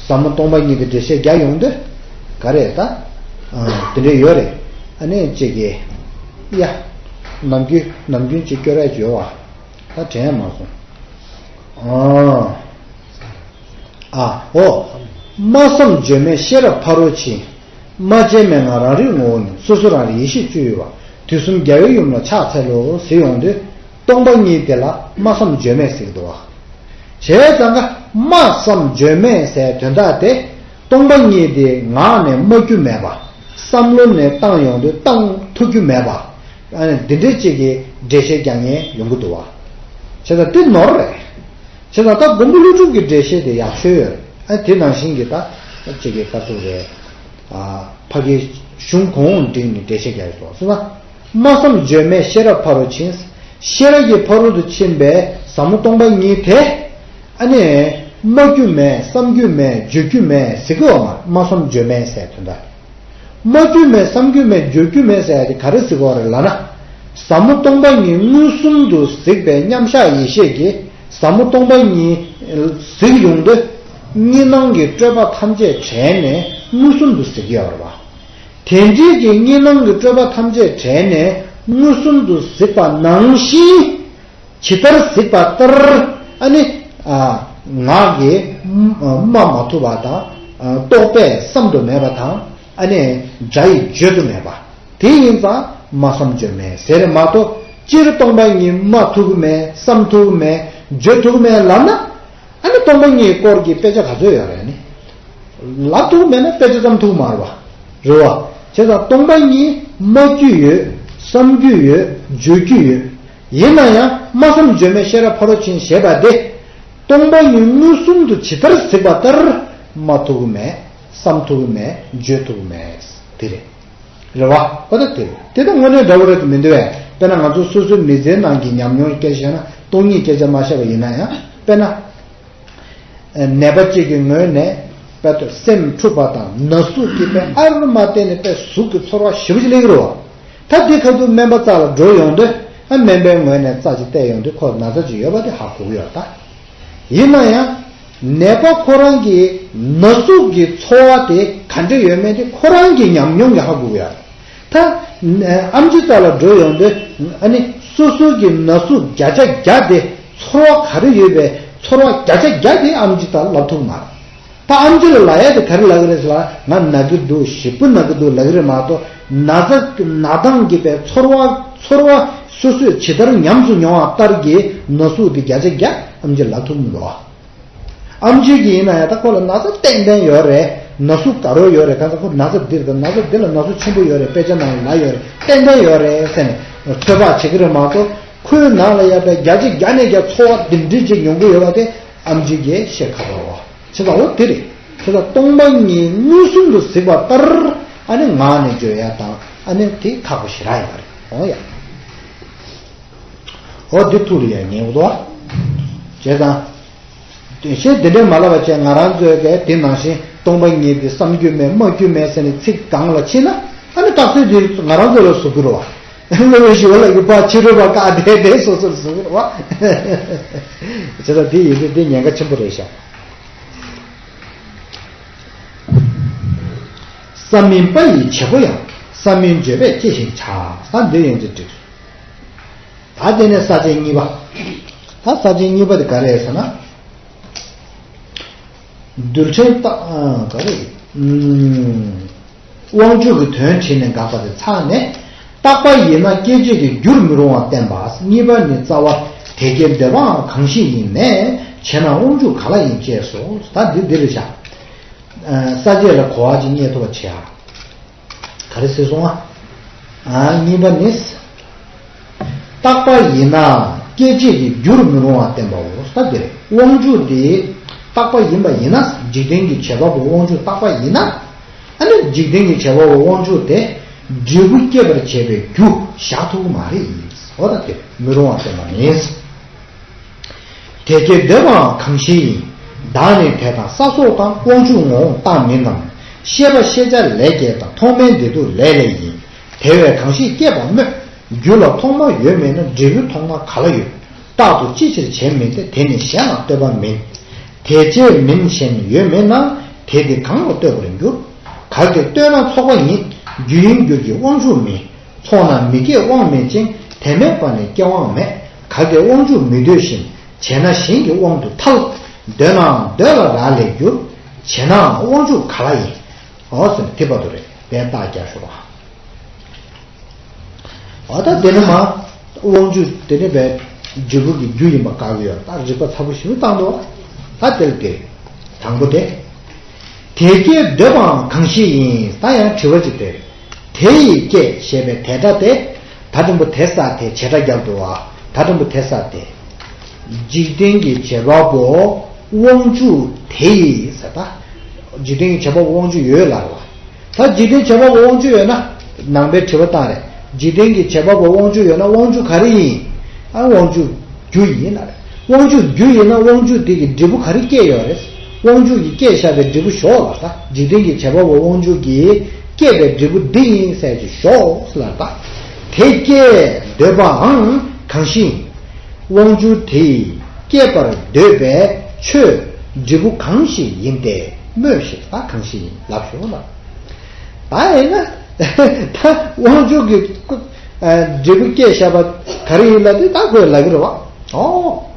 ཟབ་མོ་སྟོང་པ་ཉིད་དེ་འགྲེལ་བཤད་རྒྱག་ཡོང་དུས་ག་རེ་ད། དེ་འདྲས་ཡོད་རེད། ཨ་ནི་གཅིག་གིས། ཡ། ནམ་རྒྱུན་ནམ་རྒྱུན་གཅིག་སྐྱོར་ཡ་ཅིག་ཡོད་བ། ད་དྲན་མ་སོང་། ཨ། ཨ། འོ། སྨྲ་བསམ་བརྗོད་མེད་ཤེས་རབ་ཕ་རོལ་ཕྱིན། སྨྲ་བྱེད་མན་ངག་རང་རིག་ངོ་བོ་ཉིད། སོ་སོ་རང་རིག་ཡེ་ཤེས་བཅུ་ཡོད་པ། དུས་གསུམ་རྒྱལ་བའི་ཡུམ་ལ་ཕྱག་འཚལ་ལོ་ཟེར་ཡོང་དུས། སྟོང་པ་ཉིད་དེ་ལ་སྨྲ་བསམ་བརྗོད་མེད་ཟེར་གྱི་འདུག་བ། བྱས་ཙང་ཀ་སྨྲ་བསམ་བརྗོད་མེད་ཟེར་དོན་དག་དེ། སྟོང་པ་ཉིད་དེ་ངག་ནས་སྨྲ་རྒྱུ་མེད་པ། བསམ་བློ་ནས་བཏང་ཡོང་དུས་བཏང་ཐུབ་རྒྱུ་མེད་པ། ཨ་ནི་འདི་འདྲའི་གཅིག་གི་འགྲེལ་བཤད་རྒྱག་མཁན་ཡོང་གི་འདུག་བ། བྱས་ཙང་དེ་ནོར་རེད། བྱས་ཙང་ད་མགོན་པོ་ཀླུ་སྒྲུབ་ཀྱི་འགྲེལ་བཤད་དེ་ཡག་ཤོས་ཡོད་རེད། ཨ་དེ་ནང་བཞིན་གྱི་ད་གཅིག་གི་བཀའ་ཟུར་རེད། ཨ་ཕ་གིའི་གཞུང་གོང་འོག་འགྲིག་ནས་འགྲེལ་བཤད་རྒྱག་གི་འདུག་ཟེར་ན། སྨྲ་བསམ་བརྗོད་མེད་ཤེས་རབ་ཕ་རོལ་ཕྱིན། ཤེས་རབ་ཀྱི་ཕ་རོལ་ཏུ་ཕྱིན་པའི་ཟབ་མོ་སྟོང་པ་ཉིད་དེ། ཨ་ནི། སྨྲ་རྒྱུ་མེད། བསམ་རྒྱུ་མེད། བརྗོད་རྒྱུ་མེད་ཟེར་གི་ཡོད་མ་རེད། སྨྲ་བསམ་བརྗོད་མེད་ཟེར་དོན་དག་སྨྲ་རྒྱུ་མེད། བསམ་རྒྱུ་མེད། བརྗོད་རྒྱུ་མེད་ཟེར་ཡ་དེ་ག་རེ་ཟེར་གི་ཡོད་རེད་ལབ་ན། ཟབ་མོ་སྟོང་པ་ཉིད་མངོན་སུམ་དུ་གཟིགས་པའི་མཉམ་གཞག་ཡེ་ཤེས་ཀྱིས་ཟབ་མོ་སྟོང་པ་ཉིད་གཟིགས་ཡོང་དུས། གཉིས་སྣང་གི་སྤྲོས་པ་ཐམས་ཅད་བྲལ་ནས་མངོན་སུམ་དུ་གཟིགས་ཀྱི་ཡོད་རེད་བ། དེ་འདྲའི་གི་གཉིས་སྣང་གི་སྤྲོས་པ་ཐམས་ཅད་བྲལ་ནས་མངོན་སུམ་དུ་གཟིགས་པ་ནང་བཞིན། ཇི་ལྟར་གཟིགས་པ་ལྟར། ཨ་ནི། ཨ། ངག་གིས། སྨྲ་མ་ཐུབ་པ་དང་། རྟོག་པས་བསམ་དུ་མེད་པ་དང་། ཨ་ནི། སྒྲ་ཡིས་བརྗོད་དུ་མེད་པ། དེ་ཡིན་ཙང་སྨྲ་བསམ་བརྗོད་མེད་ཟེར་མ་གཏོགས། སྤྱིར་སྟོང་པ་ཉིད་སྨྲ་ཐུབ་ཀྱི་མེད། བསམ་ཐུབ་ཀྱི་མེད། བརྗོད་ཐུབ་ཀྱི་མེད་ལབ་ན། ཨ་ནི་སྟོང་པ་ཉིད་སྐོར་གྱི་དཔེ་ཆ་ག་ཚོད་ཡོད་རེད་ནི། ལབ་ཐུབ་མེད་ན་དཔེ་ཆ་བརྩམས་ཐུབ་མ་རེད་བ། རེད་བ། བྱས་ཙང་སྟོང་པ་ཉིད་སྨྲ་རྒྱུ་ཡོད། བསམ་རྒྱུ་ཡོད། བརྗོད་རྒྱུ་ཡོད། ཡིན་ན་ཡང་སྨྲ་བསམ་བརྗོད་མེད་ཤེས་རབ་ཕ་རོལ་ཕྱིན་ཞེས་པ་དེ། སྟོང་པ་ཉིད་མངོན་སུམ་དུ་ཇི་ལྟར་གཟིགས་པ་ལྟར་སྨྲ་ཐུབ་ཀྱི་མེད། བསམ་ཐུབ་ཀྱི་མེད། བརྗོད་ཐུབ་ཀྱི་མེད། དེ་རེད། རེད་བ། ཨོ་ད་དེ་རེད། དེ་ད་དངོས་གནས་འདྲ་བོ་རེད་དུ་མི་འདུག་བས། དཔེར་ན་ང་ཚོ་སོ་སོའི་མི་ཚེའི་ནང་གི་ཉམས་མྱོང་སྐད་ཆ་བཤད་ན་སྟོང་ཉིད་སྐད་ཆ་མ་བཤད་པ་ཡིན་ན་ཡང་དཔེར་ན། ནད་པ་གཅིག་གི་ངོས་ནས་དཔེ་ཏོ་སེམས་འཁྲུགས་པ་དང་ན་ཟུག་གིས་དཔེ་ཨ་རུ་མ་བསྟན་ནས་དཔེ་ཟུག་གི་ཚོར་བ་ཞེ་པོ་ཅིག་སླེབས་ཀྱི་རེད་བ། ད་དེ་ཁ་ཐུག་སྨན་པ་རྩ་ལ་འགྲོ་ཡོང་དུས་ཨ་སྨན་པའི་ངོས་ནས་རྩ་ཅིག་བལྟས་ཡོང་དུས་ཁོ་ན་ཚ་ཅིག་ཡོད་པ་དེ་ཧ་གོ་གི་ཡོད་ད། ཡིན་ན་ཡང་། ནད་པ་ཁོ་རང་གི་ན་ཟུག་གི་ཚོར་བ་དེ་ག་འདྲ་ཡོད་མེད་དེ་ཁོ་རང་གི་ཉམས་མྱོང་གིས་ཧ་གོ་གི་ཡོད། ད། ཨེམ་ཆི་རྩ་ལ་འགྲོ་ཡོང་དུས་ཨ་ནི་སོ་སོ་གི་ན་ཟུག་བརྒྱ་ཆ་བརྒྱ་དེ་ ཚོར་བ་ག་རེ་ཡོད་པའི་ཚོར་བ་བརྒྱ་ཆ་བརྒྱ་དེ་ཨམ་ཆི་ད་ལབ་ཐུབ་མ་རེད། ད་ཨམ་ཆི་ལ་ལབ་ཡ་དེ་ག་རེ་ལབ་ཀྱི་རེད་ཟེར་ལ། ང་ན་གི་འདུག་ཞེ་པོ་ན་གི་འདུག་ལབ་ཀྱི་རེད་མ་གཏོགས། ན་ཚ་ན་སྟངས་ཀྱི་པའི་ཚོར་བ་ཚོར་བ་སོ་སོས་ཇི་ལྟར་ཉམས་སུ་མྱོང་བ་ལྟར་གྱི་ན་ཟུག་དེ་བརྒྱ་ཆ་བརྒྱ་ཨམ་ཆི་ལབ་ཐུབ་མི་འདུག་ཨ། ཨམ་ཆི་གིས་ཡིན་ན་ཡང་ད་ཁོ་ལ་ན་ཚ་ཏན་ཏན་ཡོད་རེད། ན་ཟུག་དགའ་རབ་ཡོད་རེད། གང་ལྟར་ཁོ་ན་ཚ་འདི་རེད། ད་ན་ཚ་འདི་ལ་ན་ཟུག་ཆེན་པོ་ཡོད་རེད། དཔེ་ཆ་ནང་ལ་ཡོད་རེད། ཏན་ཏན་ཡོད་རེད་ཟེར་ནས་ཚོད་དཔག་བྱེད་ཀྱི་རེད་མ་གཏོགས། ཁོའི་ནང་ལ་ཡོད་པའི་བརྒྱ་ཆ་བརྒྱ་ནས་བརྒྱ་ཚོར་བ་འདི་འདྲ་ཅིག་མྱོང་གི་ཡོད་པ་དེ་ཨམ་ཆི་གིས་ཤེས་ཁག་པོ་རེད་བ། བྱས་ཙང་འོ་དེ་རེད། བྱས་ཙང་སྟོང་པ་ཉིད་མངོན་སུམ་དུ་གཟིགས་པ་ལྟར་ཨ་ནི་ངག་ནས་བརྗོད་ཡ་དང་ཨ་ནི་དེ་ཁག་པོ་ཞེ་དྲག་ཡོད་པ་རེད། འོ་ཡ། འོ་འདི་ཐུགས་ལ་ཡ་ངེས་འོ་དོ། བྱས་ཙང་། དེ་བཞིན་དེ་འདྲའི་མ་ལབ་པ་བྱས། ང་རང་ཚོའི་གི་དེ་ནང་བཞིན་སྟོང་པ་ཉིད་དེ་བསམ་རྒྱུ་མེད་སྨྲ་རྒྱུ་མེད་ཟེར་ནས་ཚིག་སྒང་ལ་ཕྱིན་ན། ཨ་ནི་རྟགས་ཚུལ་དེ་ང་རང་ཚོ་ལ་ཟུག་གི་རེད་བ། སློབ་དཔོན་ཞི་བ་ལྷ་གི་ཕར་ཕྱི་རོལ་པ་བཀག་དེ་དེ་སོ་སོར་ཟུག་གི་རེད་བ། བྱས་ཙང་དེ་ཡིན་དུས་དེ་ཉེན་ཁ་ཆེན་པོ་རེད་ཤག་ས་མིན་པ་ཡི་བྱེད་པོ་ཡང་། ས་མིན་བརྗོད་པས་སྐྱེ་ཞིང་བྱ། ས་འདི་ཡན་གྱི་འགྲིག་ད་དེ་ནས་ས་བཅད་གཉིས་པ། ད་ས་བཅད་གཉིས་པ་དེ་ག་རེ་རེད་ཟེར་ན། རྡུལ་ཕྲན་རྟག་ག་རེ། དབང་ཕྱུག་གི་དོན་དྲིས་ནས་དགག་པ་དེ་ཚར་ནས། རྟག་པ་ཡིན་ན་སྐྱེད་བྱེད་ཀྱི་རྒྱུར་མི་རུང་བ་བསྟན་པ། གཉིས་པ་ནི་རྩ་བ་དེ་སྐྱེ་འདོད་པའང་གང་ཞིག་ཡིན་ནས། བྱས་ན་དབང་ཕྱུག་ག་ལ་ཡིན་ཅེས་སོ། ད་འདི་འདི་རེད་བཞག་ས་བཅད་ལ་གོ་བ་ཅིག་རྙེད་ཐུབ་པ་བྱེད་ཨ། ག་རེ་ཟེར་སོང་ཨ། ཨ་གཉིས་པ་ནི། རྟག་པ་ཡིན་ན་སྐྱེད་བྱེད་ཀྱི་རྒྱུར་མི་རུང་བ་བསྟན་པའོ། ས་དེར་དབང་ཕྱུག་དེ་རྟག་པ་ཡིན་པ་ཡིན་ན། འཇིག་རྟེན་གྱི་བྱེད་པ་པོ་དབང་ཕྱུག་རྟག་པ་ཡིན་ན། ཨ་ནི་འཇིག་རྟེན་གྱི་བྱེད་པ་པོ་དབང་ཕྱུག་དེ་འབྲས་བུ་སྐྱེད་པར་བྱེད་པའི་རྒྱུ་བཞག་ཐུབ་ཀྱི་མ་རེད། འོ་ད་དེ་མི་རུང་བ་བསྟན་པ་ཡིན། དེ་སྐྱེ་འདོད་པའང་གང་ཞིག་ཡིན། བདག་ནི་དེ་དང་ས་སོགས་དང་། དབང་ཕྱུག་ངོ་བོ་རྟག་མིན་ནམ། ཤེས་པ་ཤེས་བྱ་ལས་སྐྱེས་དང་། མཐོང་མིན་བདེ་སྡུག་ལས་ལས་ཡིན། དེ་བས་གང་ཞིག་སྐྱེས་པ་སྨོས། རྒྱུ་ལ་ཐོག་མ་ཡོད་མིན་ན། འབྲས་བུའི་ཐོག་མ་ག་ལ་ཡོད། རྟག་ཏུ་ཅི་ཕྱིར་བྱས་མིན་ཏེ། དེ་ནི་གཞན་ལ་ལྟོས་པ་མིན། དེ་ཅི་མིན་ཞེན་ཡོད་མིན་ན། དེ་དེ་གང་ལ་ལྟོས་པར་འགྱུར། གལ་ཏེ་ལྟོས་ན་ཚོགས་པ་ཡིན། རྒྱུ་ཡིན་འགྱུར་གྱི་དབང་ཕྱུག་མིན། ཚོགས་ན་མི་སྐྱེ་དབང་མེད་ཅིང་། དེ་མེད་པ་ནི་སྐྱེ་དབང་མེད། གལ་ཏེ་དབང་ཕྱུག་མི་འདོད་བཞིན། བྱས་ན་གཞན་གྱི་དབང་དུ་ཐལ། འདོད་ནའང་འདོད་ལ་རག་ལས་འགྱུར། བྱས་ནའང་དབང་ཕྱུག་ག་ལ་ཡིན། འོ་ཟེར་ནས་དེ་བར་དུ་རེད། དེ་རྟགས་བརྒྱབ་ཤོག་ཨ། འོ་ད་དེ་ནི་མ་དབང་ཕྱུག་དེ་ནི་བས་འབྲས་བུ་གི་རྒྱུ་ཡིན་པ་བཀག་གི་ཡོད། ད་རིགས་པ་ཚ་པོ་ཞིག་བཏང་འདུག་ད་དེར་དེ་དང་པོ་དེ། དེ་སྐྱེ་འདོད་པའང་གང་ཞིག་ཡིན། ད་ཡང་དྲི་བ་ཅིག་སྟེ། དེ་ཡིས་སྐྱེ་ཞེས་པའི་དེ་སྒྲ་དེ། ད་དང་པོ་དེ་ས་དེ་བྱེད་སྒྲ་རྒྱབ་འདུག་བ། ད་དང་པོ་དེ་ས་དེ། འཇིག་རྟེན་གྱི་བྱེད་པ་པོ་དབང་ཕྱུག་དེ་ཡིས་ཟེར་ད། འཇིག་རྟེན་གྱི་བྱེད་པ་པོ་དབང་ཕྱུག་ཡོད་ལབ་བ། ད་འཇིག་རྟེན་བྱེད་པ་པོ་དབང་ཕྱུག་ཡོད་ན། ནང་པའི་དྲི་བ་བཏང་རེད། འཇིག་རྟེན་གྱི་བྱེད་པ་པོ་དབང་ཕྱུག་ཡོད་ན་དབང་ཕྱུག་ག་རེ་ཡིན། ཨ་དབང་ཕྱུག་རྒྱུ་ཡིན་ལ་རེད། དབང་ཕྱུག་རྒྱུ་ཡིན་ན་དབང་ཕྱུག་དེ་གི་འབྲས་བུ་ག་རེ་སྐྱེས་ཡོད་རེད། དབང་ཕྱུག་གིས་སྐྱེས་བཞག་པའི་འབྲས་བུ་ཞོག་ལ་ད། འཇིག་རྟེན་གྱི་བྱེད་པ་པོ་དབང་ཕྱུག་གིས་སྐྱེས་པའི་འབྲས་བུ་འདི་ཡིན་ཟེར་གྱི་ཞོག་ལ་ད། དེ་སྐྱེ་འདོད་པའང་གང་ཞིག་ཡིན། དབང་ཕྱུག་དེ་ཡིས་སྐྱེད་པར་འདོད་པའི་ཆོས་འབྲས་བུ་གང་ཞིག་ཡིན་ཏེ། སྨོས་ཤིག་ད་གང་ཞིག་ཡིན་ལབ་ཤོག་ལ། ད་ཡིན་ན། ད་དབང་ཕྱུག་གི་ཨ་འབྲས་བུ་སྐྱེས་བཞག་པ་ག་རེ་ཡིན་ལབ་དུས་ད་ཁོས་ལབ་ཀྱི་རེད་བ། ཨོ།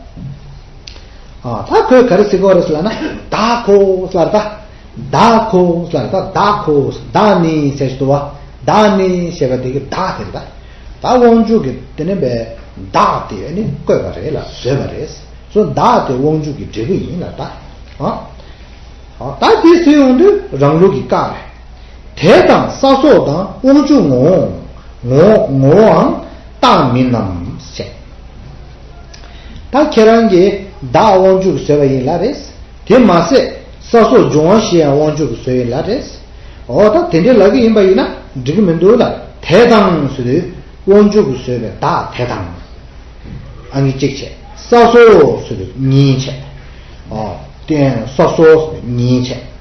ཨ་ད་ཁོས་ག་རེ་ཟེར་གྱི་ཡོད་རེད་ཟེར་ལབ་ན། བདག་གོ་ཟེར་ད། བདག་གོ་ཟེར་ད། བདག་གོ། བདག་ནི་ཟེར་ཞིག་འདུག་བ། བདག་ནི་ཞེས་པ་དེ་གི་བདག་དེ་རེད་ད། ད་དབང་ཕྱུག་གི་དེ་ནི་བའི་བདག་དེ་ནི་བཀོད་པ་རེད་ལ་བཟོས་པ་རེད། སོ་བདག་དེ་དབང་ཕྱུག་གི་འབྲས་བུ་ཡིན་ལ་ད། ཨ། ད་དེ་ཟེར་ཡོང་དུས་རང་ལུགས་ཀྱི་བཀག་རེད། དེ་དང་ས་སོགས་དང་དབང་ཕྱུག་ངོ་། ངོ་ངོ་བོའང་རྟག་མིན་ནམ་ཞེས། ད་ཁྱེད་རང་གིས་བདག་དབང་ཕྱུག་བཟོས་པ་ཡིན་ལ་རེད། དེ་མ་ཟད་ས་སོགས་འབྱུང་བ་བཞི་ཡང་དབང་ཕྱུག་བཟོས་ཡིན་ལ་རེད། འོ་ད་དེ་འདྲའི་ལབ་ཀྱི་ཡིན་པ་ཡིན་ན་འགྲིག་གི་མི་འདུག་ལ། དེ་དང་ཟེར་དུས་དབང་ཕྱུག་བཟོས་པའི་བདག་དེ་དང་། ཨ་ནི་གཅིག་བྱས། ས་སོགས་ཟེར་དུས་གཉིས་བྱས། ཨོ། དེ་ས་སོགས་ཟེར་དུས་གཉིས་བྱས།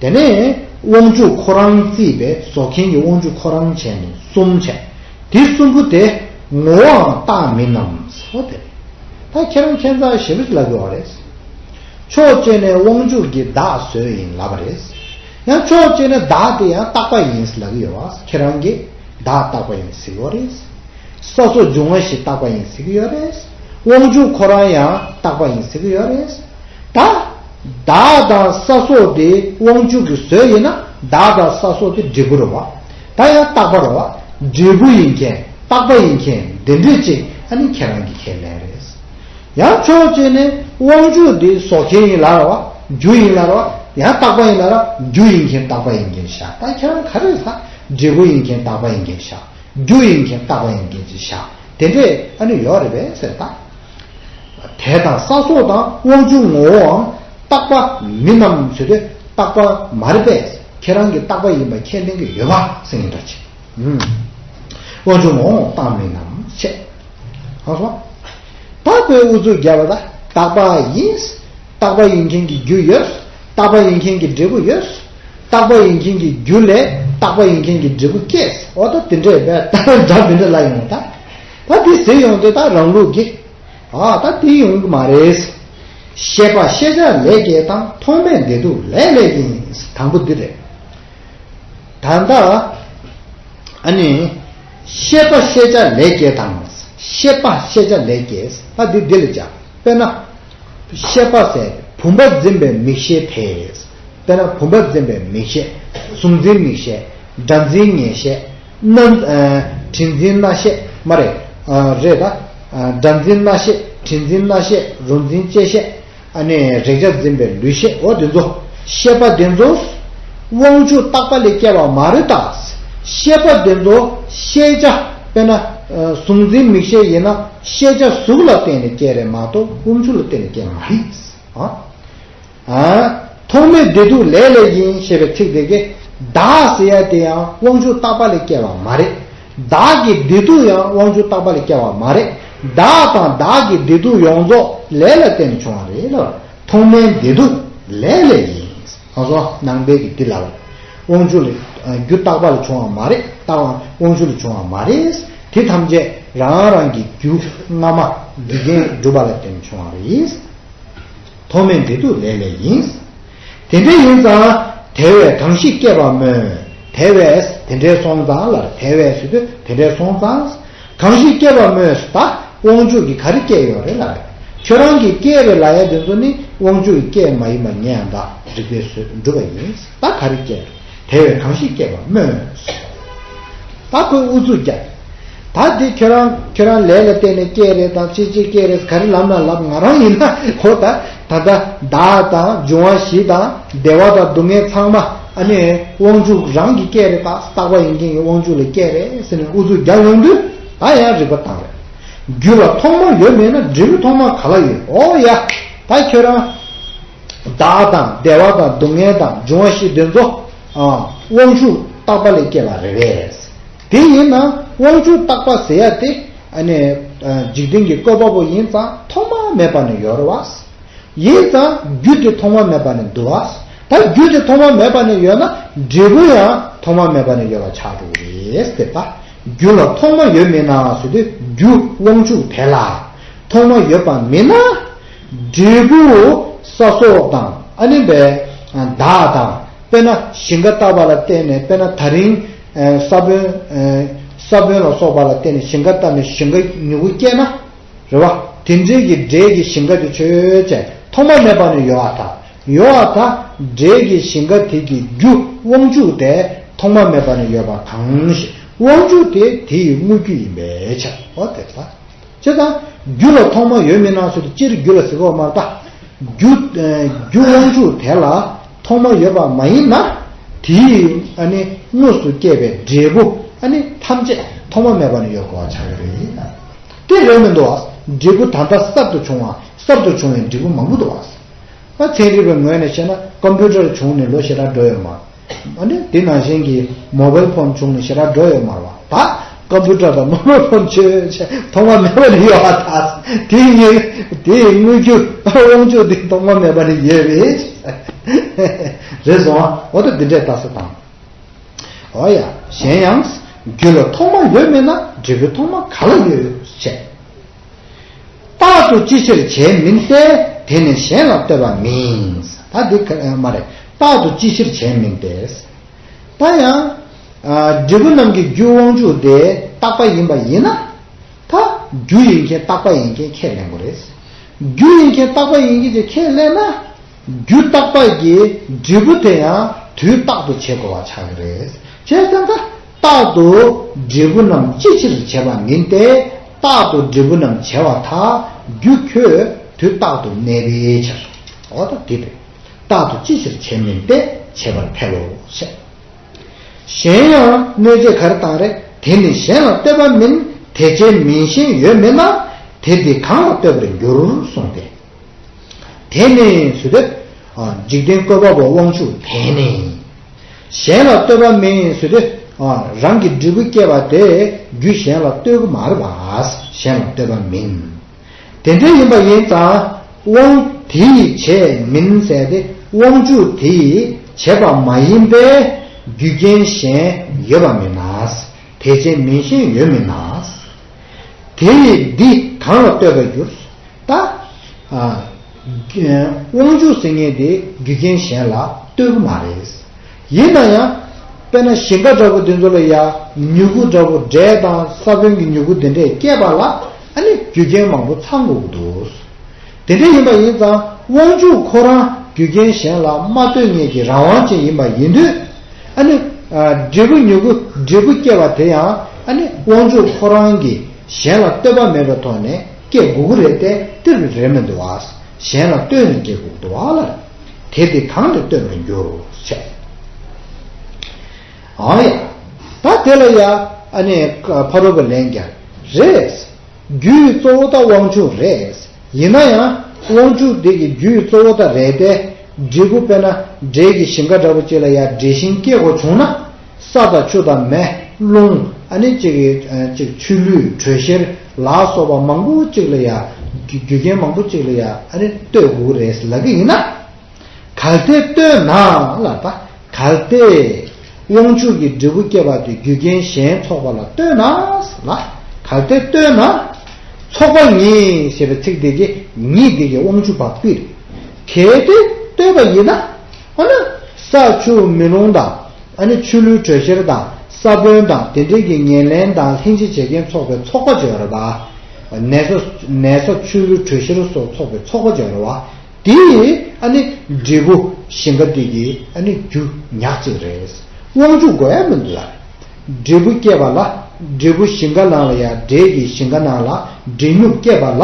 དེ་ནས་དབང་ཕྱུག་ཁོ་རང་བརྩིས་པའི་བཟོ་མཁན་གྱི་དབང་ཕྱུག་ཁོ་རང་བྱས་ནས་གསུམ་བྱས། དེ་གསུམ་པོ་དེ་ངོ་བོའང་རྟག་མིན་ནམ་ཟེར་བ་དེ་རེད། ད་ཁྱེད་རང་ཁྱད་མཚར་ཞེ་པོ་ཅིག་ལབ་ཀྱི་ཡོད་རེད། ཕྱོགས་གཅིག་ནས་དབང་ཕྱུག་གིས་བདག་བཟོས་ཡིན་ལབ་པ་རེད། ཡང་ཕྱོགས་གཅིག་ནས་བདག་དེ་ཡང་རྟག་པ་ཡིན་ལབ་ཀྱི་ཡོད་བ། ཁྱེད་རང་གིས་བདག་རྟག་པ་ཡིན་ཟེར་གྱི་ཡོད་རེད། ས་སོགས་འབྱུང་བ་བཞི་རྟག་པ་ཡིན་ཟེར་གྱི་ཡོད་རེད། དབང་ཕྱུག་ཁོ་རང་ཡང་རྟག་པ་ཡིན་ཟེར་གྱི་ཡོད་རེད། ད། བདག་དང་ས་སོགས་དེ་དབང་ཕྱུག་གི་བཟོས་ཡིན་ན་བདག་དང་ས་སོགས་དེ་འབྲས་བུ་རེད་བ། ད་ཡང་རྟག་པ་རེད་བ། འབྲས་བུ་ཡིན་མཁན་རྟག་པ་ཡིན་མཁན་དེ་འདྲས་ཅིག་ཨ་ནི་ཁྱེད་རང་གིས་ཁས་ལེན་རེད། ཡང་ཕྱོགས་གཅིག་ནས་དབང་ཕྱུག་དེ་བཟོ་མཁན་ཡིན་ལ་རེད་བ། རྒྱུ་ཡིན་ལ་རེད་བ། ཡང་རྟག་པ་ཡིན་ལ་ར་རྒྱུ་ཡིན་མཁན་རྟག་པ་ཡིན་མཁན་བཞག་ད་ཁྱེད་རང་ག་རེ་ཟ། འབྲས་བུ་ཡིན་མཁན་རྟག་པ་ཡིན་མཁན་བཞག་རྒྱུ་ཡིན་མཁན་རྟག་པ་ཡིན་མཁན་ཅིག་བཞག་དེ་འདྲས་ཨ་ནི་ཡོད་རེད་པས་ཟེར་ད། དེ་དང་ས་སོགས་དང་དབང་ཕྱུག་ངོ་བོའང་རྟག་པ་མིན་ནམ་ཟེར་དུས་རྟག་པ་མ་རེད་པས། ཁྱེད་རང་གིས་རྟག་པ་ཡིན་པ་ཁས་ལེན་གྱི་ཡོད་པ་ཟེར་ཡིན་འདྲ་ཅིག་དབང་ཕྱུག་ངོ་བོ་རྟག་མིན་ནམ་བཤད། ཧང་སོང་། ད་ཁོས་ཨུ་ཚུགས་རྒྱབ་པ་ད་རྟག་པ་ཡིན། རྟག་པ་ཡིན་མཁན་གྱི་རྒྱུ་ཡོད། རྟག་པ་ཡིན་མཁན་གྱི་འབྲས་བུ་ཡོད། རྟག་པ་ཡིན་མཁན་གྱི་རྒྱུ་ལས་རྟག་པ་ཡིན་མཁན་གྱི་འབྲས་བུ་སྐྱེས། འོ་ད་དེ་འདྲས་བས་ད་སྒྲ་དེ་འདྲས་ལ་ཡོང་ད། ད་དེ་ཟེར་ཡོང་དུས་ད་རང་ལུགས་ཀྱི། ཨ་ད་དེ་ཡོང་གི་མ་རེད། ཤེས་པ་ཤེས་བྱ་ལས་སྐྱེས་དང་། མཐོང་མེད་བདེ་སྡུག་ལས་ལས་ཡིན། དང་པོ་འདི་རེད། ད་ལྟ་ཨ་ནི་ཤེས་པ་ཤེས་བྱ་ལས་སྐྱེས་དང་། ཤེས་པ་ཤེས་བྱ་ལས་སྐྱེས། ད་འདི་འདི་ལ་བྱ། དཔེར་ན། ཤེས་པ་ཟེར་བུམ་པ་འཛིན་པའི་མིག་ཤེས་དེ། དཔེར་ན་བུམ་པ་འཛིན་པའི་མིག་ཤེས། གཟུགས་འཛིན་མིག་ཤེས། སྒྲ་འཛིན་ཉན་ཤེས། རྣ་ཨ། དྲི་འཛིན་རྣ་ཤེས་མ་རེད། ཨ། རེད་ད། ཨ། སྒྲ་འཛིན་རྣ་ཤེས། དྲི་འཛིན་སྣ་ཤེས། རོ་འཛིན་ལྕེ་ཤེས། ཨ་ནི་རེག་བྱ་འཛིན་པའི་ལུས་ཤེས། འོ་དེ་ཚོ། ཤེས་པ་དེ་ཚོ། དབང་ཕྱུག་རྟག་པ་ལས་སྐྱེ་བ་མ་རེད་ད། ཤེས་པ་དེ་ཚོ་ཤེས་བྱ། དཔེར་ན། ཨ། གཟུགས་འཛིན་མིག་ཤེས་ཡིན་ན་ཤེས་བྱ་གཟུགས་ལ་བརྟེན་ནས་སྐྱེ་རེད་མ་གཏོགས་དབང་ཕྱུག་ལ་བརྟེན་ནས་སྐྱེ་མ་རེད། ཨ། ཨ། མཐོང་མེད་བདེ་སྡུག་ལས་ལས་ཡིན་ཞེས་པའི་ཚིག་དེ་གས། བདག་ཟེར་ཡ་དེ་ཡང་དབང་ཕྱུག་རྟག་པ་ལས་སྐྱེ་བ་མ་རེད། བདག་གི་བདེ་སྡུག་ཡང་དབང་ཕྱུག་རྟག་པ་ལས་སྐྱེ་བ་མ་རེད། བདག་དང་བདག་གི་བདེ་སྡུག་ཡོངས་རྫོགས་ལས་ལ་བརྟེན་ནས་བྱུང་བ་རེད་ལ། མཐོང་མེད་བདེ་སྡུག་ལས་ལས་ཡིན། ང་ཚོ་ནང་པའི་གི་འདི་ལ། དབང་ཕྱུག་ལས། རྒྱུ་རྟག་པ་ལས་བྱུང་བ་མ་རེད། རྟག་པ་དབང་ཕྱུག་ལས་བྱུང་བ་མ་རེད། དེ་ཐམས་ཅད་རང་རང་གི་རྒྱུ་སྔ་མ་རྒྱུ་རྐྱེན་གྲུབ་པ་ལ་བརྟེན་ནས་བྱུང་བ་རེད། མཐོང་མེད་བདེ་སྡུག་ལས་ལས་ཡིན། དེ་འདྲ་ཡིན་ཙང་དེ་བས་གང་ཞིག་སྐྱེས་པ་སྨོས། དེ་བས་དེ་འདྲའི་སོང་ཙང་ལ་དེ་བས་ཟེར་དུས་དེ་འདྲའི་སོང་ཙང་། གང་ཞིག་སྐྱེས་པ་སྨོས་ད་དབང་ཕྱུག་གིས་ག་རེ་སྐྱེས་ཡོད་རེད་ལ་རེད། ཁྱོད་རང་གིས་སྐྱེས་རེད་ལ་ཡ་དེ་ཚོ་ནི་དབང་ཕྱུག་གིས་སྐྱེས་མ་ཡིན་པ་ངས་ཡང་དག་རིག་པས་བཟོས་འགྲུབ་པ་ཡིན། ད་ག་རེ་སྐྱེས་རེད། དེ་བས་གང་ཞིག་སྐྱེས་པ་སྨོས། ད་ཁོས་ཨུ་ཚུགས་རྒྱག་ད་འདི་ཁྱོད་རང་ཁྱོད་རང་ལས་ལ་བརྟེན་ནས་སྐྱེས་རེད་དང་ཅི་ཅི་སྐྱེས་རེད་ག་རེ་ལབ་ན་ལབ། ང་རང་ཡིན་ན་གོ་ད་ད་ལྟ་བདག་དང་འབྱུང་བ་བཞི་དང་བདེ་བ་དང་སྡུག་བསྔལ་ཚང་མ་ཨ་ནི་དབང་ཕྱུག་རང་གིས་སྐྱེས་རེད། ད་རྟག་པ་ཡིན་མཁན་གྱི་དབང་ཕྱུག་ལས་སྐྱེས་རེད་ཟེར་ནས་ཨུ་ཚུགས་རྒྱག་ཡོང་དུས་ད་ཡང་རིག་པ་བཏང་རེད། རྒྱུ་ལ་ཐོག་མ་ཡོད་མེད་ན་འབྲས་བུ་ཐོག་མ་ག་ལ་ཡོད། ཨོ་ཡ་ད་ཁྱོད་རང་བདག་དང་བདེ་བ་དང་སྡུག་བསྔལ་དང་འབྱུང་བ་བཞི་དེ་ཚོ་དབང་ཕྱུག་རྟག་པ་ལས་སྐྱེས་པ་རེད་པས། དེ་ཡིན་ན་དབང་ཕྱུག་རྟག་པ་ཟེར་ཡ་དེ་ཨ་ནི་འཇིག་རྟེན་གྱི་བཀོད་པ་པོ་ཡིན་ཙང་ཐོག་མ་མེད་པ་ནས་ཡོད་རེད་བ། ཡིན་ཙང་རྒྱུ་དེ་ཐོག་མ་མེད་པ་ནས་འདུག་བ། ད་རྒྱུ་དེ་ཐོག་མ་མེད་པ་ནས་ཡོད་ན་འབྲས་བུ་ཡང་ཐོག་མ་མེད་པ་ནས་ཡོད་པ་ཆགས་འགྲོ་གི་རེད་ཟེར་ད། རྒྱུ་ལ་ཐོག་མ་ཡོད་མིན་ན་ཟེར་དུས་རྒྱུ་དབང་ཕྱུག་དེ་ལ་ཐོག་མ་ཡོད་པ་མིན་ན། འབྲས་བུ་ས་སོགས་དང་ཨ་ནི་བའི་བདག་དང་དཔེར་ན་ཞིང་ཁ་བཏབ་པ་ལ་བརྟེན་ནས་དཔེར་ན་ད་རིང་ས་བོན་ས་བོན་ལ་སོགས་པ་ལ་བརྟེན་ནས་ཞིང་ཁ་བཏབ་ནས་ཞིང་ཁ་མྱུ་གུ་སྐྱེས་ན་རེད་བ། དེ་འདྲའི་གི་འབྲས་ཀྱི་ཞིང་ཁ་དེ་ཆོས་ཅན་ཐོག་མ་མེད་པ་ནས་ཡོད་པ་དང་ཡོད་པ་དང་འབྲས་ཀྱི་ཞིང་ཁ་དེ་གི་རྒྱུ་དབང་ཕྱུག་དེ་ཐོག་མ་མེད་པ་ནས་ཡོད་པ་གང་ཞིག་དབང་ཕྱུག་དེ་དེ་ཡི་དངོས་རྒྱུ་ཡིན་པའི་ཕྱིར། འོ་དེ་ལྟ། བྱས་ཙང་རྒྱུ་ལ་ཐོག་མ་ཡོད་མིན་ན་ཟེར་དུས་སྤྱིར་རྒྱུ་ལ་ཟེར་གོ་མ་རེད་ད། རྒྱུ་རྒྱུ་དབང་ཕྱུག་དེ་ལ་ཐོག་མ་ཡོད་པ་མ་ཡིན་ན་དེའི་ཨ་ནི་དངོས་སུ་སྐྱེས་པའི་འབྲས་བུ་ཨ་ནི་ཐམས་ཅད་ཐོག་མ་མེད་པ་ནས་ཡོད་དགོས་པ་ཆགས་ཀྱི་རེད། དེ་རེད་མི་འདུག་བ། འབྲས་བུ་ད་ལྟ་གསར་དུ་བྱུང་བ་གསར་དུ་བྱུང་བའི་འབྲས་བུ་མང་པོ་འདུག་བ། ད་ཚན་རིག་པའི་ངོས་ནས་བཤད་ན་ཀམ་པུ་ཊར་བྱུང་ནས་ལོ་ཞེ་དྲག་འགྲོ་ཡོད་མ་རེད། ཨ་ནི་དེ་ནང་བཞིན་གྱི་མོ་བེལ་ཕོན་བྱུང་ནས་ཞེ་དྲག་འགྲོ་ཡོད་མ་རེད་བ། ད་ཀམ་པུ་ཊར་དང་མོ་བེལ་ཕོན་ཆོས་ཐོག་མ་མེད་པ་ནས་ཡོད་པ་ད་དེ་ཡི་དེ་ཡི་དངོས་རྒྱུ་དབང་ཕྱུག་དེ་ཐོག་མ་མེད་པ་ནས་ཡོད་རེད། རེད་སོང་བ། འོ་ད་འདི་འདྲའི་ལྟ་ས་དང་། འོ་ཡ། གཞན་ཡང་། རྒྱུ་ལ་ཐོག་མ་ཡོད་མེད་ན་འབྲས་བུ་ཐོག་མ་ག་ལ་ཡོད་ཞེས། རྟག་ཏུ་ཅི་ཕྱིར་བྱས་མིན་ཏེ། དེ་ནི་གཞན་ལ་ལྟོས་པ་མིན། ད་འདི་ག་མ་རེད། རྟག་ཏུ་ཅི་ཕྱིར་བྱས་མིན་ཏེ། ད་ཡང་། ཨ། འབྲས་བུ་རྣམས་ཀྱི་རྒྱུ་དབང་ཕྱུག་དེ་རྟག་པ་ཡིན་པ་ཡིན་ན། ད་ རྒྱུ་ཡིན་མཁན་རྟག་པ་ཡིན་མཁན་ཁས་ལེན་དགོས་རེད། རྒྱུ་ཡིན་མཁན་རྟག་པ་ཡིན་མཁན་དེ་ཁས་ལེན་ན། རྒྱུ་རྟག་པ་གི་འབྲས་བུ་དེ་ཡང་དུས་རྟག་ཏུ་བྱེད་དགོས་པ་ཆགས་ཀྱི་རེད། བྱས་ཙང་ཀ་རྟག་ཏུ་འབྲས་བུ་རྣམས་ཅི་ཕྱིར་བྱེད་པ་མིན་ཏེ། རྟག་ཏུ་འབྲས་བུ་རྣམས་བྱེད་པར་ཐལ། རྒྱུ་ཁྱོད་དུས་རྟག་ཏུ་གནས་པའི་ཕྱིར། འོ་ད་དེ་རེད། རྟག་ཏུ་ཅི་ཕྱིར་བྱེད་མིན་ཏེ། བྱེད་པར་ཐལ་ལོ་ཞེས། གཞན་ཡང་གནོད་བྱེད་ག་རེ་བཏང་རེད། དེ་ནི་གཞན་ལ་ལྟོས་པ་མིན། དེ་ཅན་མིན་ཞེན་ཡོད་མིན་ན། དེ་འདི་གང་ལ་ལྟོས་པར་འགྱུར་གསུངས་ཏེ། དེ་ནི་ཟེར་དུས། འཇིག་རྟེན་བཀོད་པ་པོ་དབང་ཕྱུག་དེ་ནི། གཞན་ལ་ལྟོས་པ་མིན་ཟེར་དུས། རང་གི་འབྲས་བུ་སྐྱེས་པ་དེ་རྒྱུ་གཞན་ལ་ལྟོས་ཀྱི་མ་རེད་པ། གཞན་ལ་ལྟོས་པ་མིན། དེ་འདྲ་ཡིན་པ་ཡིན་ཙང་དབང་དེ་ཡིས་བྱས་མིན་ཟེར་ཏེ། དབང་ཕྱུག་དེ་ཡིས་བྱས་པ་མ་ཡིན་པས་རྒྱུ་རྐྱེན་གཞན་ཡོད་པ་མིན་ན། དེ་ཅན་མིན་ཞེན་ཡོད་མིན་ན། དེ་ཡིས་འདི་གང་ལ་ལྟོས་པར་འགྱུར། ད། དབང་ཕྱུག་ཟེར་མཁན་དེ་རྒྱུ་རྐྱེན་གཞན་ལ་ལྟོས་ཀྱི་མ་རེད། ཡིན་ན་ཡང་། དཔེར་ན་ཞིང་ཁ་འདྲ་པོ་དེ་ཚོ་ལ་ཡ། མྱུ་གུ་འདྲ་པོ། འབྲས་དང་ས་བོན་གྱི་མྱུ་གུ་དེ་འདྲས་སྐྱེས་པ་ལ། ཨ་ནི་རྒྱུ་རྐྱེན་མང་པོ་ཚང་དགོས་ཀྱི་འདུག་དེ་འདྲ་ཡིན་པ་ཡིན་ཙང་དབང་ཕྱུག་ཁོ་རང་རྒྱུ་རྐྱེན་གཞན་ལ་མ་ལྟོས་མཁན་གྱི་རང་དབང་ཅན་ཡིན་པ་ཡིན་དུས། ཨ་ནི། འབྲས་བུ་མྱུ་གུ་འབྲས་བུ་སྐྱེས་པ་དེ་ཡང་། ཨ་ནི་དབང་ཕྱུག་ཁོ་རང་གིས་གཞན་ལ་ལྟོས་པ་མེད་པའི་ཐོག་ནས་སྐྱེ་དགོས་ཀྱི་རེད་དེ། དེ་རེད་མི་འདུག་བ། གཞན་ལ་ལྟོས་ནས་སྐྱེ་དགོས་འདུག་བ་ལ། དེ་དེ་གང་ལ་ལྟོས་པར་འགྱུར་བྱས། ཨང་ཡ། ད་དེ་ལ་ཡ། ཨ་ནི་ཕ་རོལ་པོ་ལན་རྒྱག་རེད། རྒྱུའི་གཙོ་བོ་ད་དབང་ཕྱུག་རེད། ཡིན་ན་ཡང་དབང་ཕྱུག་དེ་གི་རྒྱུའི་གཙོ་བོ་ད་རེད་དེ། འབྲས་བུ་དཔེར་ན་འབྲས་ཀྱི་ཞིང་ཁ་འདྲ་པོ་ཅིག་ལ་ཡ་འབྲས་ཞིང་སྐྱེ་དགོས་བྱུང་ན། ས་དང་ཆུ་དང་མེ་རླུང་། ཨ་ནི་ཅིག་གི་ཅིག་ཆུ་ལུད་དྲོད་གཤེར་ལ་སོགས་པ་མང་པོ་ཅིག་ལ་ཡ། རྒྱུ་རྒྱུ་རྐྱེན་མང་པོ་ཅིག་ལ་ཡ། ཨ་ནི་ལྟོས་དགོས་རེད་ལབ་ཀྱི་ཡིན་ན། གལ་ཏེ་ལྟོས་ན་ལ། ད་གལ་ཏེ་དབང་ཕྱུག་གི་འབྲས་བུ་སྐྱེས་པ་དེ་རྒྱུ་རྐྱེན་གཞན་ཚོགས་པ་ལ་ལྟོས་ན་ལ། གལ་ཏེ་ལྟོས་ན། ཚོགས་པ་ཉིད་ཞེས་པའི་ཚིག་དེ་གི་ཉིད་དེ་གི་དབང་ཕྱུག་པ་པིར། གལ་ཏེ་ལྟོས་པ་ཡིན་ན། འོ་ན་ས་ཆུ་མེ་རླུང་དང་། ཨ་ནི་ཆུ་ལུད་དྲོད་གཤེར་དང་ས་བོན་དང་དེ་འདྲའི་གི་ཉེར་ལེན་དང་ལྷན་ཅིག་བྱེད་རྐྱེན་ཚོགས་པའི་ཚོགས་པ་ཅིག་ཡོད་རེད་པ། ནས་ས་ནས་ས་ཆུ་ལུད་དྲོད་གཤེར་སོགས་ཚོགས་པའི་ཚོགས་པ་ཅིག་ཡོད་རེད་པ། དེ་ཨ་ནི་འབྲས་བུ་ཞིང་ཁ་དེ་གི་ཨ་ནི་རྒྱུ་ཉག་གཅིག་རེད། དབང་ཕྱུག་དགོས་ཡ་མི་འདུག་ལ། འབྲས་བུ་སྐྱེས་པ་ལ། འབྲས་བུ་ཞིང་ཁ་ནང་ལ་ཡ། འབྲས་ཀྱི་ཞིང་ཁ་ནང་ལ་འབྲས་མྱུག་སྐྱེས་པ་ལ།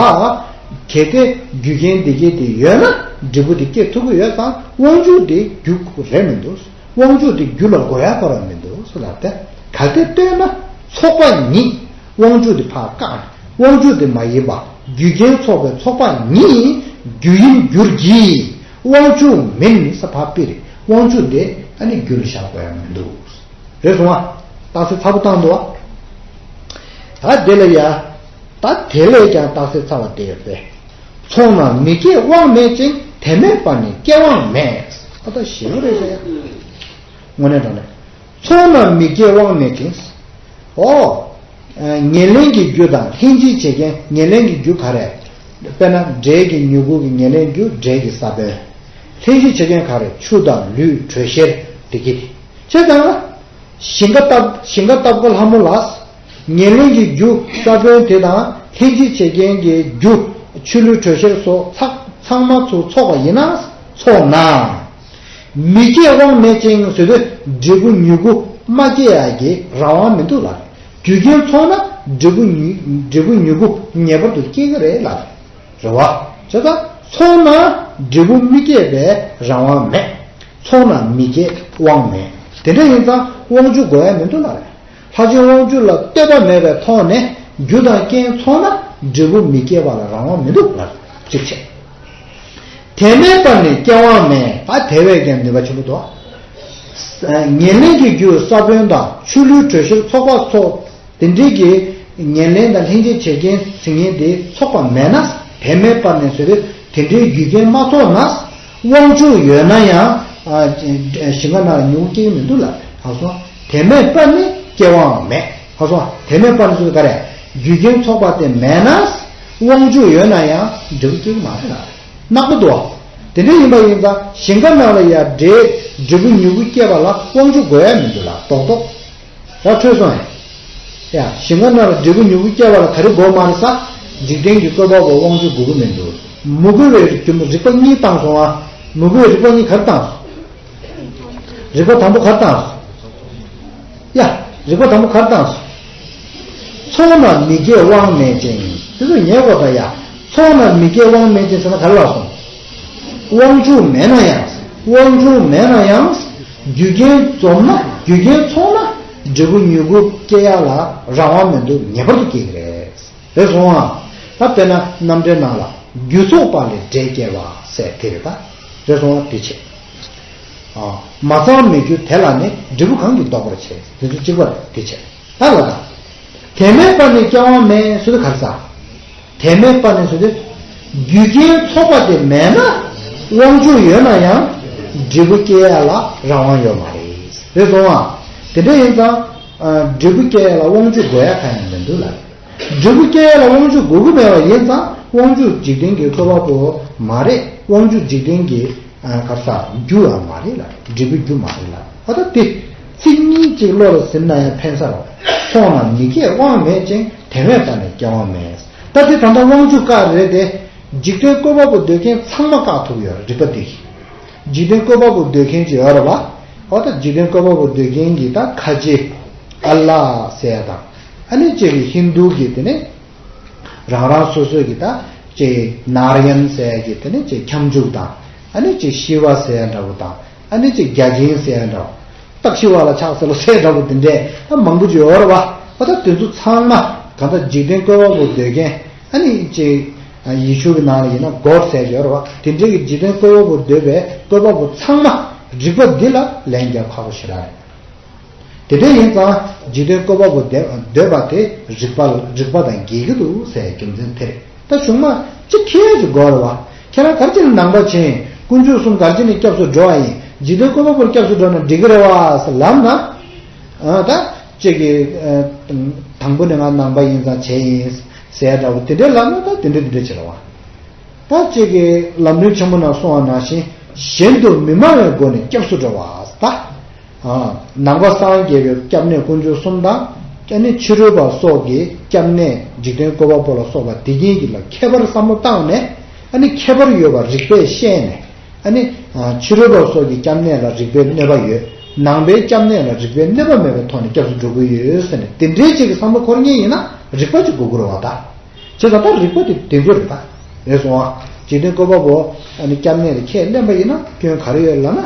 གལ་ཏེ་རྒྱུ་རྐྱེན་དེ་གས་དེ་ཡོད་ན་འབྲས་བུ་དེ་སྐྱེ་ཐུབ་ཀྱི་ཡོད་ཙང་དབང་ཕྱུག་དེ་རྒྱུ་རེད་མི་འདུག་དབང་ཕྱུག་དེ་རྒྱུ་ལ་དགོས་ཡ་ཁོ་རང་མི་འདུག་ཟེར་ལབ་སྟེ། གལ་ཏེ་ལྟོས་ན་ཚོགས་པ་ཉིད། དབང་ཕྱུག་དེ་ཕར་བཀག་ནས་དབང་ཕྱུག་དེ་མ་ཡིན་པ་རྒྱུ་རྐྱེན་ཚོགས་པའི་ཚོགས་པ་ཉིད་རྒྱུ་ཡིན་འགྱུར་གྱི། དབང་ཕྱུག་མིན་ས་ཕར་ཕིར། དབང་ཕྱུག་དེ་ཨ་ནི་རྒྱུ་ལ་བཞག་དགོས་ཡ་མི་འདུག་རེད་སོང་ང་། རྟགས་གསལ་ཚ་པོ་བཏང་འདུག་བ། ད་དེ་ལ་ཡ། ད་དེ་ལས་ཀྱང་རྟགས་གསལ་ཚ་བ་དེ་ཡོད་པས། ཚོགས་རྣམས་མི་སྐྱེ་དབང་མེད་ཅིང་། དེ་མེད་པར་ནི་སྐྱེ་དབང་མེད། ཨ་ད་ཞེ་པོ་རེད་ཤག་ཡ། དངོས་གནས་དྲང་གནས། ཚོགས་རྣམས་མི་སྐྱེ་དབང་མེད་ཅིང་། ཨོ། ཉེར་ལེན་གྱི་རྒྱུ་དང་ལྷན་ཅིག་བྱེད་རྐྱེན། ཉེར་ལེན་གྱི་རྒྱུ་ག་རེ། དཔེར་ན་འབྲས་ཀྱི་མྱུ་གུ་གི་ཉེར་ལེན་རྒྱུ་འབྲས་ཀྱི་ས་བོན། ལྷན་ཅིག་བྱེད་རྐྱེན་ག་རེ། ཆུ་དང་ལུད་དྲོད་གཤེར་དེ་གི་དེ། བྱས་ཙང་། ཞིང་ཁ་བཏབ་ཞིང་ཁ་བཏབ་གོ་ལྷ་མོ་ལ། ཉེར་ལེན་གྱི་རྒྱུ་ས་བོན་དེ་དང་ལྷན་ཅིག་བྱེད་རྐྱེན་གྱི་རྒྱུ་ཆུ་ལུད་དྲོད་གཤེར་སོགས་ཚང་ཚང་མ་ཚུར་ཚོགས་པ་ཡིན་ན། ཚོགས་ན། མི་སྐྱེ་དབང་མེད་ཅིང་ཟེར་དུས་འབྲས་བུ་མྱུ་གུ་མ་སྐྱེ་ཡ་གི་རང་དབང་མི་འདུག་ལ། རྒྱུ་རྐྱེན་ཚོགས་ན་འབྲས་བུ་མྱུ་འབྲས་བུ་མྱུ་གུ་ངེས་པར་དུ་སྐྱེ་གི་རེད་ལ། རེད་བ། བྱས་ཙང་ཚོགས་ན་འབྲས་བུ་མི་སྐྱེ་བའི་རང་དབང་མེད། ཚོགས་ན་མི་སྐྱེ་དབང་མེད། དེ་འདྲ་ཡིན་ཙང་དབང་ཕྱུག་དགོས་ཡ་མི་འདུག་ལ། ལྷ་ཆེན་དབང་ཕྱུག་ལ་ལྟོས་པ་མེད་པའི་ཐོག་ནས་རྒྱུ་དང་རྐྱེན་ཚོགས་ན་འབྲས་བུ་མི་སྐྱེ་བ་ལ་རང་དབང་མི་འདུག་ལ། གཅིག་བྱས། དེ་མེད་པར་ནི་སྐྱེ་དབང་མེད། ད་དེ་བས་ཀྱང་ནུས་པ་ཆེན་པོ་འདུག་ཉེར་ལེན་གྱི་རྒྱུ་ས་བོན་དང་ཆུ་ལུད་དྲོད་གཤེར་ཚོགས་པ་ཚོགས། དེ་འདྲའི་གི་ཉེར་ལེན་དང་ལྷན་ཅིག་བྱེད་རྐྱེན་ཟེར་མཁན་དེ་ཚོགས་པ་མེད་ན། དེ་མེད་པར་ནི་ཟེར་དུས་དེ་འདྲའི་རྒྱུ་རྐྱེན་མ་ཐོགས་ན། དབང་ཕྱུག་ཡོད་ན་ཡང་། ཞིང་ཁ་ནང་ལ་མྱུ་གུ་སྐྱེ་གི་མི་འདུག་ལ། ཧ་སོང་། དེ་མེད་པར་ནི་སྐྱེ་བའང་མེད། ཧ་སོང་། དེ་མེད་པར་ནི་ཟེར་དུས་ག་རེ། རྒྱུ་རྐྱེན་ཚོགས་པ་དེ་མེད་ན། དབང་ཕྱུག་ཡོད་ན་ཡང་འབྲས་བུ་སྐྱེ་གི་མ་རེད་ལ། ནག་པོ་འདུག་བ། དེ་འདྲ་ཡིན་པ་ཡིན་ཙང་ཞིང་ཁ་ནང་ལ་ཡ་འབྲས་འབྲས་བུ་མྱུ་གུ་སྐྱེས་པ་ལ་དབང་ཕྱུག་དགོས་ཡ་མི་འདུག་ལ། རྡོག་རྡོག་ར་འཕྲོད་སོང་ཡ། ཡ། ཞིང་ཁ་ནང་ལ་འབྲས་བུ་མྱུ་གུ་སྐྱེ་བ་ལ་ག་རེ་དགོས་མ་རེད་ས། འཇིག་རྟེན་གྱི་བཀོད་པ་པོ་དབང་ཕྱུག་དགོས་ཀྱི་མི་འདུག་མི་དགོས་པའི་རིགས་རིགས་པ་གཉིས་བཏང་སོང་ཨ། མི་དགོས་པའི་རིགས་པ་གཉིས་ག་རེ་བཏང་། རིགས་པ་དང་པོ་ག་རེ་བཏང་། ཡ། རིགས་པ་དང་པོ་ག་རེ་བཏང་། ཚོགས་ན་མི་སྐྱེ་དབང་མེད་ཅིང་། དེ་ཚོ་ཉན་དགོས་ད་ཡ། ཚོགས་ན་མི་སྐྱེ་དབང་མེད་ཅིང་ཟེར་ན་ག་རེ་ལབ་སོང་། དབང་ཕྱུག་མེད་ན་ཡང་། དབང་ཕྱུག་མེད་ན་ཡང་། རྒྱུ་རྐྱེན་འཛོམས་ན་རྒྱུ་རྐྱེན་ཚོགས་ན་འབྲས་བུ་མྱུ་གུ་སྐྱེ་ཡ་ལ་རང་དབང་མི་འདུག་ངེས་པར་དུ་སྐྱེ་གི་རེད། རེད་སོང་ཨ། ད་དཔེར་ན་རྣམ་འགྲེལ་ནང་ལ་རྒྱུ་ཚོགས་པ་ལས་འབྲས་སྐྱེ་བ་ཟེར་དེ་རེད་ད། རེད་སོང་ཨ་དེ་བྱས། ཨ། མ་ཚང་མེད་རྒྱུ་དེ་ལ་ནི་འབྲས་བུ་གང་གིས་ལྡོག་པར་བྱེད། དེ་ཚོ་གཅིག་པ་རེད་དེ་བྱས། ད་ལ་ད། དེ་མེད་པ་ནི་སྐྱེ་དབང་མེད་ཟེར་དུས་ག་རེ་ཟ། དེ་མེད་པ་ནི་ཟེར་དུས། རྒྱུ་རྐྱེན་ཚོགས་པ་དེ་མེད་ན། དབང་ཕྱུག་ཡོད་ན་ཡང་། འབྲས་བུ་སྐྱེ་ཡ་ལ་རང་དབང་ཡོད་མ་རེད། རེད་སོང་ཨ། དེ་འདྲ་ཡིན་ཙང་། ཨ། འབྲས་བུ་སྐྱེ་ཡ་ལ་དབང་ཕྱུག་དགོས་ཡ་གང་ཡང་མི་འདུག་ལ། འབྲས་བུ་སྐྱེ་ཡ་ལ་དབང་ཕྱུག་དགོས་ཀྱི་མེད་པ་ཡིན་ཙང་དབང་ཕྱུག་འཇིག་རྟེན་གྱི་བཀོད་པ་པོ་མ་རེད། དབང་ཕྱུག་འཇིག་རྟེན་གྱི་ཨ་ག་རེ་ཟ་རྒྱུ་ཡང་མ་རེད་ལ། འབྲས་བུ་རྒྱུ་མ་རེད་ལ། ཨ་ད་དེ་ཚིག་གཉིས་གཅིག་བློ་ལ་ཟིན་ན་ཡང་ཕན་ས་རེད། ཚོགས་ན་མི་སྐྱེ་དབང་མེད་ཅིང་། དེ་མེད་པ་ནི་སྐྱེ་དབང་མེད། ད་དེ་ད་ལྟ་དབང་ཕྱུག་བཀག་རེད་དེ། འཇིག་རྟེན་བཀོད་པ་པོ་འདོད་མཁན་ཚང་མ་བཀག་ཐུབ་ཡོད་རེད་རིགས་པ་འདི་གིས། འཇིག་རྟེན་བཀོད་པ་པོ་འདོད་མཁན་ཅིག་ཡོད་རེད་བ། ཨོ་ད་འཇིག་རྟེན་བཀོད་པ་པོ་འདོད་མཁན་གྱི་ད་ཁ་ཆེ་ཨ་ལ་ཟེར་ཡ་དང་། ཨ་ནི་ཅིག་གི་ཧིན་དུ་གི་དེ་ནས་རང་རང་སོ་སོ་གི་ད་ཅིག་ནཱར་ཡན་ཟེར་ཡ་གི་དེ་ནས་ཅིག་ཁྱབ་འཇུག་དང་། ཨ་ནི་ཅིག་ཤི་བ་ཟེར་ཡ་འདྲ་བོ་དང་། ཨ་ནི་ཅིག་བརྒྱ་བྱིན་ཟེར་ཡ་འདྲ་བོ། སྟག་ཤི་བ་ལ་ཕྱག་འཚལ་ལོ་ཟེར་འདྲ་བོ་དེ་འདྲས་ད་མང་པོ་ཅིག་ཡོད་རེད་བ། ཨོ་ད་དེ་ཚོ་ཚང་མ་གང་ལྟར་འཇིག་རྟེན་བཀོད་པ་པོ་འདོད་མཁན། ཨ་ནི་ཅིག་ཡེ་ཤུ་གི་ནང་ལ་ཡིན་ན་གོཌ་ཟེར་ཡོད་རེད་བ། དེ་འདྲའི་གི་འཇིག་རྟེན་བཀོད་པ་པོ་འདོད་པའི་བཀོད་པ་པོ་ཚང་མ་རིགས་པ་འདི་ལ་ལན་རྒྱག་ཁག་པོ་ཞེ་དྲག་རེད། དེ་འདྲ་ཡིན་ཙང་འཇིག་རྟེན་བཀོད་པ་པོ་འདོད་འདོད་པ་དེ་རིགས་པ་རིགས་པ་དང་འགལ་གྱི་འདུག་ཟེར་རྒྱུ་མཚན་དེ་རེད། ད་གཞུང་མ་གཅིག་ཁྱེད་ཀྱི་དགོས་རེད་བ། ཁྱེད་རང་ག་རེ་བྱས་ནས་ནང་པ་བྱས། དཀོན་མཆོག་གསུམ་ག་རེ་བྱས་ནས་སྐྱབས་སུ་འགྲོ་བ་ཡིན། འཇིག་རྟེན་བཀོད་པ་པོར་སྐྱབས་སུ་འགྲོ་ན་འགྲིག་གི་རེད་བ་ཟེར་ལབ་ན། ཨ་ད་ཅིག་གིས་ཨ་དང་པོ་ནས་ང་ནང་པ་ཡིན་ཙང་བྱས་ཡིན་ཟེར་འདྲ་བོ་དེ་འདྲའི་ལབ་ན་ད་དེ་འདྲ་དེ་འདྲ་བྱེད་རེད་བ། ད་ཅིག་གིས་ལམ་རིམ་ཆེན་མོ་ནང་གསུངས་པ་ནང་བཞིན་གཞན་དུ་མི་སྨྲ་བའི་སྒོ་ནས་སྐྱབས་སུ་འགྲོ་བ་ཟེར་ད། ཨ་ནང་པ་སངས་རྒྱས་པའི་སྐྱབས་གནས་དཀོན་མཆོག་གསུམ་དང་། ཨ་ནི་ཕྱི་རོལ་པ་སོགས་ཀྱི་སྐྱབས་གནས་འཇིག་རྟེན་བཀོད་པ་པོ་ལ་སོགས་པ་དེ་ཉིད་ཀྱི་ལ་ཁྱད་པར་བསམ་བློ་བཏང་ནས། ཨ་ནི་ཁྱད་པར་ཡོད་པ་རིགས་པས་ཤེས་ནས། ཨ་ནི་ཕྱི་རོལ་པ་སོགས་ཀྱི་སྐྱབས་གནས་ལ་རིགས་པས་གནོད་པ་ཡོད། ནང་པའི་སྐྱབས་གནས་ལ་རིགས་པས་གནོད་པ་མེད་པའི་ཐོག་ནས་སྐྱབས་སུ་འགྲོ་གི་ཡོད་ཟེར་ནས་དེ་འདྲའི་ཅིག་གི་བསམ་བློ་འཁོར་མཁན་ཡིན་ན་རིགས་པ་ཅིག་དགོས་ཀྱི་རེད་བ་ད། བྱས་ཙང་ད་རིགས་པ་དེ་བདེན་པ་རེད་ད། རེད་སོང་ཨ། འཇིག་རྟེན་བཀོད་པ་པོ་ཨ་ནི་སྐྱབས་གནས་ལ་ཁས་ལེན་པ་ཡིན་ན་སྐྱོན་ག་རེ་ཡོད་ལབ་ན།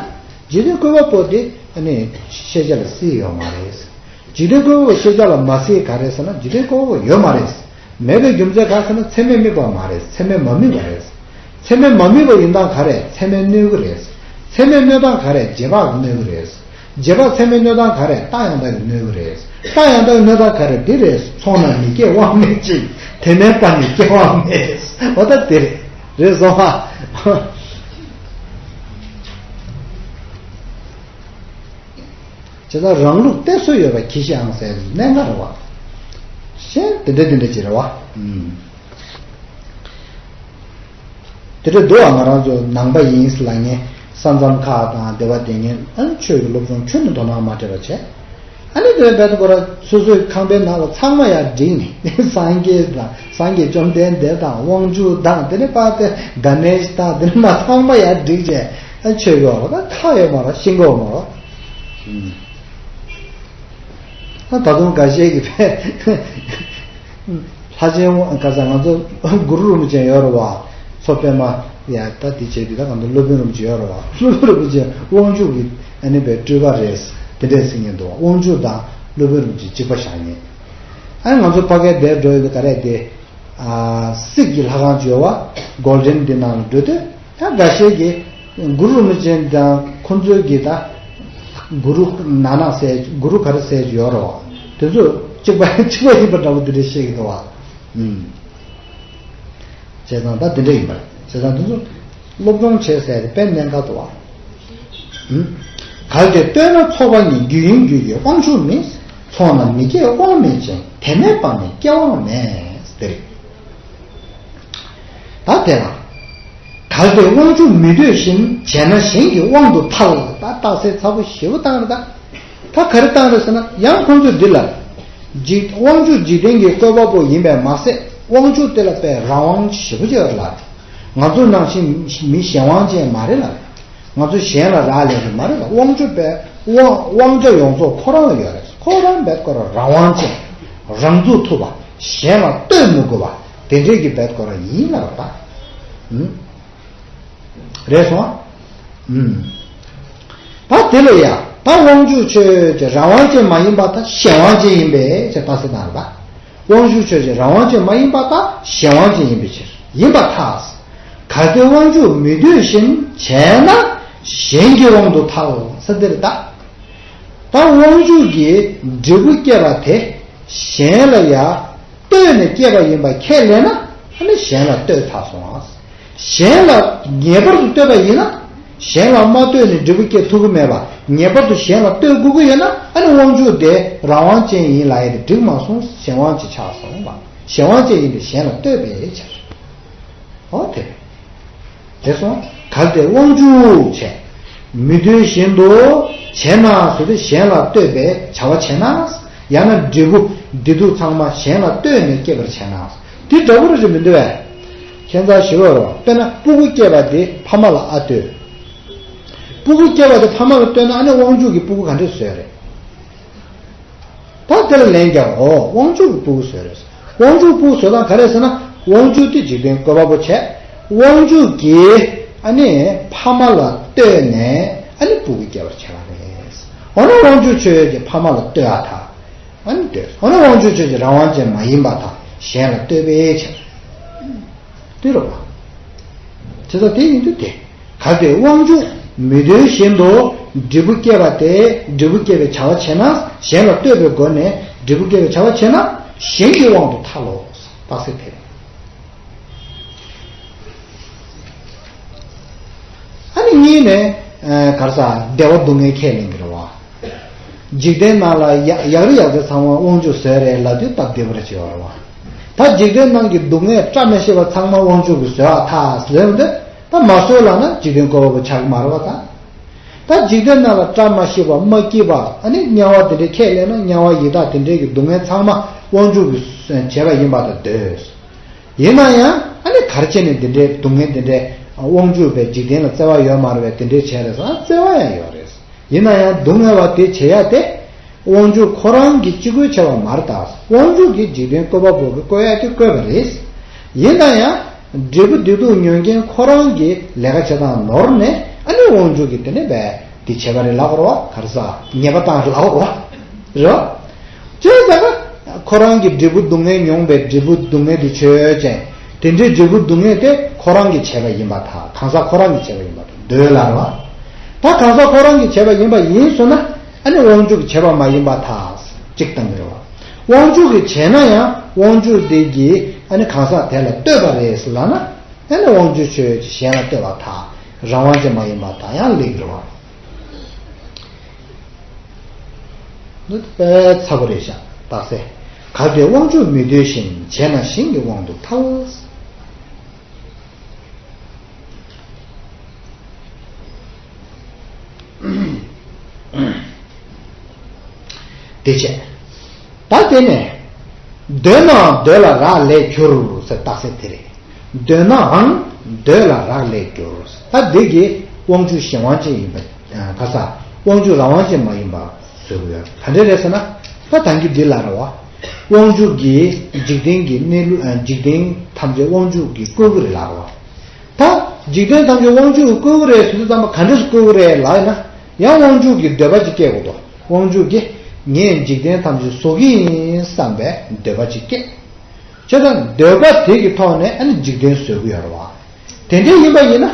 འཇིག་རྟེན་བཀོད་པ་པོ་དེ་ཨ་ནི་ཤེས་བྱ་ལ་བརྩིས་ཡོད་མ་རེད། འཇིག་རྟེན་བཀོད་པ་པོ་ཤེས་བྱ་ལ་མ་བརྩིས་ག་རེ་ཟེར་ན་འཇིག་རྟེན་བཀོད་པ་པོ་ཡོད་མ་རེད། མེད་པའི་རྒྱུ་མཚན་ག་རེ་ཟེར་ན་ཚད་མས་དམིགས་པ་མ་རེད། ཚད་མས་མ་དམིགས་པ་རེད། ཚད་མས་མ་དམིགས་པ་ཡིན་སྟངས་ག་རེ། ཚད་མས་གནོད་ཀྱི་རེད། ཚད་མས་གནོད་སྟངས་ག་རེ། རྗེས་དཔག་གིས་གནོད་ཀྱི་རེད། རྗེས་དཔག་ཚད་མས་གནོད་སྟངས་ག་རེ། རྟགས་ཡང་དག་གིས་གནོད་ཀྱི་རེད། རྟགས་ཡང་དག་གིས་གནོད་སྟངས་ག་རེ། འདི་རེད། ཚོགས་ན་མི་སྐྱེ་དབང་མེད་ཅིང་། དེ་མེད་པ་ནི་སྐྱེ་དབང་མེད། འོ་ད་དེ་རེད། རེད་སོང་ཨ། བྱས་ཙང་རང་ལུགས་གཏད་སོ་ཡོད་པ་གྱིས་ཤིག་ཨང་ཟེར་གནད་འགག་རེད་བ། གཞན་དེ་འདྲ་དེ་འདྲ་ཅིག་རེད་བ། ཨུམ། དེ་འདྲ་འདུག་བ། ང་རང་ཚོ་ནང་པ་ཡིན་ལབ་མཁན་ས་མཚམས་ཁག་དང་སྡེ་པ་དེ་ངན་ཨ་ནི་ཆོས་ཀྱི་སློབ་སྦྱོང་ཁྱོན་ནས་དོ་སྣང་མ་སྤྲད་པ་བྱས། ཨ་ནི་དེ་བས་ཁོ་ར་སོ་སོའི་ཁང་པའི་ནང་ལ་ཚང་མ་ཡར་བསྒྲིགས་ནས་སངས་རྒྱས་དང་སངས་རྒྱས་བཅོམ་ལྡན་འདས་དང་དབང་ཕྱུག་དང་དེ་ནས་ཕར་དེ་ག་ནེཤ་དང་དེ་ནས་མ་ཚང་མ་ཡར་བསྒྲིགས་བྱས། ཨ་ཆོས་ཀྱི་འོག་ལ་ད་ཁག་ཡོད་མ་རེད། ཤེས་དགོས་མ་རེད། ཨ་ད་དུང་འགའ་ཤས་ཀྱིས་ཕར་ལྷ་ཆེན་དབང་ག་ས་ང་ཚོ་གུ་རུ་རིན་པོ་ཆེ་ཡོད་རེད་བ། མཚོ་པདྨ་ཡ་ད་དེ་བྱས་དུས་ད་གང་དུ་སློབ་དཔོན་རིན་པོ་ཆེ་ཡོད་རེད་བ། སློབ་དཔོན་རིན་པོ་ཆེ་དབང་ཕྱུག་གི་ཨ་ནི་པའི་སྤྲུལ་པ་རེད། དེ་འདྲས་ཟེར་མཁན་འདུག་དབང་ཕྱུག་དང་སློབ་དཔོན་རིན་པོ་ཆེ་གཅིག་པ་བཞག་མཁན། ཨ་ནི་ང་ཚོ་ཕ་གིར་བསྡད་འགྲོ་ཡོད་དུས་ག་རེ་དེ། ཨ་སིག་གི་ལྷ་ཁང་ཅིག་ཡོད་བ། གོལ་ཌེན་འདི་ནང་ལ་འགྲོ་དུས་ད་འགའ་ཤས་ཀྱིས་གུ་རུ་རིན་པོ་ཆེ་དང་ཁོང་ཚོའི་གི་ད་གུ་རུ་ན་ན་ཟེར་གུ་རུ་ག་རེ་ཟེར་ཡོད་རེད་བ། དེ་ཚོ་གཅིག་པ་གཅིག་པ་ཡིན་པ་འདྲ་བོ་དེ་འདྲ་བཤད་ཀྱི་འདུག་བ། ཨུམ། བྱས་ཙང་ད་དེ་འདྲ་ཡིན་པ་རེད། བྱས་ཙང་དེ་ཚོ་སློབ་སྦྱོང་བྱེད་ཟེར་དེ་དཔེ་གནད་འགག་འདུག་བ། ཨུམ། གལ་ཏེ་ལྟོས་ན་ཚོགས་པ་ཉིད་རྒྱུ་ཡིན་རྒྱུ་ཡི་དབང་ཕྱུག་མིན། ཚོགས་ན་མི་སྐྱེ་དབང་མེད་ཅིང་། དེ་མེད་པ་ནི་སྐྱེ་དབང་མེད། དེ་རེད། ད་དེ་ལ། གལ་ཏེ་དབང་ཕྱུག་མི་འདོད་བཞིན། བྱས་ན་གཞན་གྱི་དབང་དུ་ཐལ། ད་རྟགས་གསལ་ཚ་པོ་ཞེ་པོ་བཏང་རེད་ད། ད་ག་རེ་བཏང་རེད་ཟེར་ན་ཡང་ཁོང་ཚོས་འདི་ལ། འཇིག་དབང་ཕྱུག་འཇིག་རྟེན་གྱི་བཀོད་པ་པོ་ཡིན་པས་མ་ཟད། དབང་ཕྱུག་དེ་ལ་དཔེ་རང་དབང་ཞེ་པོ་ཅིག་ཡོད་ལ། ང་ཚོ་ནང་བཞིན་མི་གཞན་དབང་ཅན་མ་རེད་ལ། ང་ཚོ་གཞན་ལ་རག་ལས་ཀྱི་མ་རེད་ལ། དབང་ཕྱུག་དཔེ་དབང་དབང་ཆ་ཡོངས་རྫོགས་ཁོ་རང་ལ་ཡོད་རེད། ཁོ་རང་དཔེ་ཁོ་རང་རང་དབང་ཅན། རང་ཚུགས་ཐུབ་པ། གཞན་ལ་ལྟོས་མི་དགོས་པ། དེ་འདྲས་ཀྱི་དཔེ་ཁོ་རང་ཡིན་ལ་རེད་པ། ཨུམ། རེད་སོང་། ཨུམ། ད་དེ་ལ་ཡ། ད་དབང་ཕྱུག་ཁྱོད་ཀྱི་རང་དབང་ཅན་མ་ཡིན་པར་ཐལ། གཞན་དབང་ཅན་ཡིན་པས་ཅེས་རྟགས་གསལ་བཏང་རེད་པ། དབང་ཕྱུག་ཁྱོད་ཀྱི་རང་དབང་ཅན་མ་ཡིན་པར་ཐལ། གཞན་དབང་ཅན་ཡིན་པའི་ཕྱིར། ཡིན་པར་ཐལ། གལ་ཏེ་དབང་ཕྱུག་མི་འདོད་བཞིན་བྱས་ན་གཞན་གྱི་དབང་དུ་ཐལ་ཟེར་འདི་རེད་ད། ད་དབང་ཕྱུག་གིས་འབྲས་བུ་སྐྱེས་པ་དེ་གཞན་ལ་ཡ། ལྟོས་ནས་སྐྱེས་པ་ཡིན་པ་ཁས་ལེན་ན། ཨ་ནི་གཞན་ལ་ལྟོས་ཐལ་སོང་ང་། གཞན་ལ་ངེས་པར་དུ་ལྟོས་པ་ཡིན་ན། གཞན་ལ་མ་ལྟོས་ནས་འབྲས་བུ་སྐྱེ་ཐུབ་ཀྱི་མེད་པ། ངེས་པར་དུ་གཞན་ལ་ལྟོས་དགོས་ཀྱི་ཡོད་ན། ཨ་ནི་དབང་ཕྱུག་དེ་རང་དབང་ཅན་ཡིན་ལབ་ཡ་དེ་འགྲིག་མ་སོང་། གཞན་དབང་ཅན་ཆགས་སོང་བ། གཞན་དབང་ཅན་ཡིན་པས་གཞན་ལ་ལྟོས་པའི་ཕྱིར། འོ་དེ་རེད། དེ་སོང་། གལ་ཏེ་དབང་ཕྱུག་བྱས། མི་འདོད་བཞིན་དུ་བྱས་ན་ཟེར་ཏེ་གཞན་ལ་ལྟོས་པའི་བྱ་བ་བྱས་ན། ཡང་ན་འབྲས་བུ་བདེ་སྡུག་ཚང་མ་གཞན་ལ་ལྟོས་ནས་སྐྱེད་པར་བྱས་ན། དེ་འདྲ་པོ་རེད་མི་འདུག་བས། ཁྱད་མཚར་ཞེ་པོ་རེད། དཔེར་ན་སྤུ་གུ་སྐྱེས་པ་དེ་ཕ་མ་ལ་ཨ་ལྟོས། སྤུ་གུ་སྐྱེས་པ་དེ་ཕ་མ་ལ་ལྟོས་ན། ཨ་ནི་དབང་ཕྱུག་གིས་སྤུ་གུ་ག་འདྲས་བཟོས་རེད། ད་དེ་ལ་ལན་རྒྱག་འོ། དབང་ཕྱུག་གི་སྤུ་གུ་བཟོས་རེད། དབང་ཕྱུག་སྤུ་གུ་བཟོས་སྟངས་ག་རེ་ཟེར་ན། དབང་ཕྱུག་དེ་འཇིག་རྟེན་བཀོད་པ་པོ་བྱས། དབང་ཕྱུག་གིས་ཨ་ནི་ཕ་མ་ལ་ལྟོས་ནས་ཨ་ནི་སྤུ་གུ་སྐྱེ་བར་བྱེད་པ་རེད། འོ་ན་དབང་ཕྱུག་ཁྱོད་ཀྱིས་ཕ་མ་ལ་ལྟོས་པར་ཐལ། ཨ་ནི་ལྟོས། འོ་ན་དབང་ཕྱུག་ཁྱོད་ཀྱིས་རང་དབང་ཅན་མ་ཡིན་པར་ཐལ། གཞན་ལ་ལྟོས་པའི་ཕྱིར། དེ་རེད་པ། བྱས་ཙང་དེ་ཡིན་དུས་དེ། གལ་ཏེ་དབང་ཕྱུག་མི་འདོད་བཞིན་དུ་འབྲས་བུ་སྐྱེད་པ་དེ། འབྲས་བུ་སྐྱེད་པའི་བྱ་བ་བྱས་ན། གཞན་ལ་ལྟོས་པའི་སྒོ་ནས་འབྲས་བུ་སྐྱེད་པའི་བྱ་བ་བྱས་ན་གཞན་གྱི་དབང་དུ་ཐལ་ལོ། རྟགས་གསལ་དེ་རེད། ཨ་ནི་གཉིས་ནས། ཨ། ག་རེ་ཟ། བདེ་བ་སྡུག་བསྔལ་ཁས་ལེན་གྱི་རེད་པ། འཇིག་རྟེན་ནང་ལ་ཡག་ཡག་རེ་ཡག་རེ་ཚང་མ་དབང་ཕྱུག་བཟོས་རེད་ལབ་དུས་སྟབས་བདེ་པོ་རེད་བྱས་པ་རེད་པ། ད་འཇིག་རྟེན་ནང་གི་སྡུག་བསྔལ་བཀྲ་མི་ཤིས་པ་ཚང་མ་དབང་ཕྱུག་གིས་བཟོས་པར་ཐལ་ཟེར་འདི། ད་མ་བཟོས་ལབ་ན་འཇིག་རྟེན་བཀོད་པ་པོ་ཆགས་ཀྱི་མ་རེད་པ་ད། ད་འཇིག་རྟེན་ནང་ལ་བཀྲ་མ་ཤིས་པ། མ་སྐྱིད་པ། ཨ་ནི་དམྱལ་བ་དེ་འདྲའི་ཁས་ལེན་ན། དམྱལ་བ་ཡི་དྭགས་དེ་འདྲའི་གི་སྡུག་བསྔལ་ཚང་མ་དབང་ཕྱུག་གིས་བྱས་པ་ཡིན་པ་དང་འདོད། ཡིན་ན་ཡང་ཨ་ནི་ག་རེ་བྱས་ནས་འདི་འདྲའི་སྡུག་བསྔལ་འདི་འདྲའི་དབང་ཕྱུག་པའི་འཇིག་རྟེན་ལ་བརྩེ་བ་ཡོད་མ་རེད་པས། དེ་འདྲའི་བྱས་རེད་ཟེར་ན་བརྩེ་བ་ཡང་ཡོད་རེད། ཡིན་ན་ཡང་སྡུག་བསྔལ་བ་དེ་བྱེད་ཡ་དེ་དབང་ཕྱུག་ཁོ་རང་གིས་ཅི་བཀོལ་བྱས་པ་མ་རེད་ད། དབང་ཕྱུག་གིས་འཇིག་རྟེན་བཀོད་པ་པོ་གིས་བཀོལ་ཡ་དེ་བཀོལ་བ་རེད། ཡིན་ན་ཡང་འབྲས་བུ་བདེ་སྡུག་མྱོང་མཁན་ཁོ་རང་གི་ལས་ཀ་བྱེད་སྟངས་ནོར་ནས། ཨ་ནི་དབང་ཕྱུག་གིས་དེ་ནས་བས་དེ་བྱས་པ་རེད་ལབ་དགོས་རེད་པ། ག་རེ་ཟ། ཉེས་པ་བཏང་རེད་ལབ་དགོས་རེད་པ། རེད་པ། བྱས་ཙང་ཁོ་རང་གི་འབྲས་བུ་སྡུག་བསྔལ་མྱོང་བའི་འབྲས་བུ་སྡུག་བསྔལ་དེ་ཆོས་ཅན། དེ་འདྲའི་འབྲས་བུ་སྡུག་བསྔལ་དེ་ཁོ་རང་གིས་བྱས་པ་ཡིན་པར་ཐལ། གང་ཟག་ཁོ་རང་གིས་བྱས་པ་ཡིན་པར་ཐལ། འདོད་ལ་རེད་པ། ད་གང་ཟག་ཁོ་རང་གིས་བྱས་པ་ཡིན་པ་ཡིན་སོང་ན། ཨ་ནི་དབང་ཕྱུག་གིས་བྱས་པ་མ་ཡིན་པར་ཐལ། གཅིག་བཏང་གི་རེད་པ། དབང་ཕྱུག་གིས་བྱས་ན་ཡང་དབང་ཕྱུག་དེ་གིས་ཨ་ནི་གང་ཟག་དེ་ལ་ལྟོས་པ་རེད་ཟེར་ལབ་ན། ཨ་ནི་དབང་ཕྱུག་ཁྱོད་ཀྱིས་གཞན་ལ་ལྟོས་པར་ཐལ། རང་དབང་ཅན་མ་ཡིན་པར་ཐལ། ཡང་ལེགས་རེད་པ། འདི་དཔེ་མཚར་པོ་རེད་ཤག་རྟགས་གསལ། གལ་ཏེ་དབང་ཕྱུག་མི་འདོད་བཞིན། བྱས་ན་གཞན་གྱི་དབང་དུ་ཐལ། དེ་བྱས། ད་དེ་ནས། འདོད་ནའང་འདོད་ལ་རག་ལས་འགྱུར་ཟེར་རྟགས་གསལ་དེ་རེད། འདོད་ནའང་འདོད་ལ་རག་ལས་འགྱུར། ད་འདི་གིས་དབང་ཕྱུག་གཞན་དབང་ཅན་ཡིན་པ། ག་ས། དབང་ཕྱུག་རང་དབང་ཅན་མ་ཡིན་པ་བཟོ་གི་ཡོད། ག་འདྲ་རེད་ཟེར་ན། ད་ད་གིན་འདི་ལ་རེད་པ། དབང་ཕྱུག་གིས་འཇིག་རྟེན་གྱི་གནས་ལུགས། འཇིག་རྟེན་ཐམས་ཅད་དབང་ཕྱུག་གིས་བཀོད་ཀྱི་རེད་ལབ་རེད་པ། ད་འཇིག་རྟེན་ཐམས་ཅད་དབང་ཕྱུག་གིས་བཀོད་ཀྱི་རེད་ཟེར་དུས་ཙམ་པ་ག་འདྲས་སེ་བཀོད་ཀྱི་རེད་ལབ་ཡིན་ན། ཡང་དབང་ཕྱུག་གིས་འདོད་པ་ཅིག་སྐྱེ་དགོས་འདུག་དབང་ཕྱུག་གིས་ངས་འཇིག་རྟེན་ཐམས་ཅད་བཟོ་གི་ཡིན་བསམ་པའི་འདོད་པ་ཅིག་སྐྱེ། བྱས་ཙང་འདོད་པ་དེ་གི་ཐོག་ནས་ཨ་ནི་འཇིག་རྟེན་བཟོ་གི་ཡོད་རེད་པ། དེ་འདྲ་ཡིན་པ་ཡིན་ན།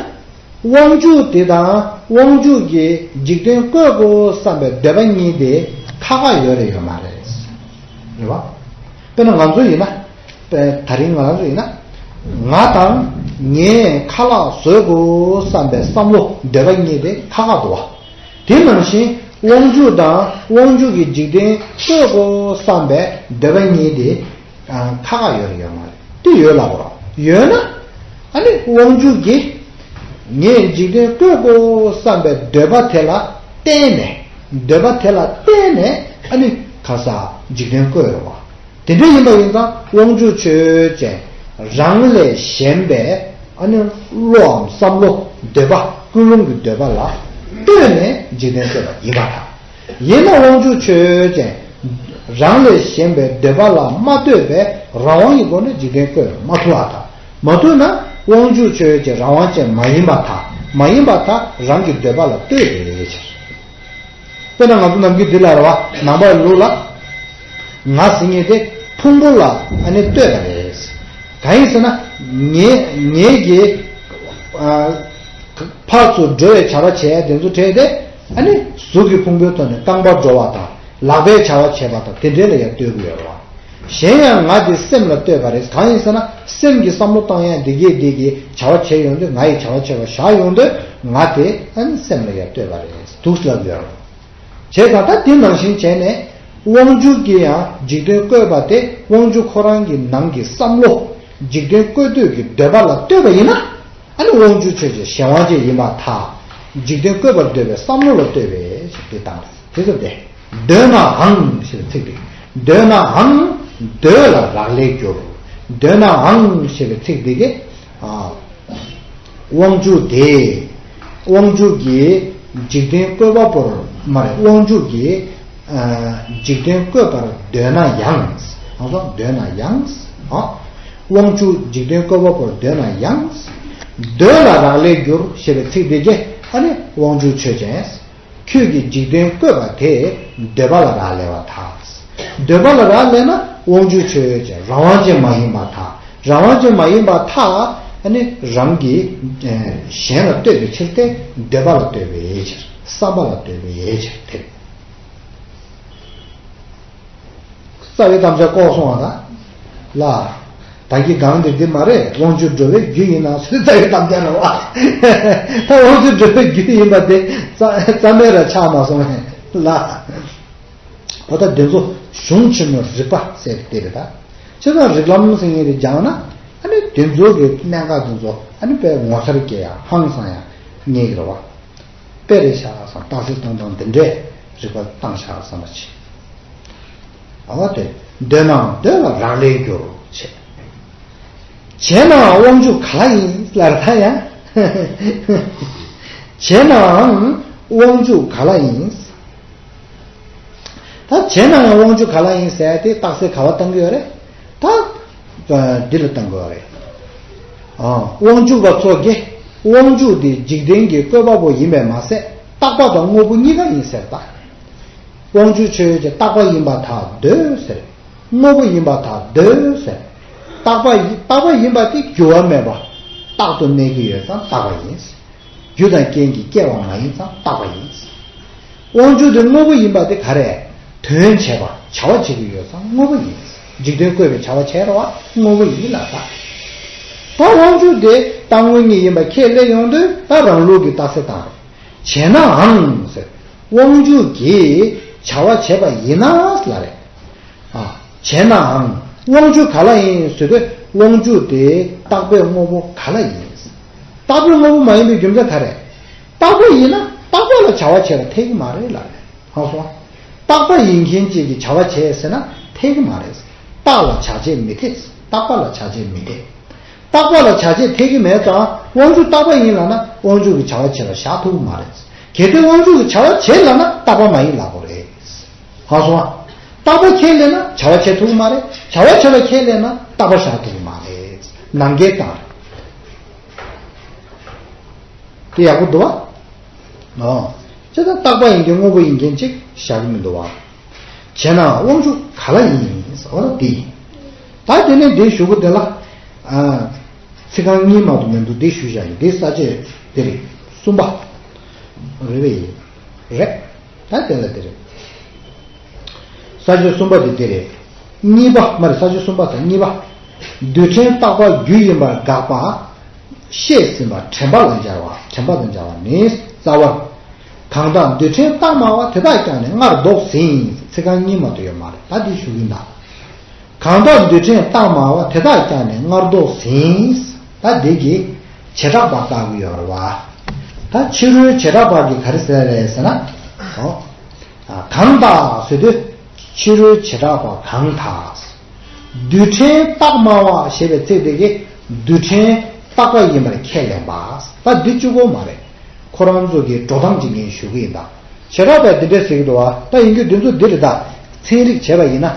དབང་ཕྱུག་དེ་དང་དབང་ཕྱུག་གིས་འཇིག་རྟེན་བཀོད་དགོས་བསམ་པའི་འདོད་པ་གཉིས་དེ་ཁ་ཁ་ཡོད་རེད་ཡོད་མ་རེད། རེད་པ། དཔེར་ན་ང་ཚོ་ཡིན་ན། དཔེ་ད་རིང་ང་རང་ཚོ་ཡིན་ན། ང་དང་ངས་ཁ་ལག་བཟོ་དགོས་བསམ་པའི་བསམ་བློ་འདོད་པ་གཉིས་དེ་ཁ་ཁ་འདུག་པ། དེ་ནང་བཞིན་དབང་ཕྱུག་དང་དབང་ཕྱུག་གིས་འཇིག་རྟེན་བཀོད་དགོས་བསམ་པའི་འདོད་པ་གཉིས་དེ། ཨ། ཁ་ཁ་ཡོད་རེད་ཡོད་མ་རེད། དེ་ཡོད་ལབ་དགོས་རེད་པ། ཡོད་ན། ཨ་ནི་དབང་ཕྱུག་གིས་ངས་འཇིག་རྟེན་བཀོད་དགོས་བསམ་པའི་འདོད་པ་དེ་ལ་བརྟེན་ནས། འདོད་པ་དེ་ལ་བརྟེན་ནས་ཨ་ནི་ ཁ་ས་འཇིག་རྟེན་བཀོད་རེད་བ། དེ་འདྲ་ཡིན་པ་ཡིན་ཙང་དབང་ཕྱུག་ཆོས་ཅན། རང་ལས་གཞན་པའི་ཨ་ནི་བློའམ་བསམ་བློ། འདོད་པ། ཀུན་སློང་གི་འདོད་པ་ལ་ལྟོས་ནས་འཇིག་རྟེན་བཀོད་པ་ཡིན་པར་ཐལ། ཡིན་ན་དབང་ཕྱུག་ཆོས་ཅན། རང་ལས་གཞན་པའི་འདོད་པ་ལ་མ་ལྟོས་པའི་རང་དབང་གི་སྒོ་ནས་འཇིག་རྟེན་བཀོད་མ་ཐུབ་པར་ཐལ། མ་ཐུབ་ན་དབང་ཕྱུག་ཆོས་ཅན་རང་དབང་ཅན་མ་ཡིན་པར་ཐལ། མ་ཡིན་པར་ཐལ། རང་གི་འདོད་པ་ལ་ལྟོས་པའི་ཕྱིར། དཔེར་ན་ང་ཚོ་ནམ་རྒྱུན་འདི་ལ་རེད་བ། ནང་པའི་ལུགས་ལ། ང་ཟེར་མཁན་དེ་ཕུང་པོ་ལ་ཨ་ནི་ལྟོས་པ་རེད། གང་ཡིན་ཟེར་ན། ངེད་ངེད་ཀྱི་ཨ་ཕར་ཚུར་འགྲོ་བའི་བྱ་བ་བྱས་དེ་ཚོ་བྲལ་ཏེ། ཨ་ནི་གཟུགས་ཀྱི་ཕུང་པོའི་ཐོག་ནས་རྐང་པ་འགྲོ་བ་དང་། ལག་པའི་བྱ་བ་བྱེད་པ་དང་། དེ་འདྲའི་ལ་ཡང་ལྟོས་ཀྱི་ཡོད་རེད་བ། གཞན་ཡང་ང་དེ་སེམས་ལ་ལྟོས་པ་རེད། གང་ཡིན་ཟེར་ན། སེམས་ཀྱི་བསམ་བློ་བཏང་ཡང་འདི་གས་འདི་གས་བྱ་བ་བྱེད་ཡོང་དུས། ང་ཡི་བྱ་བ་བྱེད་པ་བཞག་ཡོང་དུས། ང་དེ་ཨ་ནི་སེམས་ལ་ཡང་ལྟོས་པ་རེད་འདུག་ལབ་ཡོད་རེད། བྱས་ཙང་ད་དེ་ནང་བཞིན་བྱས་ནས་དབང་ཕྱུག་གིས་ཡང་འཇིག་རྟེན་བཀོད་པ་དེ་དབང་ཕྱུག་ཁོ་རང་གི་ནང་གི་བསམ་བློ། འཇིག་རྟེན་བཀོད་འདོད་ཀྱི་འདོད་པ་ལ་ལྟོས་པ་ཡིན་ན། ཨ་ནི་དབང་ཕྱུག་ཆོས་ཅན་གཞན་དབང་ཅན་ཡིན་པར་ཐལ། འཇིག་རྟེན་བཀོད་པར་འདོད་པའི་བསམ་བློ་ལ་ལྟོས་པའི་ཞེས་དེ་དང་། དེ་ཚོ་སྟེ། འདོད་ནའང་ཞེས་པའི་ཚིག་དེ། འདོད་ནའང་འདོད་ལ་རག་ལས་འགྱུར། འདོད་ནའང་ཞེས་པའི་ཚིག་དེ་གས། ཨ། དབང་ཕྱུག་དེ། དབང་ཕྱུག་གིས་འཇིག་རྟེན་བཀོད་པ་པོར་མ་རེད། དབང་ཕྱུག་གིས་ཨ་འཇིག་རྟེན་བཀོད་པར་འདོད་ན་ཡང་། ང་ཚོ་འདོད་ན་ཡང་། ཨ། དབང་ཕྱུག་འཇིག་རྟེན་བཀོད་པ་པོར་འདོད་ན་ཡང་། འདོད་ལ་རག་ལས་འགྱུར་ཞེས་པའི་ཚིག་འདི་གས་ཨ་ནི་དབང་ཕྱུག་ཆོས་ཅན། ཁྱོད་ཀྱིས་འཇིག་རྟེན་བཀོད་པ་དེ་འདོད་པ་ལ་རག་ལས་པར་ཐལ། འདོད་པ་ལ་རག་ལས་ན་དབང་ཕྱུག་ཆོས་ཅན་རང་དབང་ཅན་མ་ཡིན་པར་ཐལ། རང་དབང་ཅན་མ་ཡིན་པར་ཐལ། ཨ་ནི་རང་གིས་ཨ་གཞན་ལ་ལྟོས་པའི་ཕྱིར་ཏེ། འདོད་པ་ལ་ལྟོས་པའི་ཕྱིར། བསམ་པ་ལ་ལྟོས་པའི་ཕྱིར་ཏེ། རྩ་བའི་དམ་བཅའ་བཀོད་སོང་བ་དང་། ལ། ད་གིན་གང་འདིར་འདི་མ་རེད། དབང་ཕྱུག་འགྲོ་བའི་རྒྱུ་ཡིན་ན་ཟེར། རྩ་བའི་དམ་བཅའ་རེད་བ། ད་དབང་ཕྱུག་འགྲོ་བའི་རྒྱུ་ཡིན་པ་དེ་རྩ་རྩ་མེད་ར་ཆགས་མ་སོང་ངས་ལ། འོ་ད་འདི་ཚོ་གཞུང་ཆེན་མོའི་རིགས་པ་ཟེར་དེ་རེད་ད། བྱས་ཙང་རིགས་ལམ་ཟེར་མཁན་དེ་སྦྱངས་ན། ཨ་ནི་དེ་ཚོ་གི་གནད་འགག་དེ་ཚོ་ཨ་ནི་དཔེ་ངོ་མཚར་སྐྱེ་ཡ་ཧང་སང་ཡ་ངེས་ཀྱི་རེད་བ། དཔེ་རེད་ཤག་བསམ། རྟགས་གསལ་བཏང་སྟངས་འདི་འདྲའི་རིགས་པ་བཏང་ཤག་བསམ་པ་ཅིག་ཨ་བ་དེ། འདོད་ནའང་འདོད་ལ་རག་ལས་འགྱུར་བྱས། བྱས་ནའང་དབང་ཕྱུག་ག་ལ་ཡིན་ལར་ད་ཡང་། བྱས་ནའང་དབང་ཕྱུག་ག་ལ་ཡིན། ད་བྱས་ནའང་དབང་ཕྱུག་ག་ལ་ཡིན་ཟེར་ཏེ་རྟགས་གསལ་ག་བ་བཏང་གི་ཡོད་རེད། ད་འདི་ལ་བཏང་གི་ཡོད་རེད། ཨ། དབང་ཕྱུག་པ་ཚོ་གིས་དབང་ཕྱུག་དེ་འཇིག་རྟེན་གྱི་བཀོད་པ་པོ་ཡིན་པས་མ་ཟད། རྟག་པ་དང་དངོས་པོ་གཉིས་ཀ་ཡིན་ཟེར་ད། དབང་ཕྱུག་ཆོས་ཅན་རྟག་པ་ཡིན་པར་ཐལ་འདོད་ཟེར། དངོས་པོ་ཡིན་པར་ཐལ་འདོད་ཟེར། རྟག་པ་ཡི་རྟག་པ་ཡིན་པ་དེ་འགྱུར་བ་མེད་པ། རྟག་ཏུ་གནས་ཀྱི་ཡོད་ཙང་རྟག་པ་ཡིན། རྒྱུ་དང་རྐྱེན་གྱིས་སྐྱེ་བ་མ་ཡིན་ཙང་རྟག་པ་ཡིན། དབང་ཕྱུག་དེ་དངོས་པོ་ཡིན་པ་དེ་ག་རེ། དོན་བྱེད་པ་བྱ་བ་བྱེད་ཀྱི་ཡོད་ཙང་དངོས་པོ་ཡིན། འཇིག་རྟེན་བཀོད་པའི་བྱ་བ་བྱས་རེད་བ། དངོས་པོ་ཡིན་ལ་ད། ད་དབང་ཕྱུག་དེ་རྟག་དངོས་གཉིས་ཡིན་པ་ཁས་ལེན་ཡོང་དུས་ད་རང་ལུགས་ཀྱི་རྟགས་གསལ་བཏང་རེད། བྱས་ནའང་ཟེར། དབང་ཕྱུག་གིས་བྱ་བ་བྱས་པ་ཡིན་ན་ལ་རེད། ཨ། བྱས་ནའང་དབང་ཕྱུག་ག་ལ་ཡིན་ཟེར་དུས་དབང་ཕྱུག་དེ་རྟག་པའི་དངོས་པོ་ག་ལ་ཡིན། རྟག་པའི་དངོས་པོ་མ་ཡིན་པའི་རྒྱུ་མཚན་ག་རེ། རྟག་པ་ཡིན་ན་རྟག་པ་ལ་བྱ་བ་བྱས་པ་འཐད་ཀྱི་མ་རེད་ལ་རེད། ཧང་སོང་། རྟག་པ་ཡིན་མཁན་ཅིག་གིས་བྱ་བ་བྱས་ཟེར་ན་འཐད་ཀྱི་མ་རེད། རྟག་ལ་བྱ་བྱེད་མི་འཐད། རྟག་པ་ལ་བྱ་བྱེད་མི་འཐད། རྟག་པ་ལ་བྱ་བྱེད་འཐད་ཀྱི་མེད་ཙང་དབང་ཕྱུག་རྟག་པ་ཡིན་ལབ་ན་དབང་ཕྱུག་གིས་བྱ་བ་བྱེད་པ་བཞག་ཐུབ་ཀྱི་མ་རེད། གལ་ཏེ་དབང་ཕྱུག་གིས་བྱ་བ་བྱེད་ལབ་ན་རྟག་པ་མ་ཡིན་ལབ་དགོས་རེད། ཧ་སོང་ཨ། རྟག་པ་ཁས་ལེན་ན་བྱ་བ་བྱེད་ཐུབ་ཀྱི་མ་རེད། བྱ་བ་བྱེད་པ་ཁས་ལེན་ན་རྟག་པ་བཞག་ཐུབ་ཀྱི་མ་རེད། ནང་འགལ་བཏང་རེད། དེ་ཡག་པོ་འདུག་བ། ཨོ། ཅི་ལྟར་རྟག་པ་ཡིན་མཁན་དངོས་པོ་ཡིན་མཁན་ཅིག་བཞག་གི་མི་འདུག་བ། བྱས་ན་དབང་ཕྱུག་ག་ལ་ཡིན་ཟེར་བ་ལ་དེ་ཡིན། ད་དེ་ནས་འདི་ཞུ་གི་དེ་ལ། ཨ། ཚིག་རྐང་གཉིས་མ་གཏོགས་མི་འདུག་འདི་ཞུ་བཞག་ཡིན། འདི་ས་བཅད་དེ་རེད། གསུམ་པ། རེད་པས། རེད། ད་དེ་ལ་དེ་རེད། ས་བཅད་གསུམ་པ་དེ་དེ་རེད། གཉིས་པ་མ་རེད། ས་བཅད་གསུམ་པ་དང་གཉིས་པ། རྡུལ་ཕྲན་རྟག་པ་རྒྱུ་ཡིན་པར་དགག་པ། བཤད་ཟིན་པ་དྲན་པ་ལ་སྦྱར་བ། དྲན་པ་དང་སྦྱར་བ་ནི་རྩ་བར། གང་དག་རྡུལ་ཕྲན་རྟག་སྨྲ་བ། དེ་དག་ཀྱང་ནི་སྔར་ལྡོག་ཟིན། ཚིག་རྐང་གཉིས་མ་གཏོགས་ཡོད་མ་རེད། ད་འདི་ཞུ་གི་ཡིན་ད། གང་དག་རྡུལ་ཕྲན་རྟག་སྨྲ་བ། དེ་དག་ཀྱང་ནི་སྔར་ལྡོག་ཟིན། ད་འདི་གི་བྱེ་བྲག་པ་བཀག་གི་ཡོད་རེད་བ། ད་ཕྱི་རོལ་བྱེ་བྲག་པ་གིས་ག་རེ་ཟེར་རེད་ཟེར་ན། ཨོ། ཨ། གང་དག་ཟེར་དུས། ཕྱི་རོལ་བྱེ་བྲག་པ་གང་དག་རྡུལ་ཕྲན་རྟགས་སྨྲ་བ་ཞེས་པའི་ཚིག་དེ་གིས་རྡུལ་ཕྲན་རྟག་པ་ཡིན་པར་ཁས་ལེན་པ། ད་འདི་གཅིག་པོ་མ་རེད། ཁོ་རང་ཚོ་གི་འགྲོ་སྟངས་ཅིག་ངས་ཞུ་གི་ཡིན་ད། བྱེ་བྲག་པས་འདི་འདྲས་ཟེར་གྱི་འདུག་བ། ད་ཡིན་རྒྱུ་འདི་ཚོ་འདི་རེད་ད། ཚན་རིག་བྱས་པ་ཡིན་ན།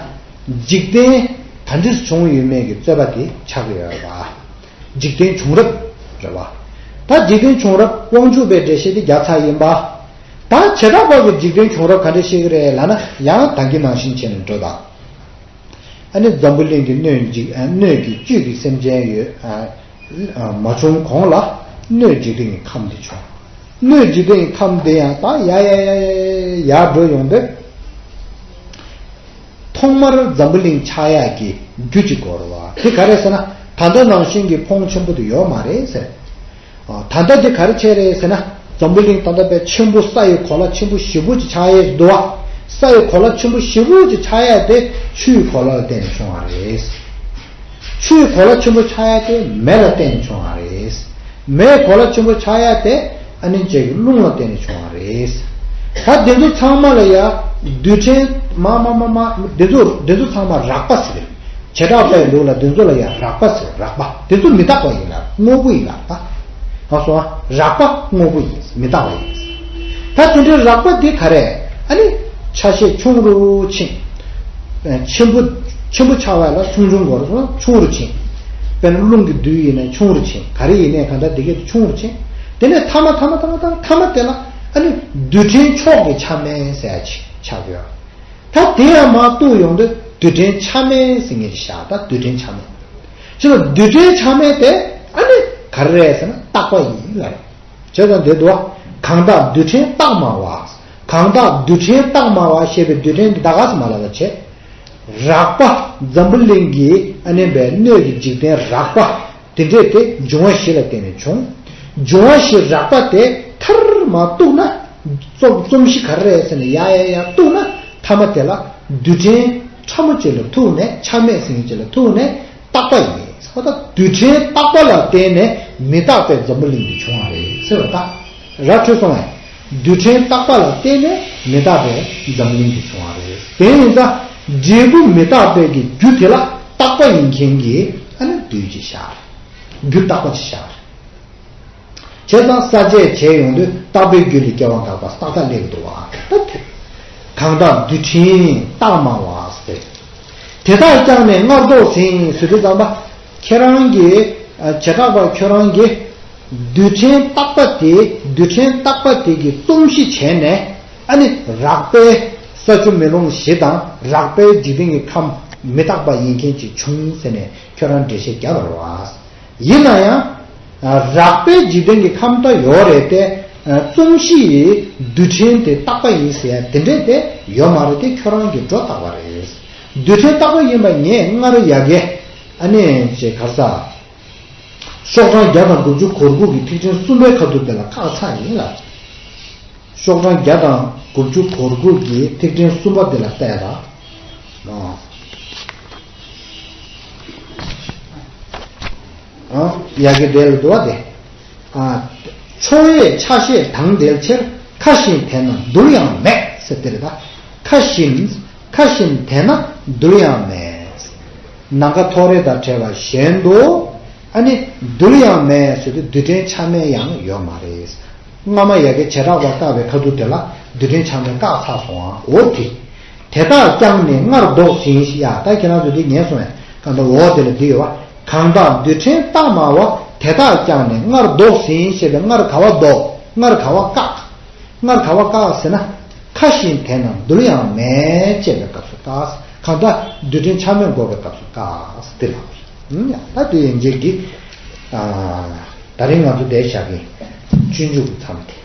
འཇིག་རྟེན་ག་འདྲས་བྱུང་ཡོད་མེད་ཀྱི་རྩོད་པ་དེ་ཆགས་ཀྱི་ཡོད་རེད་པ། འཇིག་རྟེན་བྱུང་རབས་རེད་པ། ད་འཇིག་རྟེན་བྱུང་རབས་དབང་ཕྱུག་པའི་འགྲེལ་བཤད་དེ་རྒྱག་ཚར་ཡིན་པ། ད་བྱེ་བྲག་པ་གི་འཇིག་རྟེན་བྱུང་རབས་ག་འདྲས་བཤད་ཀྱི་རེད་ལབ་ན་ཡང་ད་གིན་ནང་བཞིན་བྱས་ནས་འགྲོ་དང་། ཨ་ནི་འཛམ་བུ་གླིང་གི་སྣོད་འཇིག་ཨ་སྣོད་ཀྱི་བཅུད་ཀྱི་སེམས་ཅན་ཡོད་ཨ་ཨ་མ་བྱུང་གོང་ལ་སྣོད་འཇིག་རྟེན་གྱི་ཁམས་དེ་བྱུང་། སྣོད་འཇིག་རྟེན་གྱི་ཁམས་དེ་ཡང་ད་ཡ་ཡ་ཡ་ཡ་ཡ་ཡར་འགྲོ་ཡོང་དུས། ཐོག་མར་འཛམ་བུ་གླིང་ཆགས་ཡག་གི་རྒྱུ་གཅིག་དགོས་རེད་བ། དེ་ག་རེ་ཟེར་ན། ད་ལྟ་ནང་བཞིན་གྱི་ཕུང་ཆེན་པོ་དེ་ཡོད་མ་རེད་ཟེར། ཨ་ད་ལྟ་དེ་ག་རེ་བྱས་རེད་ཟེར་ན། འཛམ་བུ་གླིང་ད་ལྟ་དཔེ་ཆེན་པོ་ས་ཡི་གོ་ལ་ཆེན་པོ་ཞེ་པོ་ཅིག་ཆགས་ཡས་འདུག་བ། ས་ཡི་གོ་ལ་ཆེན་པོ་ཞེ་པོ་ཅིག་ཆགས་ཡས་དེ་ཆུའི་གོ་ལ་ལ་བརྟེན་ནས་བྱུང་བ་རེད། ཆུའི་གོ་ལ་ཆེན་པོ་ཆགས་ཡས་དེ་མེ་ལ་བརྟེན་ནས་བྱུང་བ་རེད། མེའི་གོ་ལ་ཆེན་པོ་ཆགས་ཡས་དེ་ཨ་ནི་ཅིག་རླུང་ལ་བརྟེན་ནས་བྱུང་བ་རེད། ད་འདི་ཚོ་ཚང་མ་ལ་ཡ་རྡུལ་ཕྲན་མ་མ་མ་མ་འདི་ཚོ་འདི་ཚོ་ཚང་མ་རགས་པ་ཟེར། བྱེ་བྲག་པའི་ལུགས་ལ་འདི་ཚོ་ལ་ཡང་རགས་པ་ཟེར། རགས་པ་འདི་ཚོ་མི་རྟག་པ་ཡིན་ལ་དངོས་པོ་ཡིན་ལ་ད། ང་སོང་ཨ་རགས་པ་དངོས་པོ་ཡིན་མི་རྟག་པ་ཡིན། ད་དེ་འདྲའི་རགས་པ་འདི་ག་རེ། ཨ་ནི་ཆ་ཤས་ཆུང་རུ་ཕྱིན། ཆེན་པོ་ཆེན་པོ་ཆགས་པ་ལ་ཆུང་ཆུང་གོ་རུ་སོང་ཆུང་རུ་ཕྱིན། དཔེར་ན་རླུང་གི་རྡུལ་ཡིན་ན་ཆུང་རུ་ཕྱིན། ག་རེ་ཡིན་ནའི་གང་ལྟར་འདི་གས་ཆུང་རུ་ཕྱིན། དེ་ནས་ཐ་མ་ཐ་མ་ཐ་མ་ཐ་མ་ཐ་མ་དེ་ལ་ཨ་ནི་རྡུལ་ཕྲན་མཆོག་གི་ཆ་མེད་ཟེར་ཡ་ཆགས་ཡོད། ད་དེ་ཡང་མར་གཏུགས་ཡོང་དུས་རྡུལ་ཕྲན་ཆ་མེད་ཟེར་མཁན་ཞིག་བཞག་ད་རྡུལ་ཕྲན་ཆ་མེད། ཅི་ལ་རྡུལ་ཕྲན་ཆ་མེད་དེ་ཨ་ནི་ག་རེ་རེད་ཟེར་ན་རྟག་པ་ཡིན་ལ་རེད། བྱས་ཙང་དེ་འདུག་བ། གང་དག་རྡུལ་ཕྲན་རྟག་སྨྲ་བ། གང་དག་རྡུལ་ཕྲན་རྟག་སྨྲ་བ་ཞེས་པའི་རྡུལ་ཕྲན་འདི་ད་ག་ཟེར་མ་ལབ་པ་བྱས། རགས་པ་འཛམ་བུ་གླིང་གི་ཨ་ནི་བའི་སྣོད་ཀྱི་འཇིག་རྟེན་རགས་པ། དེ་འདྲས་དེ་འབྱུང་བ་བཞི་ལ་བརྟེན་ནས་བྱུང་། འབྱུང་བ་བཞི་རགས་པ་དེ་མཐར་མ་གཏུགས་ན། རྩོམ་རྩོམ་གཞི་ག་རེ་རེད་ཟེར་ནས་ཡ་ཡ་ཡ་གཏུགས་ན་ཐ་མ་དེ་ལ་རྡུལ་ཕྲན་ཕྲ་མོ་གཅིག་ལ་ཐུག་ནས་ཆ་མེད་ཟེར་མཁན་གཅིག་ལ་ཐུག་ནས་རྟག་པ་ཡིན། ཧོ་ད་རྡུལ་ཕྲན་རྟག་པ་ལ་བརྟེན་ནས་མི་རྟག་པའི་འཛམ་བུ་གླིང་འདི་བྱུང་བ་རེད་ཟེར་བ་ད། ར་འཕྲོད་སོང་བས། རྡུལ་ཕྲན་རྟག་པ་ལ་བརྟེན་ནས་མི་རྟག་པའི་འཛམ་གླིང་དུ་བྱུང་བ་རེད། དེ་ཡིན་ཙང་འབྲས་བུ་མི་རྟག་པའི་གི་རྒྱུ་དེ་ལ་རྟག་པ་ཡིན་མཁན་གྱི་ཨ་ནི་རྡུལ་གྱི་ཤར། རྒྱུ་རྟག་པ་ཅིག་ཤར། བྱས་ཙང་གསལ་བྱེད་བྱས་ཡོང་དུས་རྟག་པའི་རྒྱུ་ལས་སྐྱེ་བ་འགག་པ་རྟག་མཐའ་སླེབས་འདུག་བ་ད་དེ། གང་དག་རྡུལ་ཕྲན་རྟག་སྨྲ་བ་སྟེ། དེ་དག་ཀྱང་ནི་སྔར་ལྡོག་ཟིན་ཟེར་དུས་ཙམ་པ། ཁྱེད་རང་གིས་བྱེ་བྲག་པ་ཁྱོད་རང་གིས། རྡུལ་ཕྲན་རྟག་པ་དེ་རྡུལ་ཕྲན་རྟག་པ་དེ་གི་རྩོམ་གཞི་བྱས་ནས་ཨ་ནི་རགས་པའི་ས་ཆུ་མེ་རླུང་བཞི་དང་རགས་པའི་འཇིག་རྟེན་གྱི་ཁམས་མི་རྟག་པ་ཡིན་མཁན་ཅིག་བྱུང་ཟེར་ནས་ཁྱོད་རང་འགྲེལ་བཤད་བརྒྱབ་པ་རེད་བ། ཡིན་ན་ཡང་རགས་པའི་འཇིག་རྟེན་གྱི་ཁམས་ད་ཡོད་རེད་དེ་རྩོམ་གཞི་ཡི་རྡུལ་ཕྲན་དེ་རྟག་པ་ཡིན་ཟེར་ཡ་དེ་འདྲས་དེ་ཡོད་མ་རེད་དེ་ཁྱོད་རང་གིས་སྒྲོ་བཏགས་པ་རེད། རྡུལ་ཕྲན་རྟག་པ་ཡིན་པ་ངས་སྔར་ཡ་གི་ཨ་ནི་ཅེས་གར་ས། ཤོག་གྲངས་བརྒྱ་དང་དགུ་བཅུ་གོ་དགུ་གི་ཐིག་ཕྲེང་གསུམ་པའི་ཁ་ཐུག་དེ་ལ་བཀག་ཚར་ཡིན་ལ། ཤོག་གྲངས་བརྒྱ་དང་དགུ་བཅུ་གོ་དགུ་གི་ཐིག་ཕྲེང་གསུམ་པ་དེ་ལ་བལྟས་དང་། ཨ། ཡ་གི་དེ་ལ་འདུག་བ་དེ། ཨ། ཕྱོགས་ཡས་ཆ་ཤས་དང་ལྡན་ཕྱིར་ཁ་བཞིན་དེ་ན་རྡུལ་ཡང་མེད་ཟེར་དེ་རེད་ད། ཁ་བཞིན། ཁ་བཞིན་དེ་ན་རྡུལ་ཡང་མེད། ནམ་མཁའ་ཐོགས་རེག་དང་བྲལ་བ་བཞིན་དུ། ཨ་ནི་རྡུལ་ཡང་མེད་ཟེར་དུས་རྡུལ་ཕྲན་ཆ་མེད་ཡང་ཡོད་མ་རེད། སྔ་མ་ཡ་གི་བྱེ་བྲག་པ་བཀག་པའི་ཁ་ཐུག་དེ་ལ་རྡུལ་ཕྲན་ཆ་མེད་བཀག་ཚར་སོང་ཨ། འོ་དེ། དེ་དག་ཀྱང་ནི་སྔར་ལྡོག་ཟིན་ཡ་ད་ཁྱེད་རང་ཚོ་འདི་ཉན་སོང་ཡ་གང་ལྟར་འོ་དེ་ལ་འདི་ཡོད་བ། གང་དག་རྡུལ་ཕྲན་རྟག་སྨྲ་བ་དེ་དག་ཀྱང་ནི་སྔར་ལྡོག་ཟིན་ཞེས་པའི་སྔར་ག་བ་ལྡོག་སྔར་ག་བ་བཀག་སྔར་ག་བ་བཀག་ཟེར་ན། ཁ་བཞིན་དེ་ན་རྡུལ་ཡང་མེད་ཅེས་པའི་སྐབས་སུ་བཀག་གང་ལྟར་རྡུལ་ཕྲན་ཆ་མེད་འགོག་པའི་སྐབས་སུ་བཀག་སྟེ་ལ། ད་དེ་ཡན་ཆད་ཀྱི། ད་རིང་ང་ཚོ་འདིར་བཞག་གི་སྤྱོད་འཇུག་གི་མཚམས་དེ།